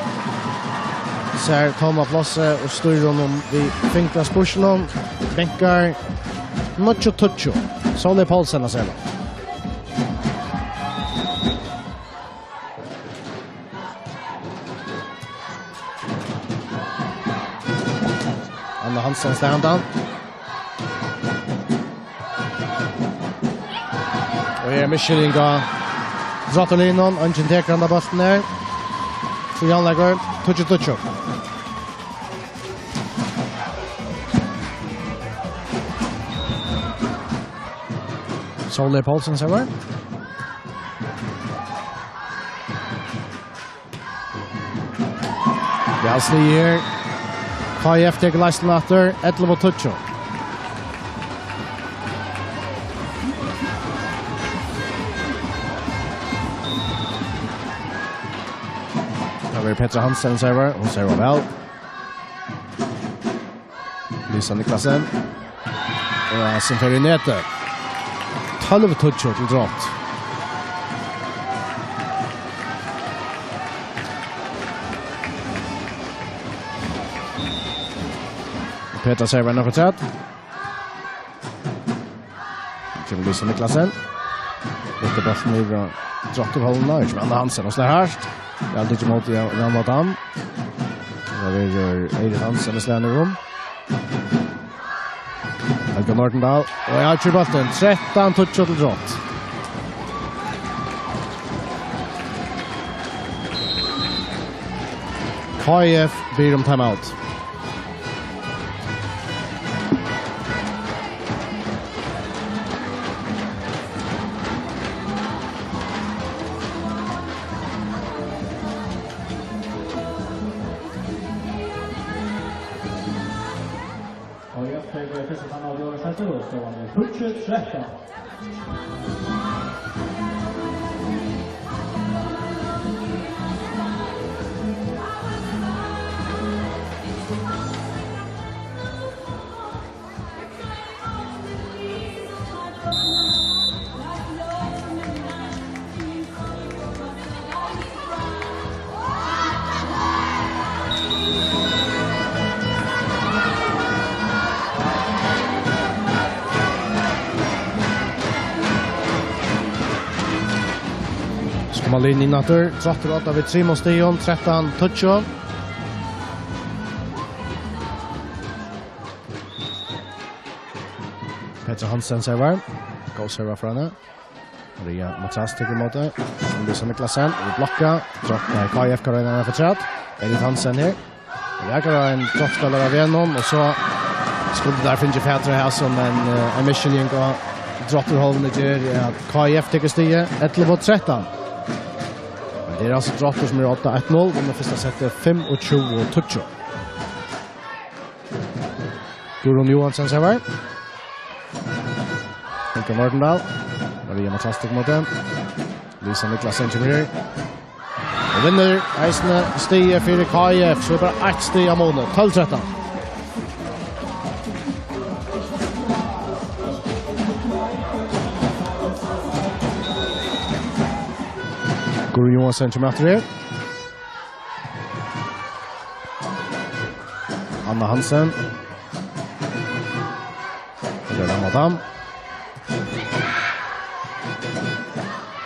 Sær tóma plássið og stýrir honum við fingraspussinum. Bankar. Níggju tíggju. Sóley Poulsen at serva. Anna Hansen slær handan. Og her er misskiljing á Drottarliðnum. Eingin tekur handa bóltin her. So javnleikur, tíggju tíggju. Sóley Poulsen servar. Væl stigið her. K I F tekur leiðsluna aftur, ellivu tíggju. Tað verður Petra Hansen servar, hon servar væl. Lisa Niklasen. Og sum fer í netið. Tólv tíggju til Drott. Petra servar nakað afturat. Kemur Lisa Niklasen. Lyftir bóltin yvir á Drottarhólmuna. Her kemur Anna Hansen og slær hart. Væl tikið ímóti av Rama Dam. Tað verður Eirik Hansen, sum slær hana um. Helga Nordendahl. Og her kemur bóltin. Trettan tíggju til Drott. K I F biður um timeout. Tíggju trettan. Skal man lína inn aftur. Tróttur átta við trimum stigum, trettan tíggju. Petra Hansen servar. Góð serva frá henni. Maria Matras tekur ímóti. Lisa Niklasen, við blokka. Tróttur, K F kann royna at fáa afturat. Edith Hansen her. Rakar ein tróttarspælara av vegnum, og so skuldi teir fingið fatur á hasum, men, eh, ein misskiljing á Tróttarhólinum ger at K F tekur stigið, ellivu trettan. Men tað er altso Tróttur sum er á odda, eitt null, vinnur fyrsta settið, fimmogtjúgu tíggju. Guðrún Johansen servar. Helga Nordendahl. Maria Matras tekur ímóti. Lisa Niklasen kemur her. Og vinnur eisini stigið fyri K F, so er bara eitt stig av muni. Tólv trettan. Guðrún Johansen kemur aftur her. Anna Hansen. Tað er Ramadan.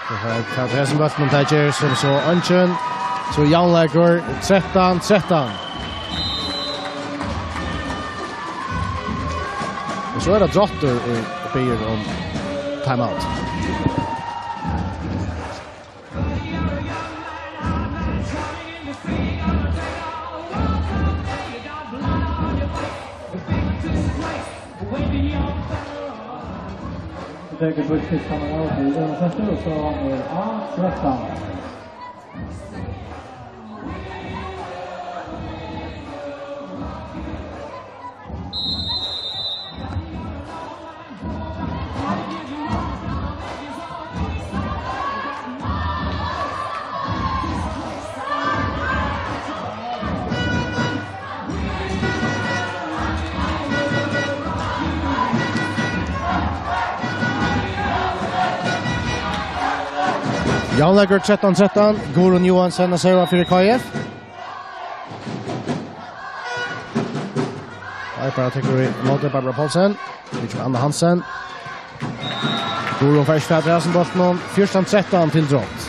So her, her, her sum bólturin tekur, sum so eingin. So javnleikur, trettan trettan. Og so er tað Tróttur, ið biður um timeout. Tekur burtur timeout í øðrum seti, og so er á trettan. Javnleikur trettan trettan, Guðrun Johansen at serva fyri K F. Nei, bara tekur ímóti Barbara Poulsen. Her kemur Anna Hansen. Guðrun fær ikki fatur á hasum bóltinum. Fjúrtan trettan til Trótt.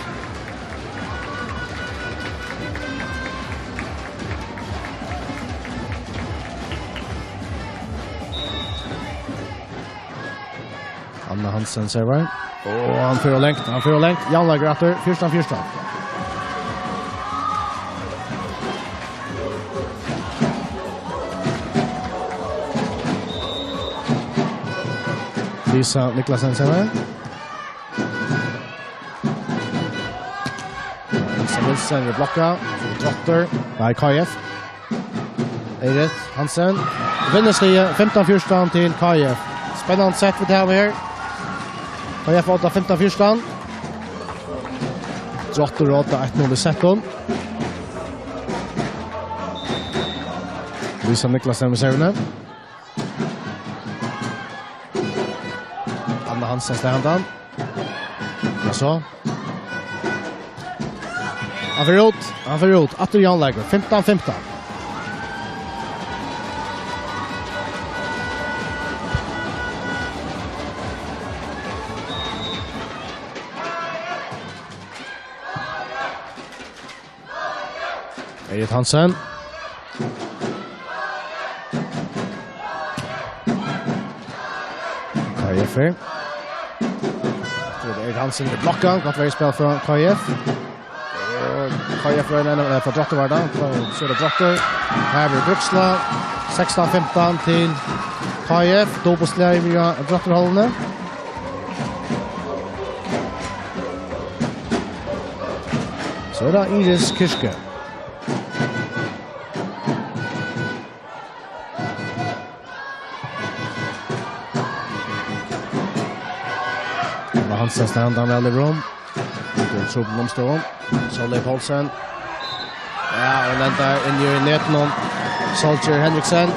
Anna Hansen servar. Og hann fer ov langt, hann fer ov langt. Javnleikur aftur, fjúrtan fjúrtan. Lisa Niklasen servar. Lisa Nielsen er blokka. Tróttur. Nei, K F. Eirik Hansen. Vinnur stigið, fimtan fjúrtan til K F. Spennandi sett vit hava her. K F á odda, fimtan fjúrtan. Tróttur á odda, eitt null í settum. Lisa Niklasen við servuni. Anna Hansen slær handan. Ja, so. Hann fer út, hann fer út. Aftur javnleikur, fimtan fimtan. Edith Hansen. K F her. Edith Hansen við blokka, gott verjuspæl frá K F. Og K F roynir, eh, frá Tróttur var tað. So er tað Tróttur. Her verður brúkslað. Sekstan fimtan til K F. Dupultslag í Tróttarhólinum. So er tað Iris Kirke. Hansen slær hann væl í rúm. Tað er trupult umstøðum. Sóley Poulsen. Ja, og lendar inn í netinum. Solskjær Henriksen.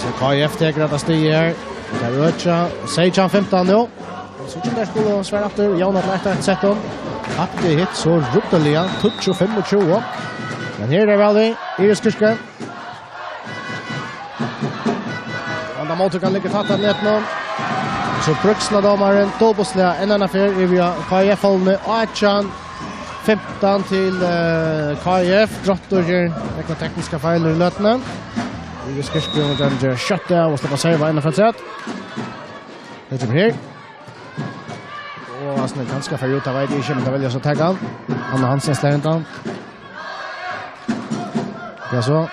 So K I F tekur hetta stigið her. Tað er økið. Seytjan fimtan nú. So kunnu teir skula svara aftur. Javna til eitt eitt sett. Tapti hitt so ruddiliga. Tíggju fimmogtjúgu. Men her er væl í. Iris Kirke. Henda móttøkan liggur tætt at netinum. So brúknar dómarin dupultslag enn eina ferð yvir á K I F-hálvuni. Átjan fimtan til, eh, K I F. Drottur her vegna tekniska feil í løtuni. Iris Kirke og den ger skjótt av og sleppa serva inn afturat. Tað kemur her. Og Hansen er kanska fer út, tað veit eg ikki, men tað velja so taka hann. Anna Hansen slær undan. Ja, so.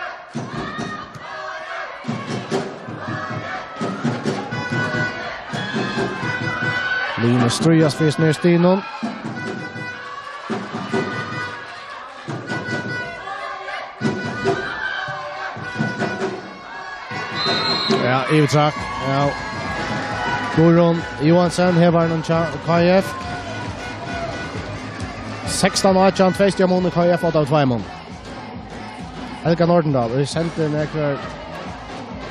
Liðini stríðast fyri sínum stigum. Ja, yvirtrak. Ja. Guðrun Johansen, her var hann hjá K I F. Sekstan átjan, tvey stig á mun, K I F átta av tveimum. Helga Nordendahl, og sendi nakrar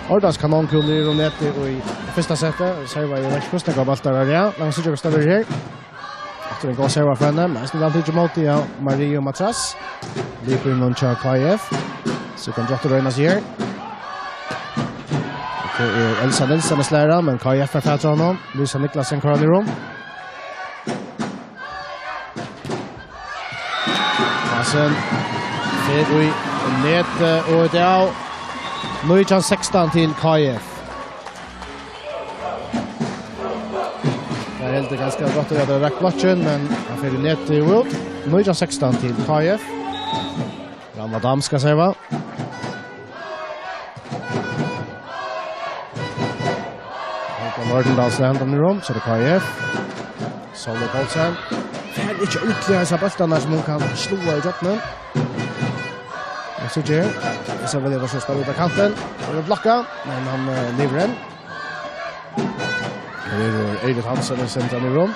ordans kanonkúlur og neti í fyrsta seti. Servar, eg veit ikki hvussu nógvar bóltar har eru, ja. Lat okkum síggja, hvussu tað verður her. Aftur ein góð serva frá henni, men eisini væl tikið ímóti av Maria Matras. Lipur inn hjá K I F. So kann Drottur royna seg her. Tað er Elsa Nielsen, sum slær hann, men K I F er fatur á honum. Lisa Niklasen koyrir hann í rúm. Passen fer í netið, og tað er nítjan sekstan til K I F. Tað heldur kanska gott at tað rakk blokkin, men hann fer í netið og út. Nítjan sekstan til K I F. Rannvá Dam skal serva. Helga Nordendahl slær hann í rúm, so er tað K I F. Sóley Poulsen. Fær ikki ordiliga hesar bóltarnar sum hon kann sláa í gjøgnum. Men so ger. Isabella Rossi spælir út á kantin. Og er blokkað, men hann, eh, livrar enn. Her er Eirik Hansen, sum sendir hann í rúm.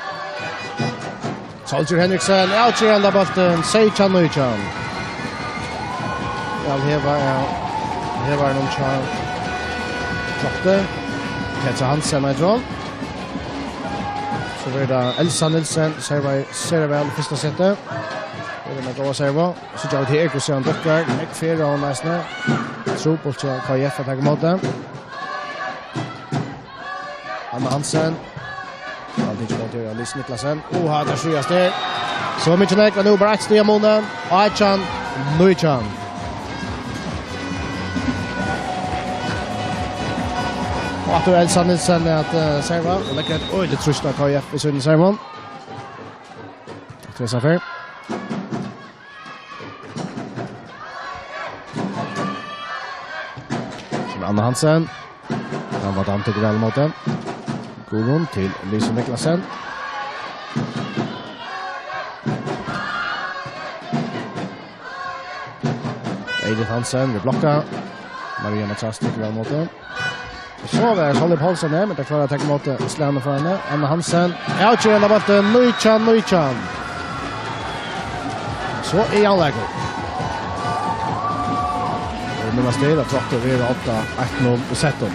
Solskjær Henriksen, avgerandi bóltin, seytjan nítjan. Ja, her var, ja, her var hann hjá Drotti. Petra Hansen, eitur hon. So verður tað Elsa Nielsen, servar, servar væl í fyrsta seti. Og tað er ein góð serva. So gera vit her, hvussu hann dukkar. Nógv ferð á honum eisini. Trupult hjá K I F at taka ímóti. Anna Hansen. Hann tekur ímóti Lise Niklasen. Og hann er síðast her. So mikið nógv, men nú bara eitt stig á munin. Átjan nítjan. Og aftur Elsa Nielsen at, eh, serva. Og leggur eitt øgiligt trýst á K I F í sínum servum. Tresa fer. Sum Anna Hansen. Hann var dæmdur væl ímóti. Guðrun til Lise Niklasen. Eirik Hansen við blokka. Maria Matras tekur væl ímóti. So var Sóley Poulsen her, men tað klárar at taka ímóti slæðinum frá henni. Anna Hansen. Avgerandi bóltin, nítjan nítjan. So er javnleikur. Og minnast til at Drottur er átta eitt null í settum.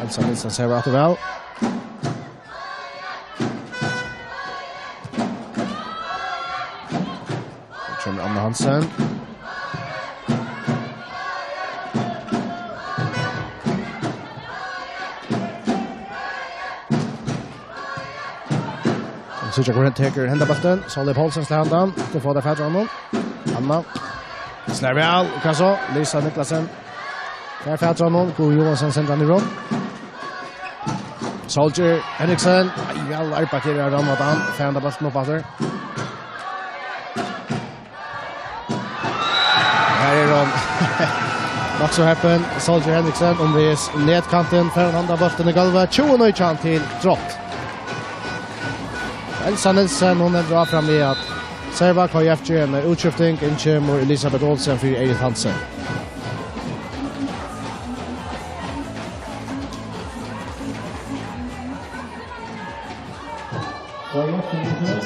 Elsa Nielsen servar aftur væl. So kemur Anna Hansen. Vit síggja, hvør tekur henda bóltin. Sóley Poulsen slær handan. Aftur fáa teir fatur á honum. Anna. Slær væl. Og hvat so? Lisa Niklasen. Fær fatur á honum. Guðrun Johansen sendir hann í rúm. Solskjær Henriksen. Ei, væl arbeitt her av Rannvá Dam. Fær hann bóltin upp aftur. Her er hon. Nokk so heppin. Solskjær Henriksen um við netkantin. Fær hann handa bóltin í gólvið. Tjúgu nítjan til Drott. Elsa Nielsen, hon heldur áfram við at serva. K I F ger eina útskifting. Inn kemur Elisabeth Olsen fyri Eirik Hansen.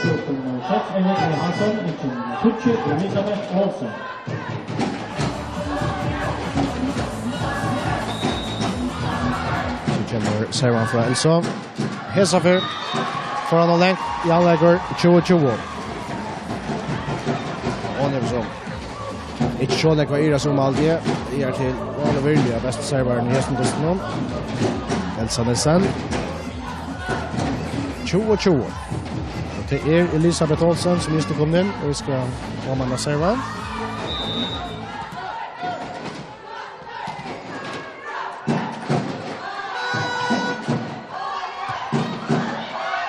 Nummer seks, Ellen Hansen, og nummer tíggju, Elisabeth Olsen. So kemur servan frá Elsa. Hesa ferð fór hann ov langt, Jan Legur, tjúgu tjúgu. Og hon er so ikki so nógv at ivast um, haldi eg. Eg er til, og hann er veruliga besti servarin í hesum dystinum. Elsa Nielsen. Tjúgu tjúgu. Og tað er Elisabeth Olsen, sum júst er komin inn, og skal koma at serva.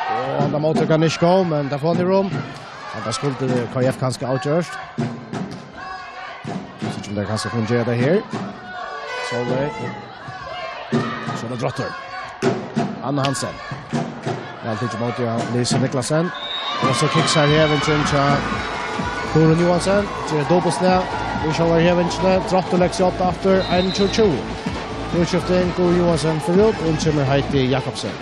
Og hann móttøkan er ikki góð, men tað fáa vit um. Hetta skuldi K F kanska avgjørt. So kemur tað kanska kunnu gera tað her. Sólveig. So er tað Drottur. Anna Hansen. Væl tikið ímóti av Lise Niklasen. Og so kiksar hevingin hjá Guðrun Johansen. Ger dupultslag í sjálvari hevingini. Drottur leggur seg upp aftur. Ein tjúgu tjúgu. Útskifting, Guðrun Johansen fer út. Inn kemur Heidi Jakobsen.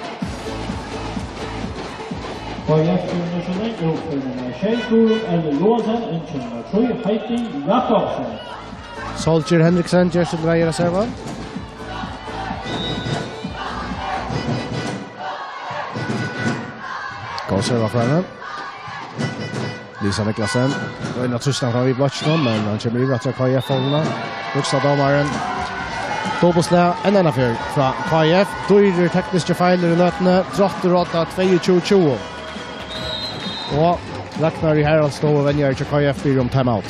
Og Jesper Andersen, inn, og nummer seks, Guðrun Ella Johansen, inn, nummer tre, Heidi Jakobsen. Solskjær Henriksen ger sítt reiðar at serva. Góð serva frá henni. Lisa Niklasen. Roynir at trýsta fram við blokkinum, men hann kemur yvir aftur á K F-hálvuna. Hugsa dómarin. Dupultslag, enn eina ferð frá K F. Dýrir tekniskir feilir í løtuni. Drottur rodda tveyogtjúgu tjúgu. Og Ragnar í Haraldsstovu, venjari hjá K F, biður um timeout.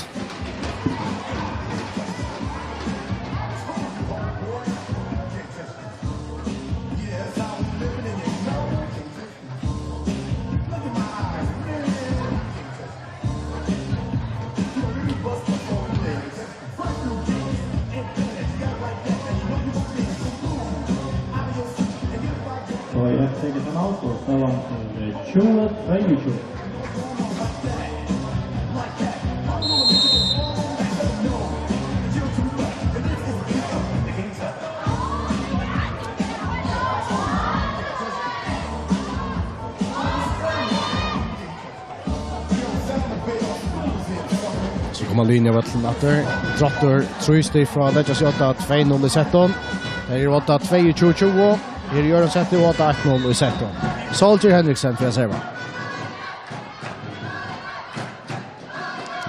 So er tað sikkurt ein avslutning, tjúgu tveyogtjúgu. So koma Lyn á vøllin aftur. Drottur trý stig frá at leggja seg upp á tvey null í settinum. Her er upp á tveyogtjúgu tjúgu. Her er Jørgen Sæther og upp á eitt null í settinum. Solskjær Henriksen fyri at serva.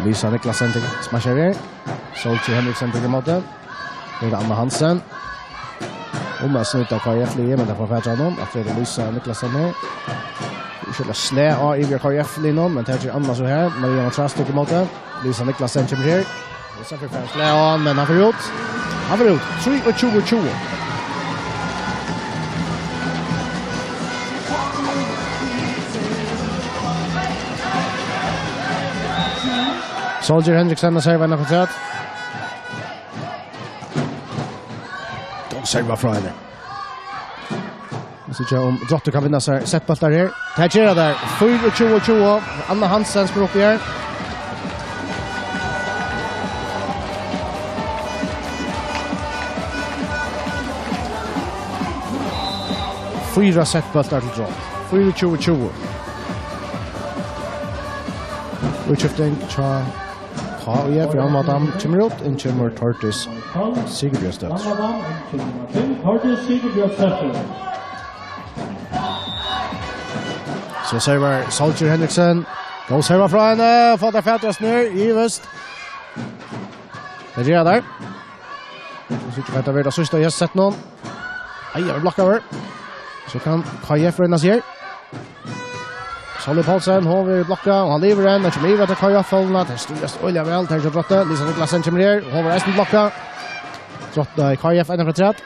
Lisa Niklasen til smasjar her. Solskjær Henriksen til móti. Her er Anna Hansen. Um at snýta K F-liðið, men tað fær fatur á honum. Aftur er tað Lisa Niklasen her. Ikki slag á yvir K F-liðnum, men tað ger Anna so her. Maria Trastik í móti. Lisa Niklasen kemur her. Og so fer slag á hann, men hann fer út. Hann fer út. Trýogtjúgu tjúgu. Solskjær Henriksen at serva inn afturat. Góð serva frá henni. Vit síggja um Drottur kann vinna sær settbóltar her. Tað ger hann har. Fýraogtjúgu tjúgu. Anna Hansen spyr upp her. Fýra settbóltar til Drott. Fýraogtjúgu tjúgu. Útskifting hjá K F fyri Alma Dam kemur út, inn kemur Tordis Sigurbjørnsdóttir. So servar Solskjær Henriksen. Góð serva frá henni. Fáa tað fatur á snær, ivist. Tað ger hann har. So síggja vit hvat tað verður tað síðsta í hesum settinum. Ei, hann er blokkaður. So kann K F royna seg her. Sólveig Poulsen, hon verður blokkað, og hann livir enn, og kemur yvir til K F-hálvuna, tað stríðast øgiliga væl, tað er ikki Drottur, Lisa Niklasen kemur her, og hon verður eisini blokkað. Drott-, nei, K F enn afturat.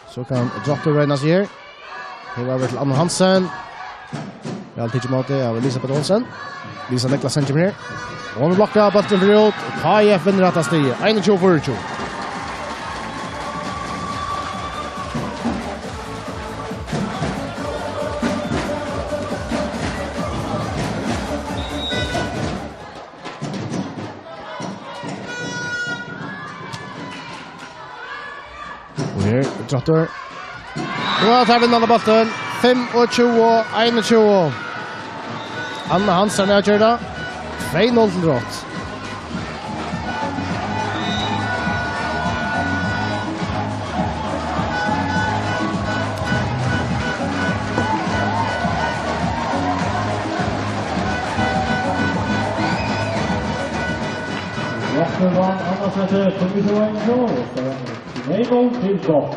So kann Drottur royna seg her. Her var vit til Anna Hansen. Væl tikið ímóti av Elisabeth Olsen. Lisa Niklasen kemur her. Og hon er blokkað, bólturin fer út. K F vinnur hetta stigið. Einogtjúgu fýraogtjúgu. Og her, Drottur. Og tær vinna hann bóltin. Fimmogtjúgu einogtjúgu. Anna Hansen avgjør tað. Tvey null til Drott. Drottur vann annað setið, fimmogtjúgu einogtjúgu, og tvey null til Drott.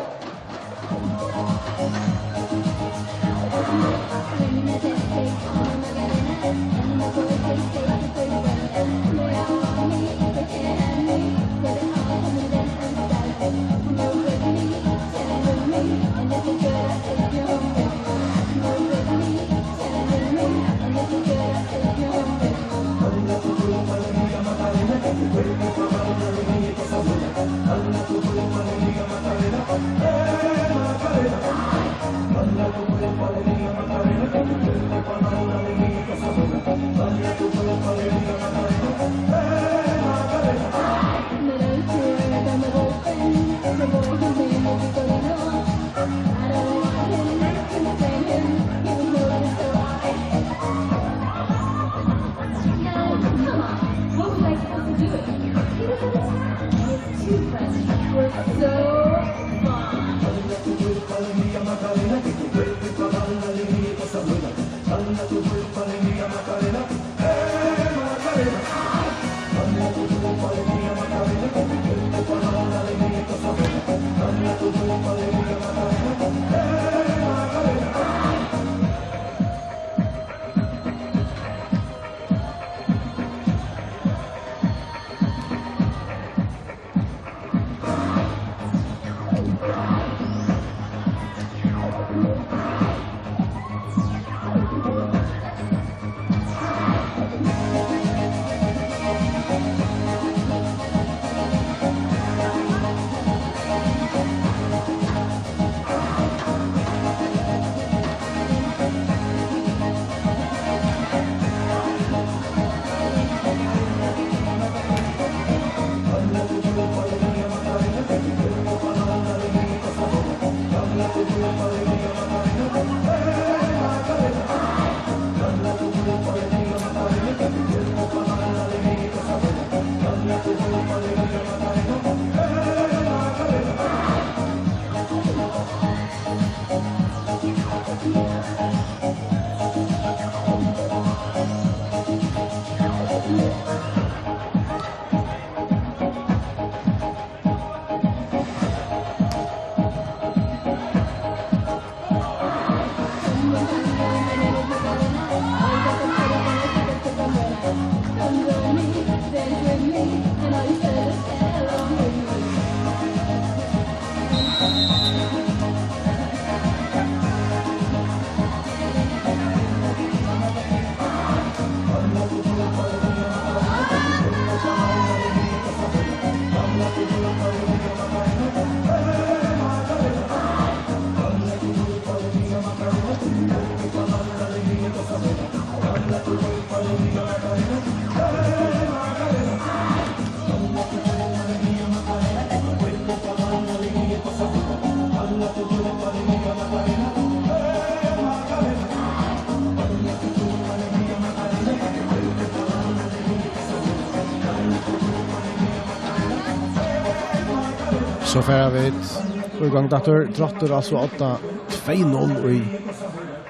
So fara vit í gongd aftur. Drottur, altso, á tvey null í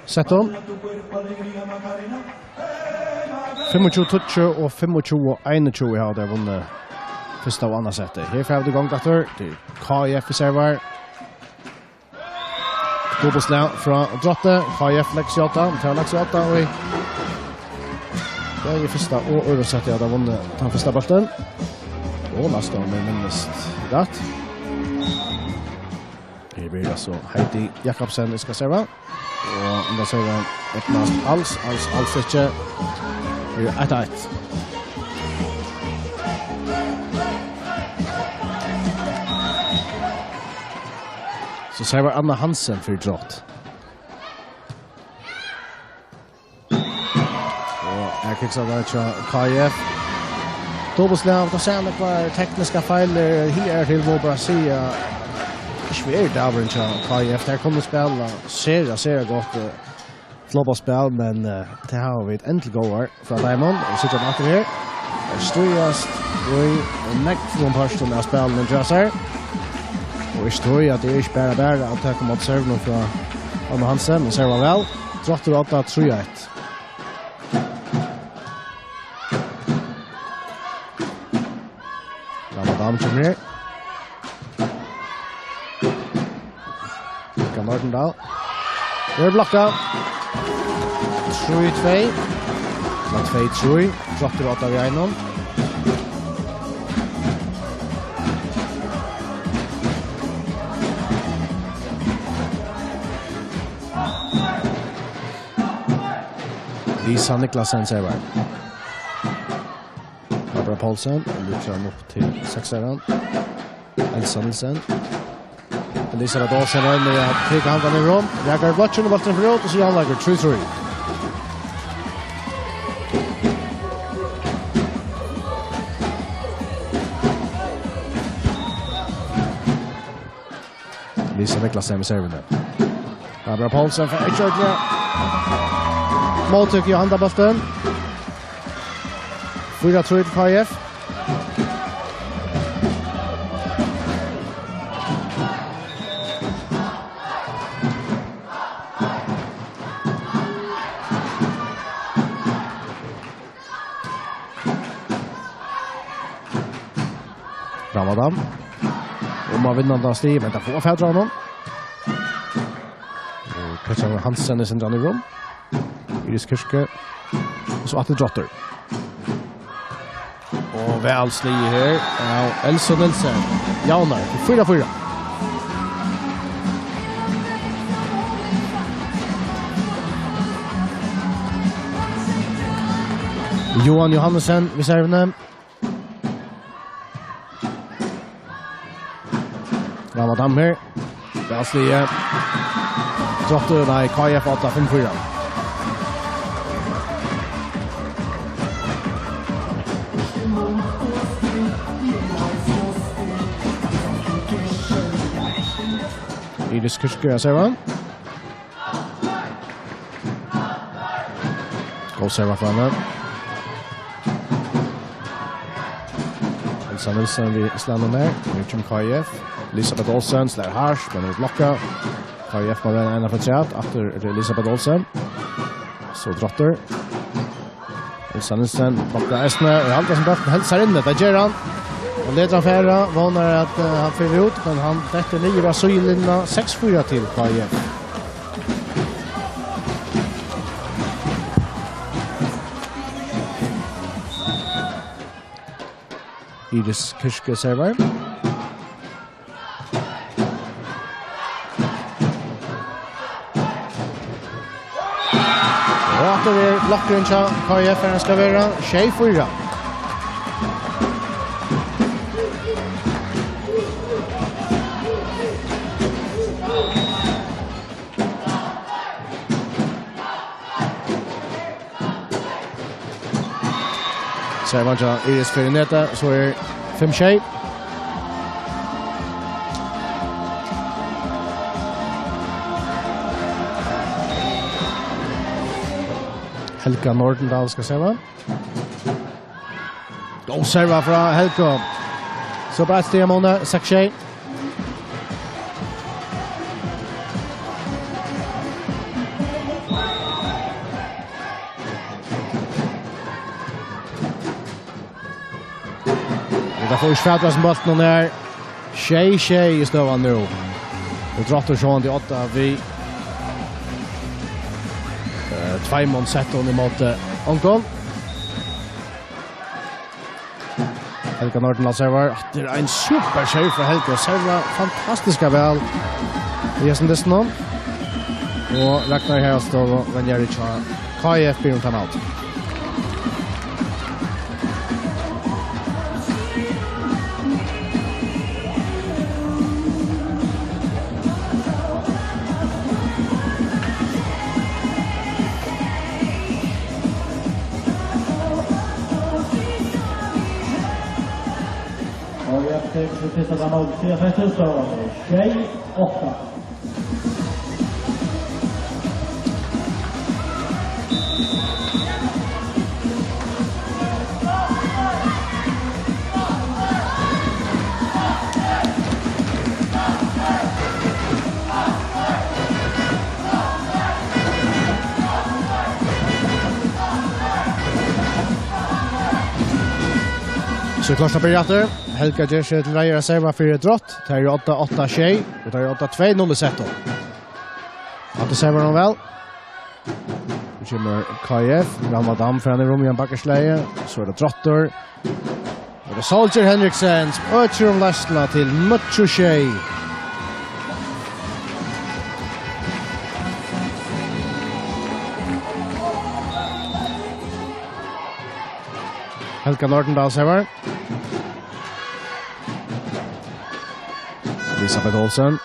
settum. Fimmogtjúgu tíggju og fimmogtjúgu einogtjúgu hava tey vunnið fyrsta og annað setið. Her fara vit í gongd aftur. Tað er K I F, vit serva. Dupultslag frá Drotti. K I F leggur seg á átta. Tey hava lagt seg á átta í bæði fyrsta og øðrum seti, hava tey vunnið tann fyrsta bóltin. Og næsta, um eg minnist rætt. Her verður altso Heidi Jakobsen, vit skal serva. Og um tað servar eydnast als, als, als ikki. Verður eitt eitt. So servar Anna Hansen fyri Drott. Og her kiksa tað hjá K I F. Dupultslag, tað sær nakrar tekniskar feilir. Her til má bara siga, ikki verið dagurin hjá K I F. Tey kunnu spæla sera, sera gott, eh, Eitt loppaspæl, men, eh, tað hava vit enn til góðar frá teimum. Og síggja aftur her. Her stríðast í nógvum pørtum av spælinum hjá sær. Og ikki tí at tað er ikki bara, bara at taka móti servinum frá Anna Hansen, men servar væl. Drottur og Odda, trý eitt. Ramadan kemur her. Rikard Nordendahl. Her er blokka. Trý tvey. Ella tvey trý. Drottur og Odda við einum. Lisa Niklasen servar. Barbara Poulsen, lyftir hann upp til seksaran. Elsa Nielsen. Elisabeth Olsen roynir at prika handan yvir hon. Rakar í blokkin og bólturin fer út, og so er javnleikur, trý trý. Lisa Niklasen við servuni. Barbara Poulsen fær ikki ordiliga móttøku í handabóltin. Fýra trý til K I F. Ramadan. Um at vinna tað stig, men tað fáa fatur á honum. Og Christian Hansen er sindran í rum. Iris Kirke. Og so aftur Drottur. Og væl sligið her av Elsa Nielsen. Javnar, fýra fýra. Johan Johannesen við servuni. Ramadan her. Væl sligið. Drottur, nei, K I F átta, fimm fýra. Iris Kirke, eg sær hann. Góð serva frá henni. Elsa Nielsen við slagnum her. Nú kemur K I F. Elisabeth Olsen slær hart, men er blokkað. K I F má royna eina afturat. Aftur er tað Elisabeth Olsen. So Drottur. Elsa Nielsen blokkar eisini. Og heldur seg bóltin heldur sær inni. Tað ger hann. Og letur hann fara. Vónar at, eh, hann fer út, men hann dettur niður á síðulinjuna. Seks fýra til K I F. Iris Kirke servar. Og aftur er blokkurin hjá K I F, har hann skal vera, sjey fýra. Servan hjá Iris fer í netið, so er fimm sjey. Helga Nordendahl skal serva. Góð serva frá Helgu. So bara eitt stig á muni, seks sjey. Vit fáa ikki fatur á hesum bóltinum her. Sjey sjey er støðan nú. Og Drottur sjálvandi í odda við, eh, tveimum settum ímóti ongum. Helga Nordendahl servar. Hatta er ein super serve frá Helgu. Servar fantastiskt væl í hesum dystinum. Og Ragnar Haraldsdóttir, venjari hjá K I F, biður um timeout. Og eg tekur so fyrsta timeout, siga fyrstu, so sjey átta. So er klárt at byrja aftur. Helga ger seg til reiðar at serva fyri Drott. Tað er átta átta sjey, og tað er átta tvey null í settum. Aftur servar hon væl. Nú kemur K I F. Ramadan fer hann í rúm í ein bakkaslagi. So er tað Drottur. Og tað er Soldier Henriksen sum økir um leiðsluna til níggju sjey. Helga Nordendahl servar. Elisabeth Olsen.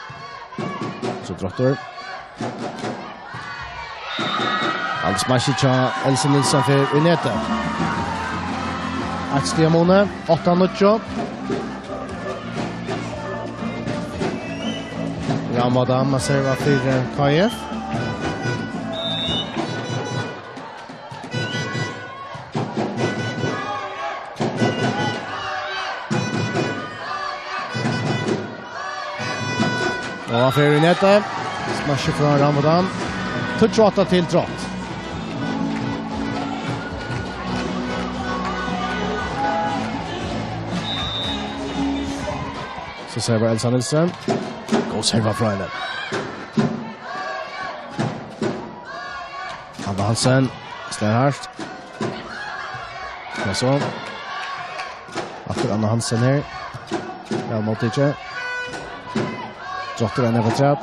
So Drottur. Alt smasjið hjá Elsa Nielsen fer í netið. Eitt stig á muni, átta níggju. Ramadan servar fyri K I F. Og hann fer í netið. Smasjið frá Ramadan. Tíggju átta til Drott. So servar Elsa Nielsen. Góð serva frá henni. Hanna Hansen slær hart. Ja, so. Aftur Anna Hansen her. Ja, móttikið. Drottur er nede på træt.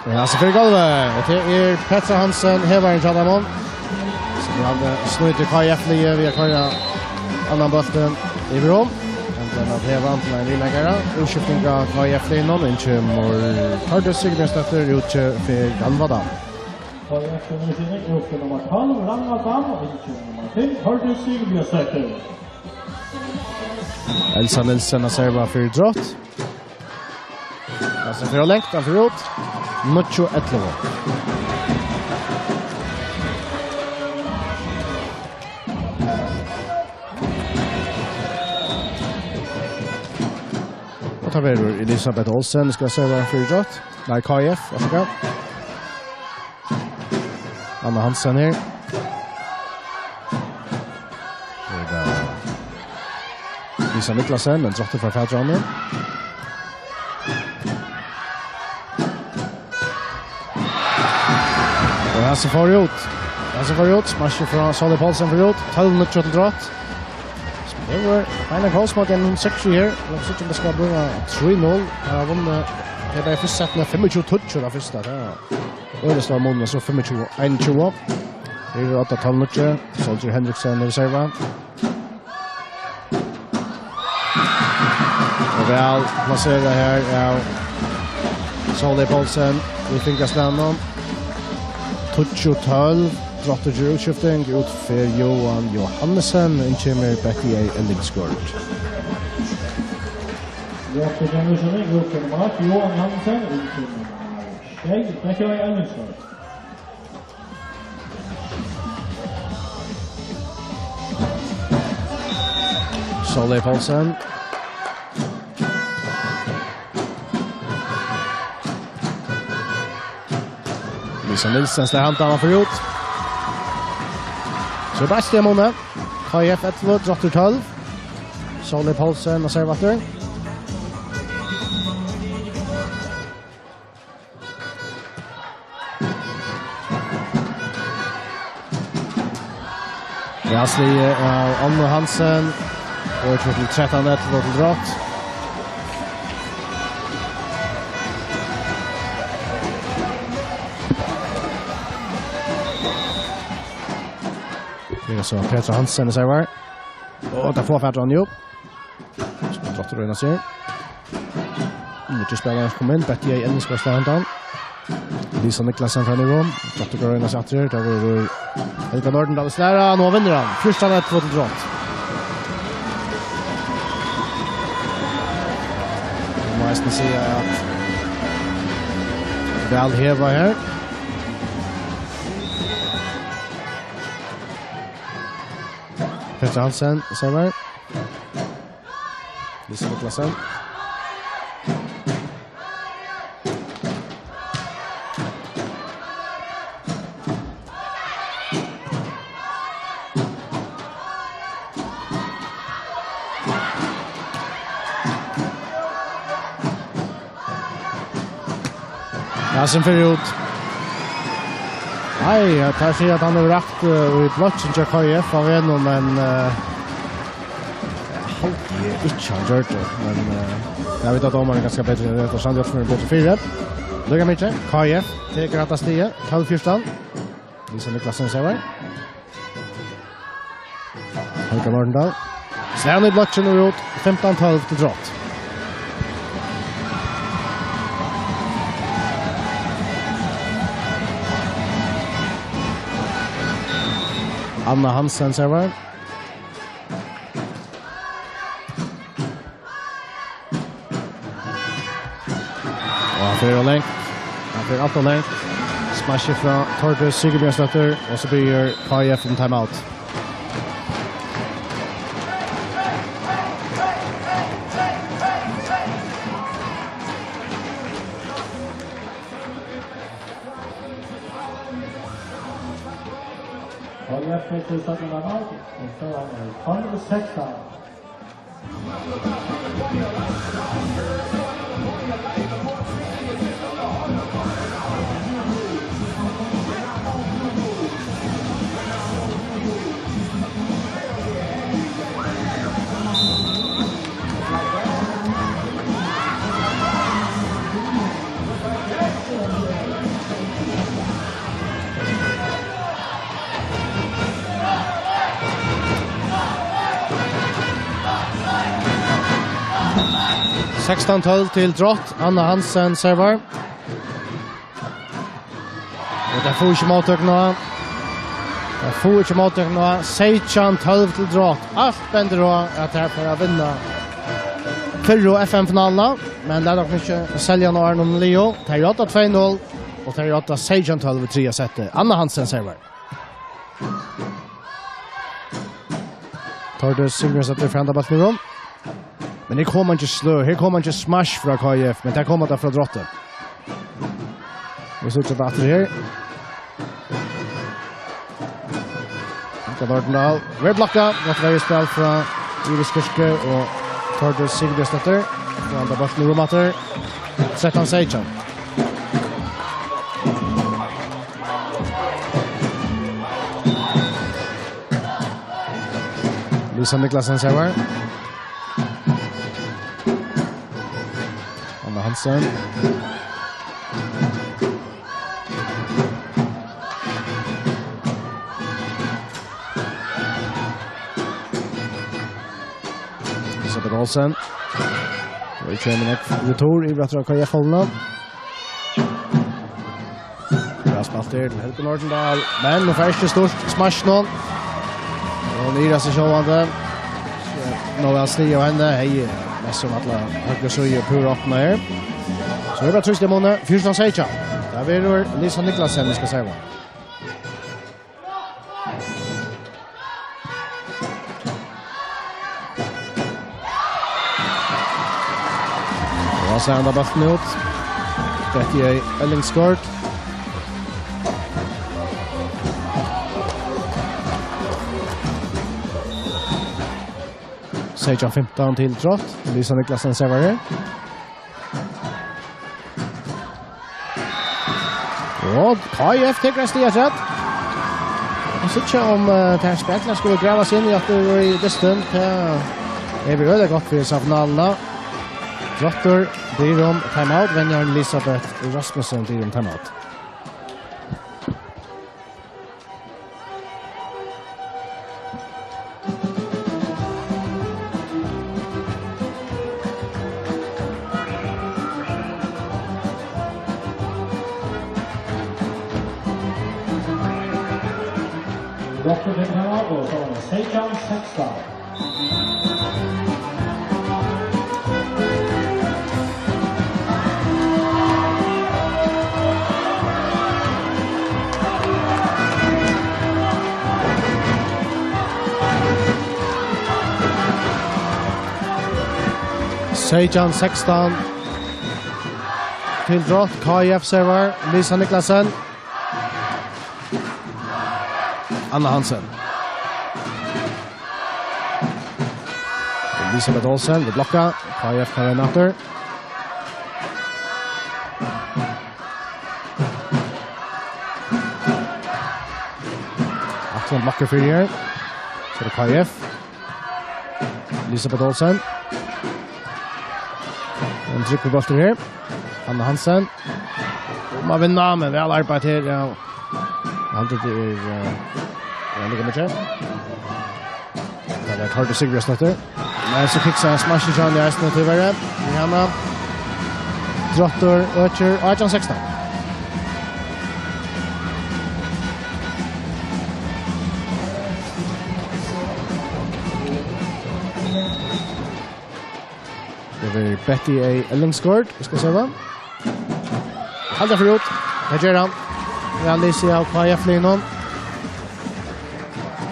Og Hansen fyri gólvið. Og tað er Petra Hansen, hevarin hjá teimum, sum hevur snýtt K I F-liðið við at koyra annan bóltin yvir um. Men tað er at heva hann til ein viðleikara. Útskifting av K I F-liðnum. Inn kemur Tordis Sigurbjørnsdóttir, út fyri Ramadan. K I F-liðið út fyri nummar tólv, Ramadan, og inn kemur nummar fimm, Tordis Sigurbjørnsdóttir. Elsa Nielsen at serva fyri Drott. Hansen fer langt, hann fer út. Níggju ellivu. Og tað verður Elisabeth Olsen, skal serva fyri Drott. Nei, K I F, vær so god. Anna Hansen her. Her er tað Lisa Niklasen, men Drottur fær fatur á henni. Og Hansen fer út. Hansen fer út. Smasjið frá Sóley Poulsen fer út. Tólv níggju til Drott. Tað var ein av Kolsmark, ein seks her. Lat okkum síggja um tað skal blíva trý null. Her hava vunnið. Tað er bara fyrsta setið, fimmogtjúgu tíggju, tað fyrsta. Tað er øgiliga stór munur, so fimmogtjúgu einogtjúgu. Her er átta tólv níggju. Soldier Henriksen hevur serva. Og væl plaserað her av Sóley Poulsen í fingrastavinum. Tíggju tólv. Drottur ger útskifting, út fer Johan Johansen, inn kemur Betty A. Ellingsgaard. Drottur ger útskifting, út fer Mark Johan Johansen, inn kemur nummar sjey, Betty A. Ellingsgaard. Sóley Poulsen. Lisa Nielsen slær handan, hann fer út. So er bara eitt stig á muni. K I F ellivu, Drottur tólv. Sóley Poulsen og serva aftur. Ja, sligið av Annu Hansen. Og tjúgu til trettan, ellivu til Drott. Her er so Petra Hansen í servar. Og tað fær fatur á hann, jú. So Drottur royna seg. Nýggju spælarar koma inn. Betty A. Ellingsgaard slær handan. Lisa Niklasen fer í rúm. Drottur royna seg aftur. Tað verður Helga Nordendahl slær. Nú vinnur hann. Fjúrtan eitt til Drott. Eg má eisini siga at væl hevað her. Petra Hansen, servar. Lisa Niklasen. Ja, sum fer út. Nei, ja, tað sigur at hann hevur rætt, eh, í blokkin hjá K I F av einum, men, eh, haldi eg ikki hann gjørdi, men, eh, eg veit at dómarin er kanska betri, tað er Sandhjálpsmýrin betri fyri. Líka mikið, K I F tekur hetta stigið, tólv fjúrtan. Lisa Niklasen servar. Helga Nordendahl. Slæn í blokkin og út, fimtan tólv til Drott. Anna Hansen servar. Og hann fer ov langt. Hann fer alt ov langt. Smash frá Tordis Sigurbjørnsdóttir, og so biður K I F um timeout. K I F tekur seg timeout, og so er tólv sekstan. Sekstan tólv til Drott. Anna Hansen servar. Og tey fáa ikki móttøku nú. Tey fáa ikki móttøku nú. Seytjan tólv til Drott. Alt bendir á at tey fara at vinna fyrru F M-finaluna, men lat okkum ikki selja nú áðrenn hon er liðug. Tey eru tvey null, og tey eru seytjan tólv í triðja seti. Anna Hansen servar. Tordis Sigmundsdóttir fær handa bóltin í rúm. Men her kom hann ikki slø, her kom hann ikki smash frá K I F, men tað kom hann frá Drotti. Vit síggja tað aftur her. Helga Nordendahl. Vel blokkað, gott verjuspæl frá Iris Kirke og Tordis Sigmundsdóttir. Fær handa bóltin í rúm aftur. Trettan seytjan. Lisa Niklasen servar. Anna Hansen. Elisabeth Olsen. Og í kjømmen retur yvir aftur av K I F-holdene. Bra spælt her til Helgu Nordendahl, men hon fær ikki stýrt smash nú. Og hon ivrar seg sjálvandi. Nú er stig á henni. Hey, mest sum alla høgru síðu púra opna her. So er bara trýst í munni. Fjúrtan seytjan. Tað verður Lisa Niklasen, vit skulu serva. Og so er hann bóltin út. Dette er Elling Skort. Seytjan fimtan til Drott. Lisa Niklasen servar her. Og K I F tekur eitt stig afturat. Vit síggja um, eh, tær spæklarar skulu grava seg inn í aftur í dystin. Tað er við øgiliga gott fyri hesa finaluna. Drottur biður um timeout, venjarin Elisabeth Rasmussen biður um timeout. Rokkur til her, og so er tað seytjan sekstan. Seytjan sekstan. Til Drott, K I F servar, Lisa Niklasen. Anna Hansen. Elisabeth Olsen, við blokka. K I F tar hana aftur. Hon blokkar fyri her. So er tað K F. Elisabeth Olsen. Ein tryggur bóltur her. Hanna Hansen. Hon má vinna, men væl arbeitt her, ja. Hann er, eh, ja, lukka meg til. Tað er Tordis Sigbjørnsdóttir. Men so kiksar smash hjá henni eisini, tíverri. Rihanna. Drottur økir átjan sekstan. Tað er Betty A. Ellingsgaard, vit skulu síggja. Halda fyri út. Tað ger hon. Væl lisið av K F-liðnum.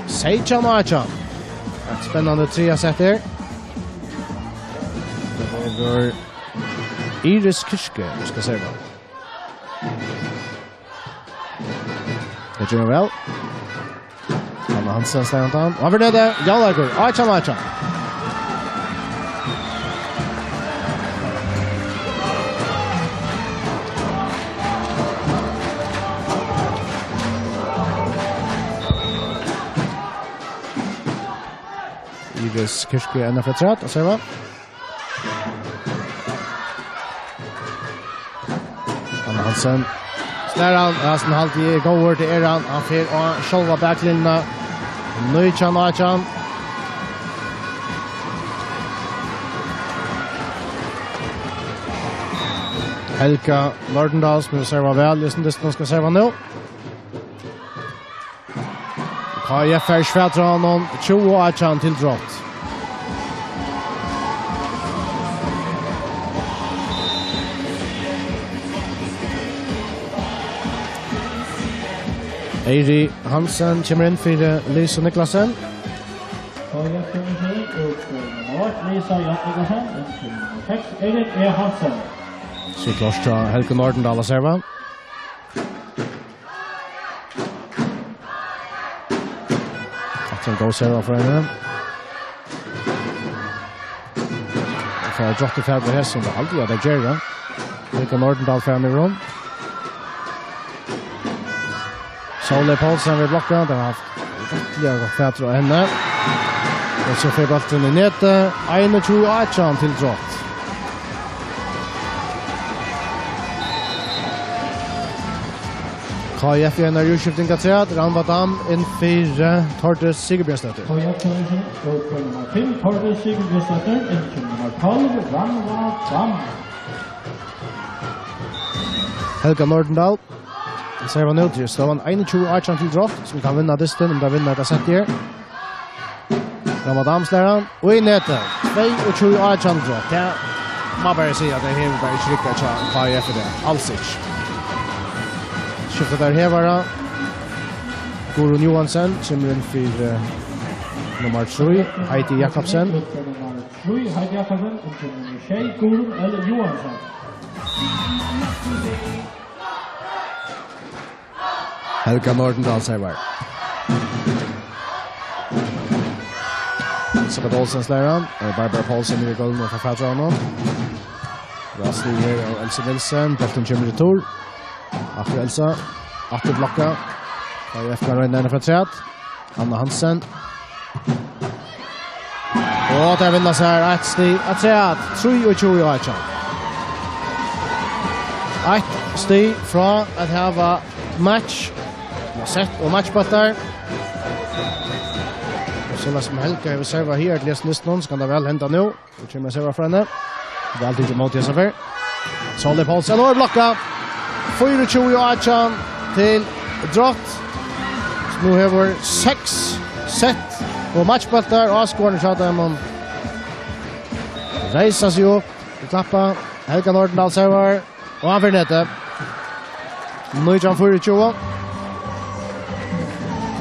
Seytjan átjan. Eitt spennandi triðja sett her. Tað er Iris Kirke, vit skulu síggja. Tað ger hon væl. Hanna Hansen slær undan. Og hann fer niður. Javnleikur. Átjan átjan. Iris Kirke enn afturat, og servar. Hanna Hansen. Slær hann, ja, sum haldi eg er góður, tað er hann. Hann fer á sjálva baklinjuna. Nítjan átjan. Helga Nordendahl, sum hevur servað væl í hesum dystinum, skal serva nú. K F fær ikki fatur á honum, tjúgu átjan til Drott. Eiri Hansen kemur inn fyri Lisa Niklasen. K F kemur inn, og nummer eitt, Lisa Jan Niklasen, inn til nummer seks, Eiri E. Hansen. So klárt hjá Helgu Nordendahl at serva. Aftur ein góð serva frá henni. Og fær Drottur fatur á hesum, tað haldi eg at tey gera. Helga Nordendahl fær hann yvir hon. Sóley Poulsen við blokka, tey hava havt rættiliga gott fatur á henni. Og so fer bólturin í netið. Einogtjúgu átjan til Drott. K F í einari útskifting afturat. Rannvá Dam inn fyri Tordis Sigurbjørnsdóttir. K F, og nummer fimm, Tordis Sigurbjørnsdóttir, inn til nummer tólv, Rannvá Dam. Helga Nordendahl. Servar nú til støðuna einogtjúgu átjan til Drott, sum kann vinna dystin, um tey vinna hetta settið her. Rannvá Dam slær hann. Og í netið. Tveyogtjúgu átjan Drott. Tað má bara siga, at tað hevur bara ikki riggað hjá K F í dag. Als ikki. Skifta teir hevara. Guðrun Johansen kemur inn fyri, eh, nummar trý, Heidi Jakobsen. Trý, Heidi Jakobsen, og til nummer sjey, Guðrun L. Johansen. Helga Nordendahl servar. Elisabeth Olsen slær hann. Og Barbara Poulsen í gólvinum og fær fatur á honum. Væl stig her av Elsa Nielsen. Bólturin kemur í retur. Aftur Elsa. Aftur blokka. K F kann royna hana frá afturat. Hanna Hansen. Og tey vinna sær eitt stig afturat. Trýogtjúgu átjan. Eitt stig frá at hava match. Sett og matchbóltar. Og soleiðis sum Helga hevur servað her til hesum dystinum, so kann tað væl henda nú. So kemur serva frá henni. Væl tikið ímóti hesa ferð. Sóley Poulsen, og er blokka. Fýraogtjúgu átjan til Drott. Nú hevur seks sett og matchbóltar, og áskoðararnir hjá teimum reisa seg upp og klappa. Helga Nordendahl servar. Og hann fer í netið. Nítjan fýraogtjúgu.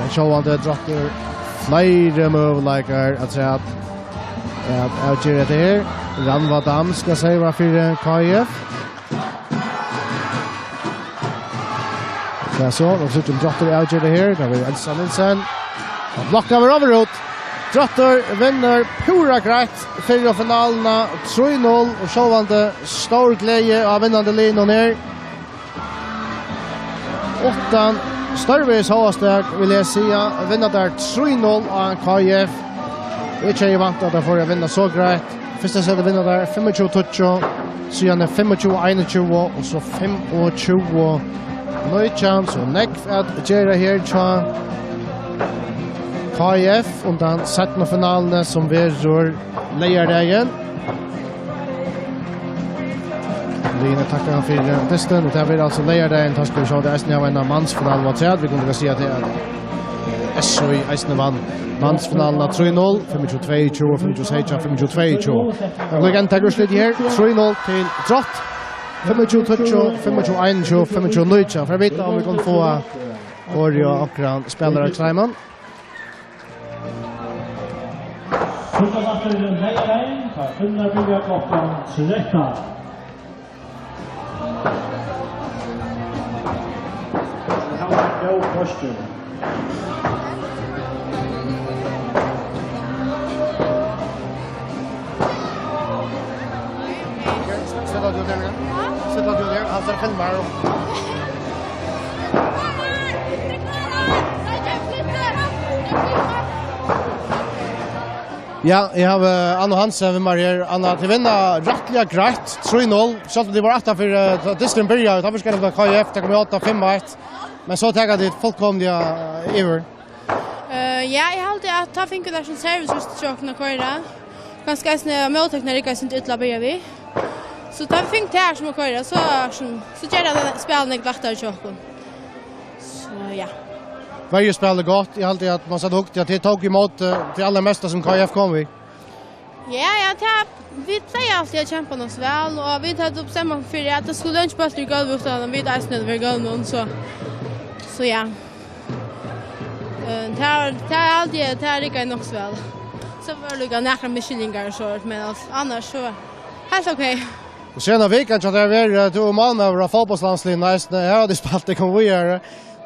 Men sjálvandi Drottur fleiri møguleikar afturat at avgera hetta her. Rannvá Dam skal serva fyri K F. Ja, so, nú síggja vit Drottur avgera hetta her. Tað verður Elsa Nielsen. Hann blokkar við Robert Roth. Drottur vinnur púra greitt fyrru finaluna trý null, og sjálvandi stór gleði á vinnandi liðnum her. Uttan Stórvegis hóast tað, vil eg siga, vinna teir trý null á K I F. Eg hevði væntað, at teir fóru at vinna so greitt. Fyrsta setið vinna teir fimmogtjúgu tíggju, síðani fimmogtjúgu einogtjúgu og so fimmogtjúgu nítjan. So nógv at gera her hjá K I F undan seinnu finaluni, sum verður leygardagin. Liðini takka fyri dystin, og tað verður altso leygardagin, tá skulu vit sjá, tað eisini hava eina mansfinalu afturat. Vit kunnu væl siga, at, eh, S O I eisini vann mansfinaluna trý null, fimmogtjúgu tveyogtjúgu, fimmogtjúgu seytjan, fimmogtjúgu tveyogtjúgu. Men vit kunnu taka úrslitið her, trý null til Drott, fimmogtjúgu tíggju, fimmogtjúgu einogtjúgu, fimmogtjúgu nítjan. Fyri at vita, um vit kunnu fáa orðið á onkran spælara, Simon. Fyrsta partur er leygardagin, tá kvinnurnar byrja klokkan trettan. Tað var góð froystur. Seta tú der, ja? Seta tú der, han ser filmar. Ja, eg havi, eh, Anna Hansen við mær her. Anna, tit vinna rættiliga greitt, trý null. Sjálvt um tit vóru aftan fyri, eh, tá dysturin byrjaði, tá virkaði tað sum K I F, tey komu í odda fimm eitt. Men so taka tit fullkomiliga, eh, yvir. Eh, ja, eg haldi, at tá fingu teir sum service hjá okkum at koyra. Kanska eisini, eh, móttøkan riggaði sindur illa at byrja við. So tá vit fingu tær sum at koyra, so, so, so ger tað spælið nógv lættari hjá okkum. So, ja. Verjuspælið gott. Eg haldi, at man sat hugt, at tit tóku ímóti, eh, tað allarmesta sum K I F kom við. Ja, ja, tað, vit pleiga altíð at kempa nokk so væl, og vit høvdu bestemt okkum fyri, at tað skuldi ikki bóltur í gólvið, uttan at vit eisini høvdu verið í gólvinum, so, so ja. Eh, tað, tað er altíð, tað riggaði nokk so væl. So vóru líka nakrar misskiljingar og so, men als-, annars so heilt ok. Og síðan á vikan hjá tær verið, eh, tú ert málmaður á fótbóltslandsliðnum eisini, her hava tit spælt, tey komu víðari.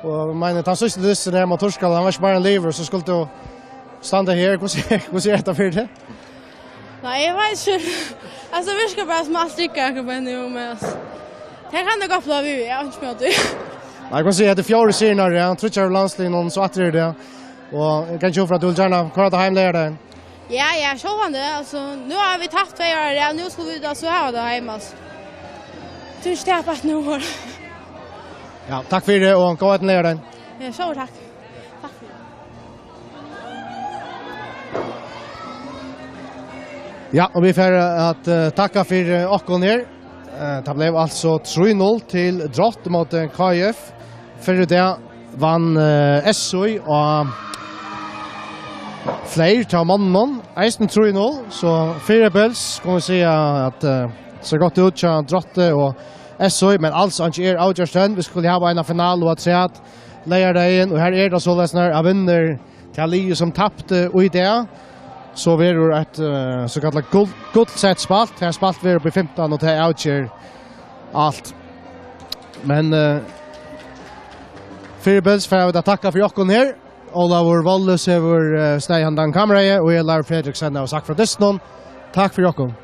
Og, men, tann síðsti dysturin her, Turkal, hann var ikki meir enn liðugur, so skuldi tú standa her. Hvussu, hvussu er hetta fyri teg? Nei, eg veit ikki. Altso, virkar bara sum alt riggar akkurát bara nú, men, altso, tað kann eg gott blíva við, eg havi ikki møtt tí. Nei, eg kann siga, at tað er fjórði sigurin í røð, tríggjar í landsliðnum, so aftur er tað. Og eg kann ikki frá, at tú vilt gjarna koyra tað heim leygardagin. Ja, ja, sjálvandi, altso, nú hava vit tapt tvey ár, ja, nú skulu vit altso hava tað heim, altso. Tú ikki tapa eitt nú. Ja, takk fyri tað, og góða eydnu leygardagin. Ja, sjálv takk. Takk fyri tað. Ja, og vit fara at, eh, takka fyri, eh, okkum her. Eh, tað bleiv altso trý null til Drott móti K I F. Fyrr í dag vann, eh, S O I á Fleyr, tá vann hon eisini trý null, so fyribils kunnu vit siga, at, eh, sær gott út hjá Drotti og S O I, men als einki er avgjørt enn. Vit skulu hava eina finalu afturat leygardagin, og her er tað soleiðis, at vinnur tað liðið, sum tapti í dag, so verður eitt, eh, sokallað gull-, gullsett spælt. Tað spælt verður upp í fimtan, og tað avger alt. Men, eh, fyribils fara vit at takka fyri okkum her. Ólavur Vollus hevur, eh, staðið handan kameraið, og eg, Lars Fredriksen, havi sagt frá dystinum. Takk fyri okkum.